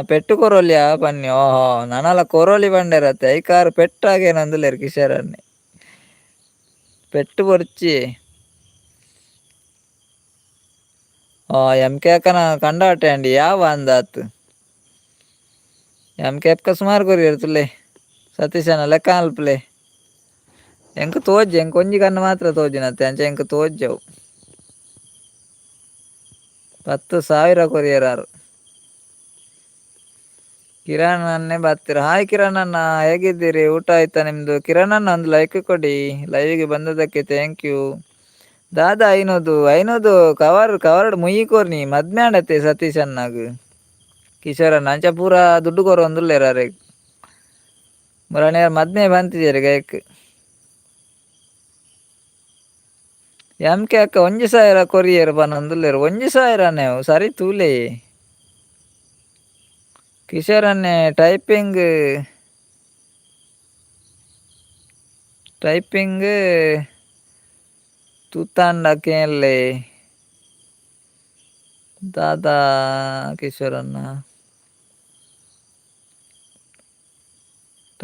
ಪೆಟ್ಟು ಕೊರೊಲಿಯಾ ಪನ್ನಿ ಓಹೋ ನನಲ ಕೊರೊಲಿ ಪಂಡೆರತ್ತೆ ಐಕಾರ್ ಪೆಟ್ಟಾಗೇನೊಂದುಲ್ಲೆರ್ ಕಿಶೋರ್ ಅಣ್ಣೆ. ಪೆಟ್ಟು ಬೊರ್ಚಿ. ಎಂ ಕೆ ಅಕ್ಕನ ಕಂಡಾಟೆ ಅಂಡಿ ಯಾವ ಅಂದಾತ್. ಎಂ ಕೆ ಅಕ್ಕ ಸುಮಾರು ಕೊರಿಯರ್ ತುಲೆ ಸತೀಶನ ಲೆಕ್ಕ ಮಲ್ಪುಲೆ. ಎಂಕ್ ತೋಜಿ ಎಂಕ್ ಒಂಜಿ ಕಣ್ಣು ಮಾತ್ರ ತೋಜುನತ್ತೆ ಅಂಚ ಎಂಕ್ ತೋಜವು. 10,000 ಕೊರಿಯರ್ ಆರ್. ಕಿರಣ್ ಅಣ್ಣೆ ಬರ್ತೀರ ಹಾಯ್ ಕಿರಣ್ ಅಣ್ಣ ಹೇಗಿದ್ದೀರಿ ಊಟ ಆಯ್ತಾ ನಿಮ್ದು ಕಿರಣ್ ಅಣ್ಣ ಒಂದು ಲೈಕ್ ಕೊಡಿ ಲೈವ್ಗೆ ಬಂದದಕ್ಕೆ thank you. ದಾದಾ ಐನೋದು ಐನೋದು ಕವರ್ ಕವರ್ಡ್ ಮುಯ್ಯಿ ಕೊರ್ನಿ ಮದ್ಮೆ ಆಂಡತೆ ಸತೀಶ್ ಅಣ್ಣಗ್. ಕಿಶೋರ್ ಅಣ್ಣ ಅಂಚ ಪೂರ ದುಡ್ಡು ಕೊರೊಂದುಲ್ಲೆರ್ ಅರೆಗ್. ಮುರಾನಿ ಮದ್ಮೆ ಪಂತಿಜೆರ್ ಗಾಯಕ್. ಎಂ ಕೆ ಅಕ್ಕ 1,000 ಕೊರಿಯರ್ ಪನೊಂದುಲ್ಲೆರ್ 1,000 ಸರಿ ತೂಲೆ. ಕಿಶೋರ್ ಅಣ್ಣೆ ಟೈಪಿಂಗ್ ಟೈಪಿಂಗ್ ತೂತಾಂಡ ಕೇನ್ಲೆ. ದಾದಾ ಕಿಶೋರ್ ಅಣ್ಣ.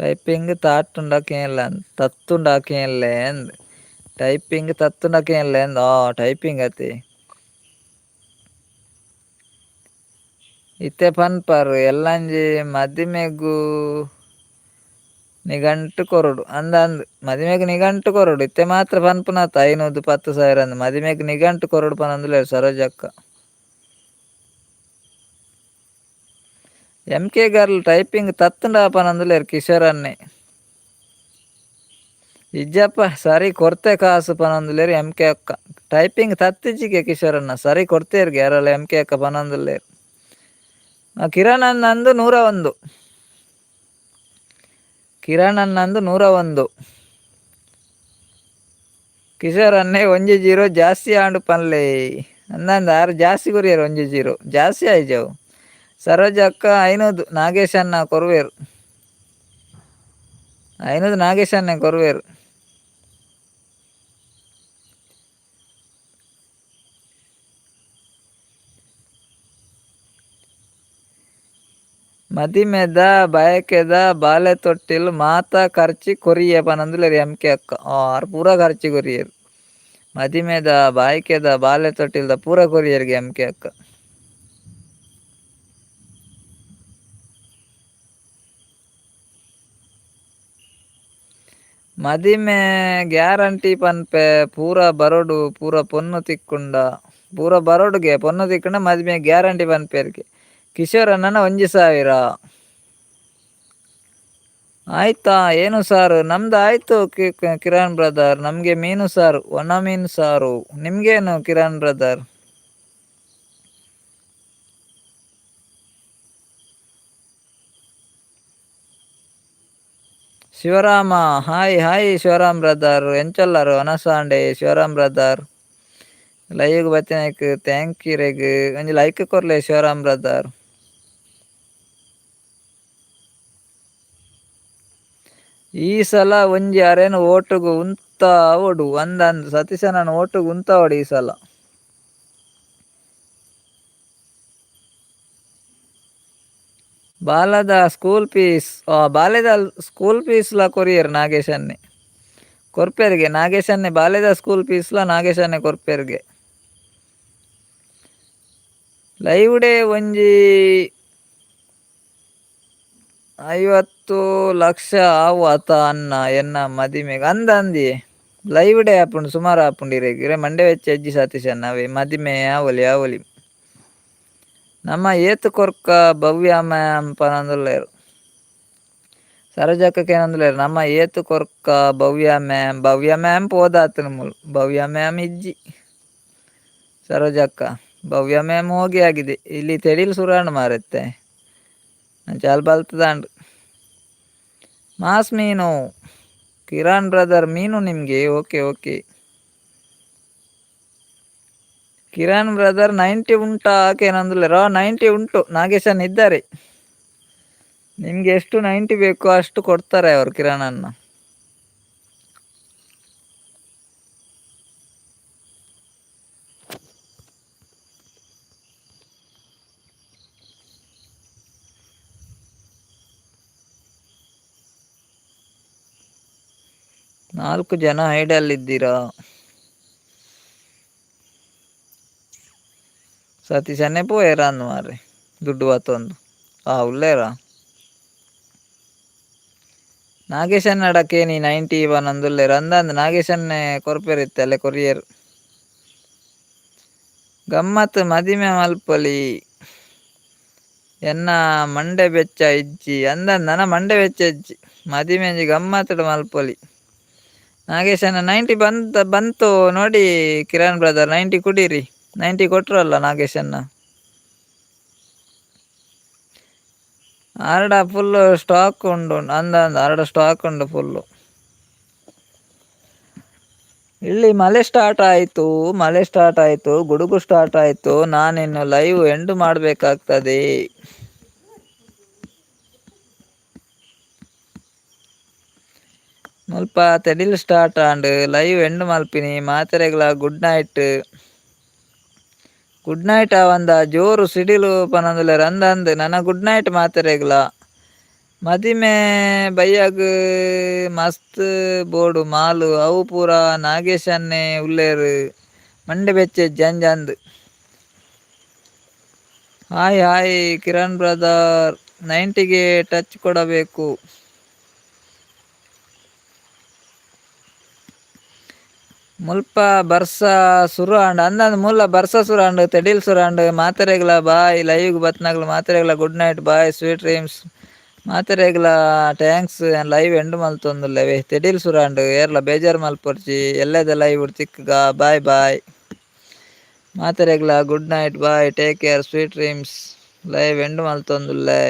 Typing ತಾಟುಂಡಕೇನ್ಲ ತತ್ತುಂಡಾಕೇನ್ಲೆ ಅಂದ್. ಟೈಪಿಂಗ್ ತತ್ತುಂಡಕೇನ್ಲೆ ಅಂದ್. ಆ ಟೈಪಿಂಗ್ ಅತಿ ಇತ್ತೆ ಪನ್ಪರ್ ಎಲ್ಲಂಜಿ ಮದಿಮೆಗು ನಿಘಂಟು ಕೊರೊಡು ಅಂದ ಅಂದ್. ಮದಿಮೆಗ್ ನಿಘಂಟು ಕೊರೊಡು ಇತ್ತೆ ಮಾತ್ರ ಪನ್ಪುನಾತ 500 10,000 ಅಂದ್. ಮದಿಮೆಗ್ ನಿಘಂಟು ಕೊರೊಡು ಪನೊಂದುಲ್ಲೆರ್ ಸರೋಜಕ್ಕ. M K girl typing ತತ್ತುಂಡ ಪನೊಂದುಲ್ಲೆರ್ Kishore ಅನ್ನೆ. ಇಜ್ಜಪ್ಪ ಸರಿ ಕೊರ್ತೆ ಕಾಸು ಪನೊಂದುಲ್ಲೆರ್ ಎಂ ಕೆ ಅಕ್ಕ. ಟೈಪಿಂಗ್ ತತ್ತಿಜಿಗೆ ಕಿಶೋರಣ್ಣ, ಸರಿ ಕೊರ್ತೆರ್ಗೆ ಯಾರಲ್ಲ ಎಂ ಕೆ ಅಕ್ಕ ಪನೊಂದುಲ್ಲೆರ್. ಕಿರಣ್ ಅಣ್ಣಂದು 101. ಕಿರಣ್ ಅಣ್ಣಂದು 101. ಕಿಶೋರ್ ಅನ್ನೆ 1 0 ಜಾಸ್ತಿ ಆಂಡು ಪನ್ಲೆ ಅಂದಂದ. ಆರು ಜಾಸ್ತಿ ಕೊರಿಯರ್, 1 0 ಜಾಸ್ತಿ ಆಯ್ಜವು. ಸರೋಜ ಅಕ್ಕ 500 ನಾಗೇಶ್ ಅಣ್ಣ ಕೊರುವೆರು. 500 ನಾಗೇಶ್ ಅಣ್ಣ ಕೊರುವೆರು. ಮದಿಮೆದ ಬಯಕೆದ ಬಾಲೆ ತೊಟ್ಟಿಲ್ ಮಾತ ಖರ್ಚಿ ಕೊರಿಯೆ ಪನೊಂದುಲ್ಲೆರ್ ಎಂ ಕೆ ಅಕ್ಕ. ಆರ್ ಪೂರ ಖರ್ಚಿ ಕೊರಿಯೆರ್. ಮದಿಮೆದ ಬಾಯಕೆದ ಬಾಲೆ ತೊಟ್ಟಿಲ್ದ ಪೂರ ಕೊರಿಯೆರ್ಗೆ ಎಂ ಕೆ ಅಕ್ಕ. ಮದಿಮೆ ಗ್ಯಾರಂಟಿ ಪನ್ಪೆ ಪೂರ ಬರೊಡು ಪೂರ ಪೊನ್ನು ತಿಕ್ಕುಂಡ. ಪೂರ ಬರೊಡುಗೆ ಪೊನ್ನು ತಿಕ್ಕುಂಡ ಮದಿಮೆ ಗ್ಯಾರಂಟಿ ಪನ್ಪೆರ್ಗೆ. ಕಿಶೋರ್ ಅಣ್ಣನ 1000 ಆಯ್ತಾ? ಏನು ಸಾರು? ನಮ್ದು ಆಯ್ತು ಕಿರಣ್ ಬ್ರದರ್. ನಮಗೆ ಮೀನು ಸಾರು, ಒಣ ಮೀನು ಸಾರು. ನಿಮ್ಗೇನು Kiran brother? Shivarama hi hi Shivaram brother. ಎಂಚೊಲ್ಲರು ಅನಸಾಂಡೆ Shivaram brother. Live ಬತ್ತಿನಕ್ thank you ರೆಗ್. ಒಂಜಿ ಲೈಕ್ ಕೊರ್ಲೆ ಶಿವರಾಮ್ ಬ್ರದರ್. ಈ ಸಲ ಒಂಜಿ ಅರೇನು ಓಟುಗು ಉಂತಾವೊಡು ಅಂದಂದ್ ಸತೀಶಣ್ಣನ ಓಟುಗು ಉಂತಾವೊಡು ಈ ಸಲ. ಬಾಲದ ಸ್ಕೂಲ್ ಫೀಸ್, ಬಾಲೆದ ಸ್ಕೂಲ್ ಫೀಸ್ಲ ಕೊರಿಯರ್ ನಾಗೇಶನ್ನೆ ಕೊರ್ಪೆರ್ಗೆ. ನಾಗೇಶನ್ನೆ ಬಾಲೆದ ಸ್ಕೂಲ್ ಫೀಸ್ಲ ನಾಗೇಶನ್ನೆ ಕೊರ್ಪೆರ್ಗೆ. ಲೈವ್ ಡೇ ಒಂಜಿ 50 ಲಕ್ಷ ಆವು ಅತ ಅನ್ನ ಎನ್ನ ಮದಿಮೆಗ್ ಅಂದ ಅಂದಿ. ಲೈವ್ ಡೇ ಆಪುಂಡು ಸುಮಾರು ಆಪುಂಡು ಇರೆಗ್. ಇರೆ ಮಂಡೆ ವೆಚ್ಚ ಎಜ್ಜಿ ಸತೀಶ್ ಅಣ್ಣ ಅವೇ ಮದಿಮೆ ಆವೊಲಿ ಆವೊಲಿ. ನಮ್ಮ ಏತ್ ಕೊರ್ಕ ಭವ್ಯ ಮ್ಯಾಮ್ ಪನೊಂದುಲ್ಲೆರ್. ಸರೋಜಕ್ಕಕ್ಕೆ ಏನೊಂದುಲ್ಲೆರ್ ನಮ್ಮ ಏತ್ ಕೊರ್ಕ ಭವ್ಯ ಮ್ಯಾಮ್. ಭವ್ಯ ಮ್ಯಾಮ್ ಪೋದಾತನ ಮೂಲು. ಭವ್ಯ ಮ್ಯಾಮ್ ಇಜ್ಜಿ ಸರೋಜಕ್ಕ. ಭವ್ಯ ಮ್ಯಾಮ್ ಹೋಗಿ ಆಗಿದೆ. ಇಲ್ಲಿ ತೆಡಿಲ್ ಸುರಾಂಡ್ ಮಾರತ್ತೆ ಚಾಲ್ ಬಲ್ತದಾಂಡ್. ಮಾಸ್ ಮೀನು ಕಿರಣ್ ಬ್ರದರ್ ಮೀನು ನಿಮಗೆ. Okay okay Kiran brother. 90 ಉಂಟಾ ಏನಂದ್ರೆ 90 ಉಂಟು. ನಾಗೇಶನ್ ಇದ್ದಾರೆ. ನಿಮ್ಗೆ ಎಷ್ಟು 90 ಬೇಕೋ ಅಷ್ಟು ಕೊಡ್ತಾರೆ ಅವರು ಕಿರಣ್ ಅನ್ನ. 4 ಜನ ಐಡಲ್ ಇದ್ದೀರಾ. ಸತೀಶನ್ನೇ ಪೋಯೆರ ಅಂದ್ ಮಾರ್ರೆ ದುಡ್ಡು ಬತ್ತೊಂದು. ಆ ಉಲ್ಲೇರಾ ನಾಗೇಶನ್ ನಡಕೇನಿ 90 ಪನೊಂದುಲ್ಲೆರ್ ಅಂದಂದ್. ನಾಗೇಶನ್ನೇ ಕೊರ್ಪೆರಿತ್ತೆ ಅಲ್ಲೇ ಕೊರಿಯರ್. ಗಮ್ಮತ್ ಮದಿಮೆ ಮಲ್ಪೊಲಿ ಎನ್ನ ಮಂಡೆ ಬೆಚ್ಚ ಇಜ್ಜಿ ಅಂದಂದ್. ನನ ಮಂಡೆ ಬೆಚ್ಚ ಇಜ್ಜಿ ಮದಿಮೆಂಜಿ ಗಮ್ಮತ್ಡ್ ಮಲ್ಪೊಲಿ. ನಾಗೇಶನ 90 ಬಂತು ನೋಡಿ ಕಿರಣ್ ಬ್ರದರ್. 90 ಕುಡೀರಿ. 90 ಕೊಟ್ರಲ್ಲ ನಾಗೇಶನ್ನ. ಆರಡ ಫುಲ್ ಸ್ಟಾಕ್ ಉಂಡು ಅಂದ ಅಂದ. ಆರಡ ಸ್ಟಾಕ್ ಉಂಡು ಫುಲ್ಲು. ಇಲ್ಲಿ ಮಳೆ ಸ್ಟಾರ್ಟ್ ಆಯಿತು, ಮಳೆ ಸ್ಟಾರ್ಟ್ ಆಯಿತು, ಗುಡುಗು ಸ್ಟಾರ್ಟ್ ಆಯಿತು. ನಾನಿನ್ನು ಲೈವ್ ಎಂಡ್ ಮಾಡಬೇಕಾಗ್ತದೆ. ಮುಲ್ಪ ತೆಡಿಲ್ start and live end ಮಲ್ಪಿನಿ. ಮಾತೆರೆಗ್ಲ good night. Good night ಆವಂದ ಜೋರು ಸಿಡಿಲು ಪನೊಂದುಲ್ಲೆರ್ ಅಂದ ಅಂದ್. ನನ ಗುಡ್ ನೈಟ್ ಮಾತೆರೆಗ್ಲ. ಮದಿಮೆ ಬಯ್ಯಗ್ ಮಸ್ತ್ ಬೋಡು ಮಾಲು ಅವು ಪೂರ ನಾಗೇಶನ್ನೇ ಉಲ್ಲೇರ್ ಮಂಡೆ ಬೆಚ್ಚ ಜಂಜಂದ್. ಹಾಯ್ ಹಾಯ್ ಕಿರಣ್ ಬ್ರದರ್, 90ಗೆ ಟಚ್ ಕೊಡಬೇಕು. ಮುಲ್ಪ ಬರ್ಸ ಸುರು ಆಂಡ್ ಅಂದಂದ್ ಮುಲ್ಲ ಬರ್ಸ ಸುರು ಆಂಡ್ ತೆಡಿಲ್ ಸುರು ಆಂಡ್. ಮಾತೆರೆಗ್ಲ ಬಾಯ್, ಲೈವ್ ಬತ್ನಗ್ಲ ಮಾತೆರೆಗ್ಲ good night, bye, sweet dreams. ಮಾತೆರೆಗ್ಲ thanks. Live end ಮಲ್ತೊಂದುಲ್ಲೆವೆ. ತೆಡಿಲ್ ಸುರು ಆಂಡ್, ಏರ್ಲ ಬೇಜಾರ್ ಮಲ್ಪೊರ್ಚಿ. ಎಲ್ಲೆದ ಲೈವ್ ತಿಕ್ಕುಗ. ಬಾಯ್ ಬಾಯ್ ಮಾತೆರೆಗ್ಲ good night, bye, take care, sweet dreams. Live end ಮಲ್ತೊಂದುಲ್ಲೆ.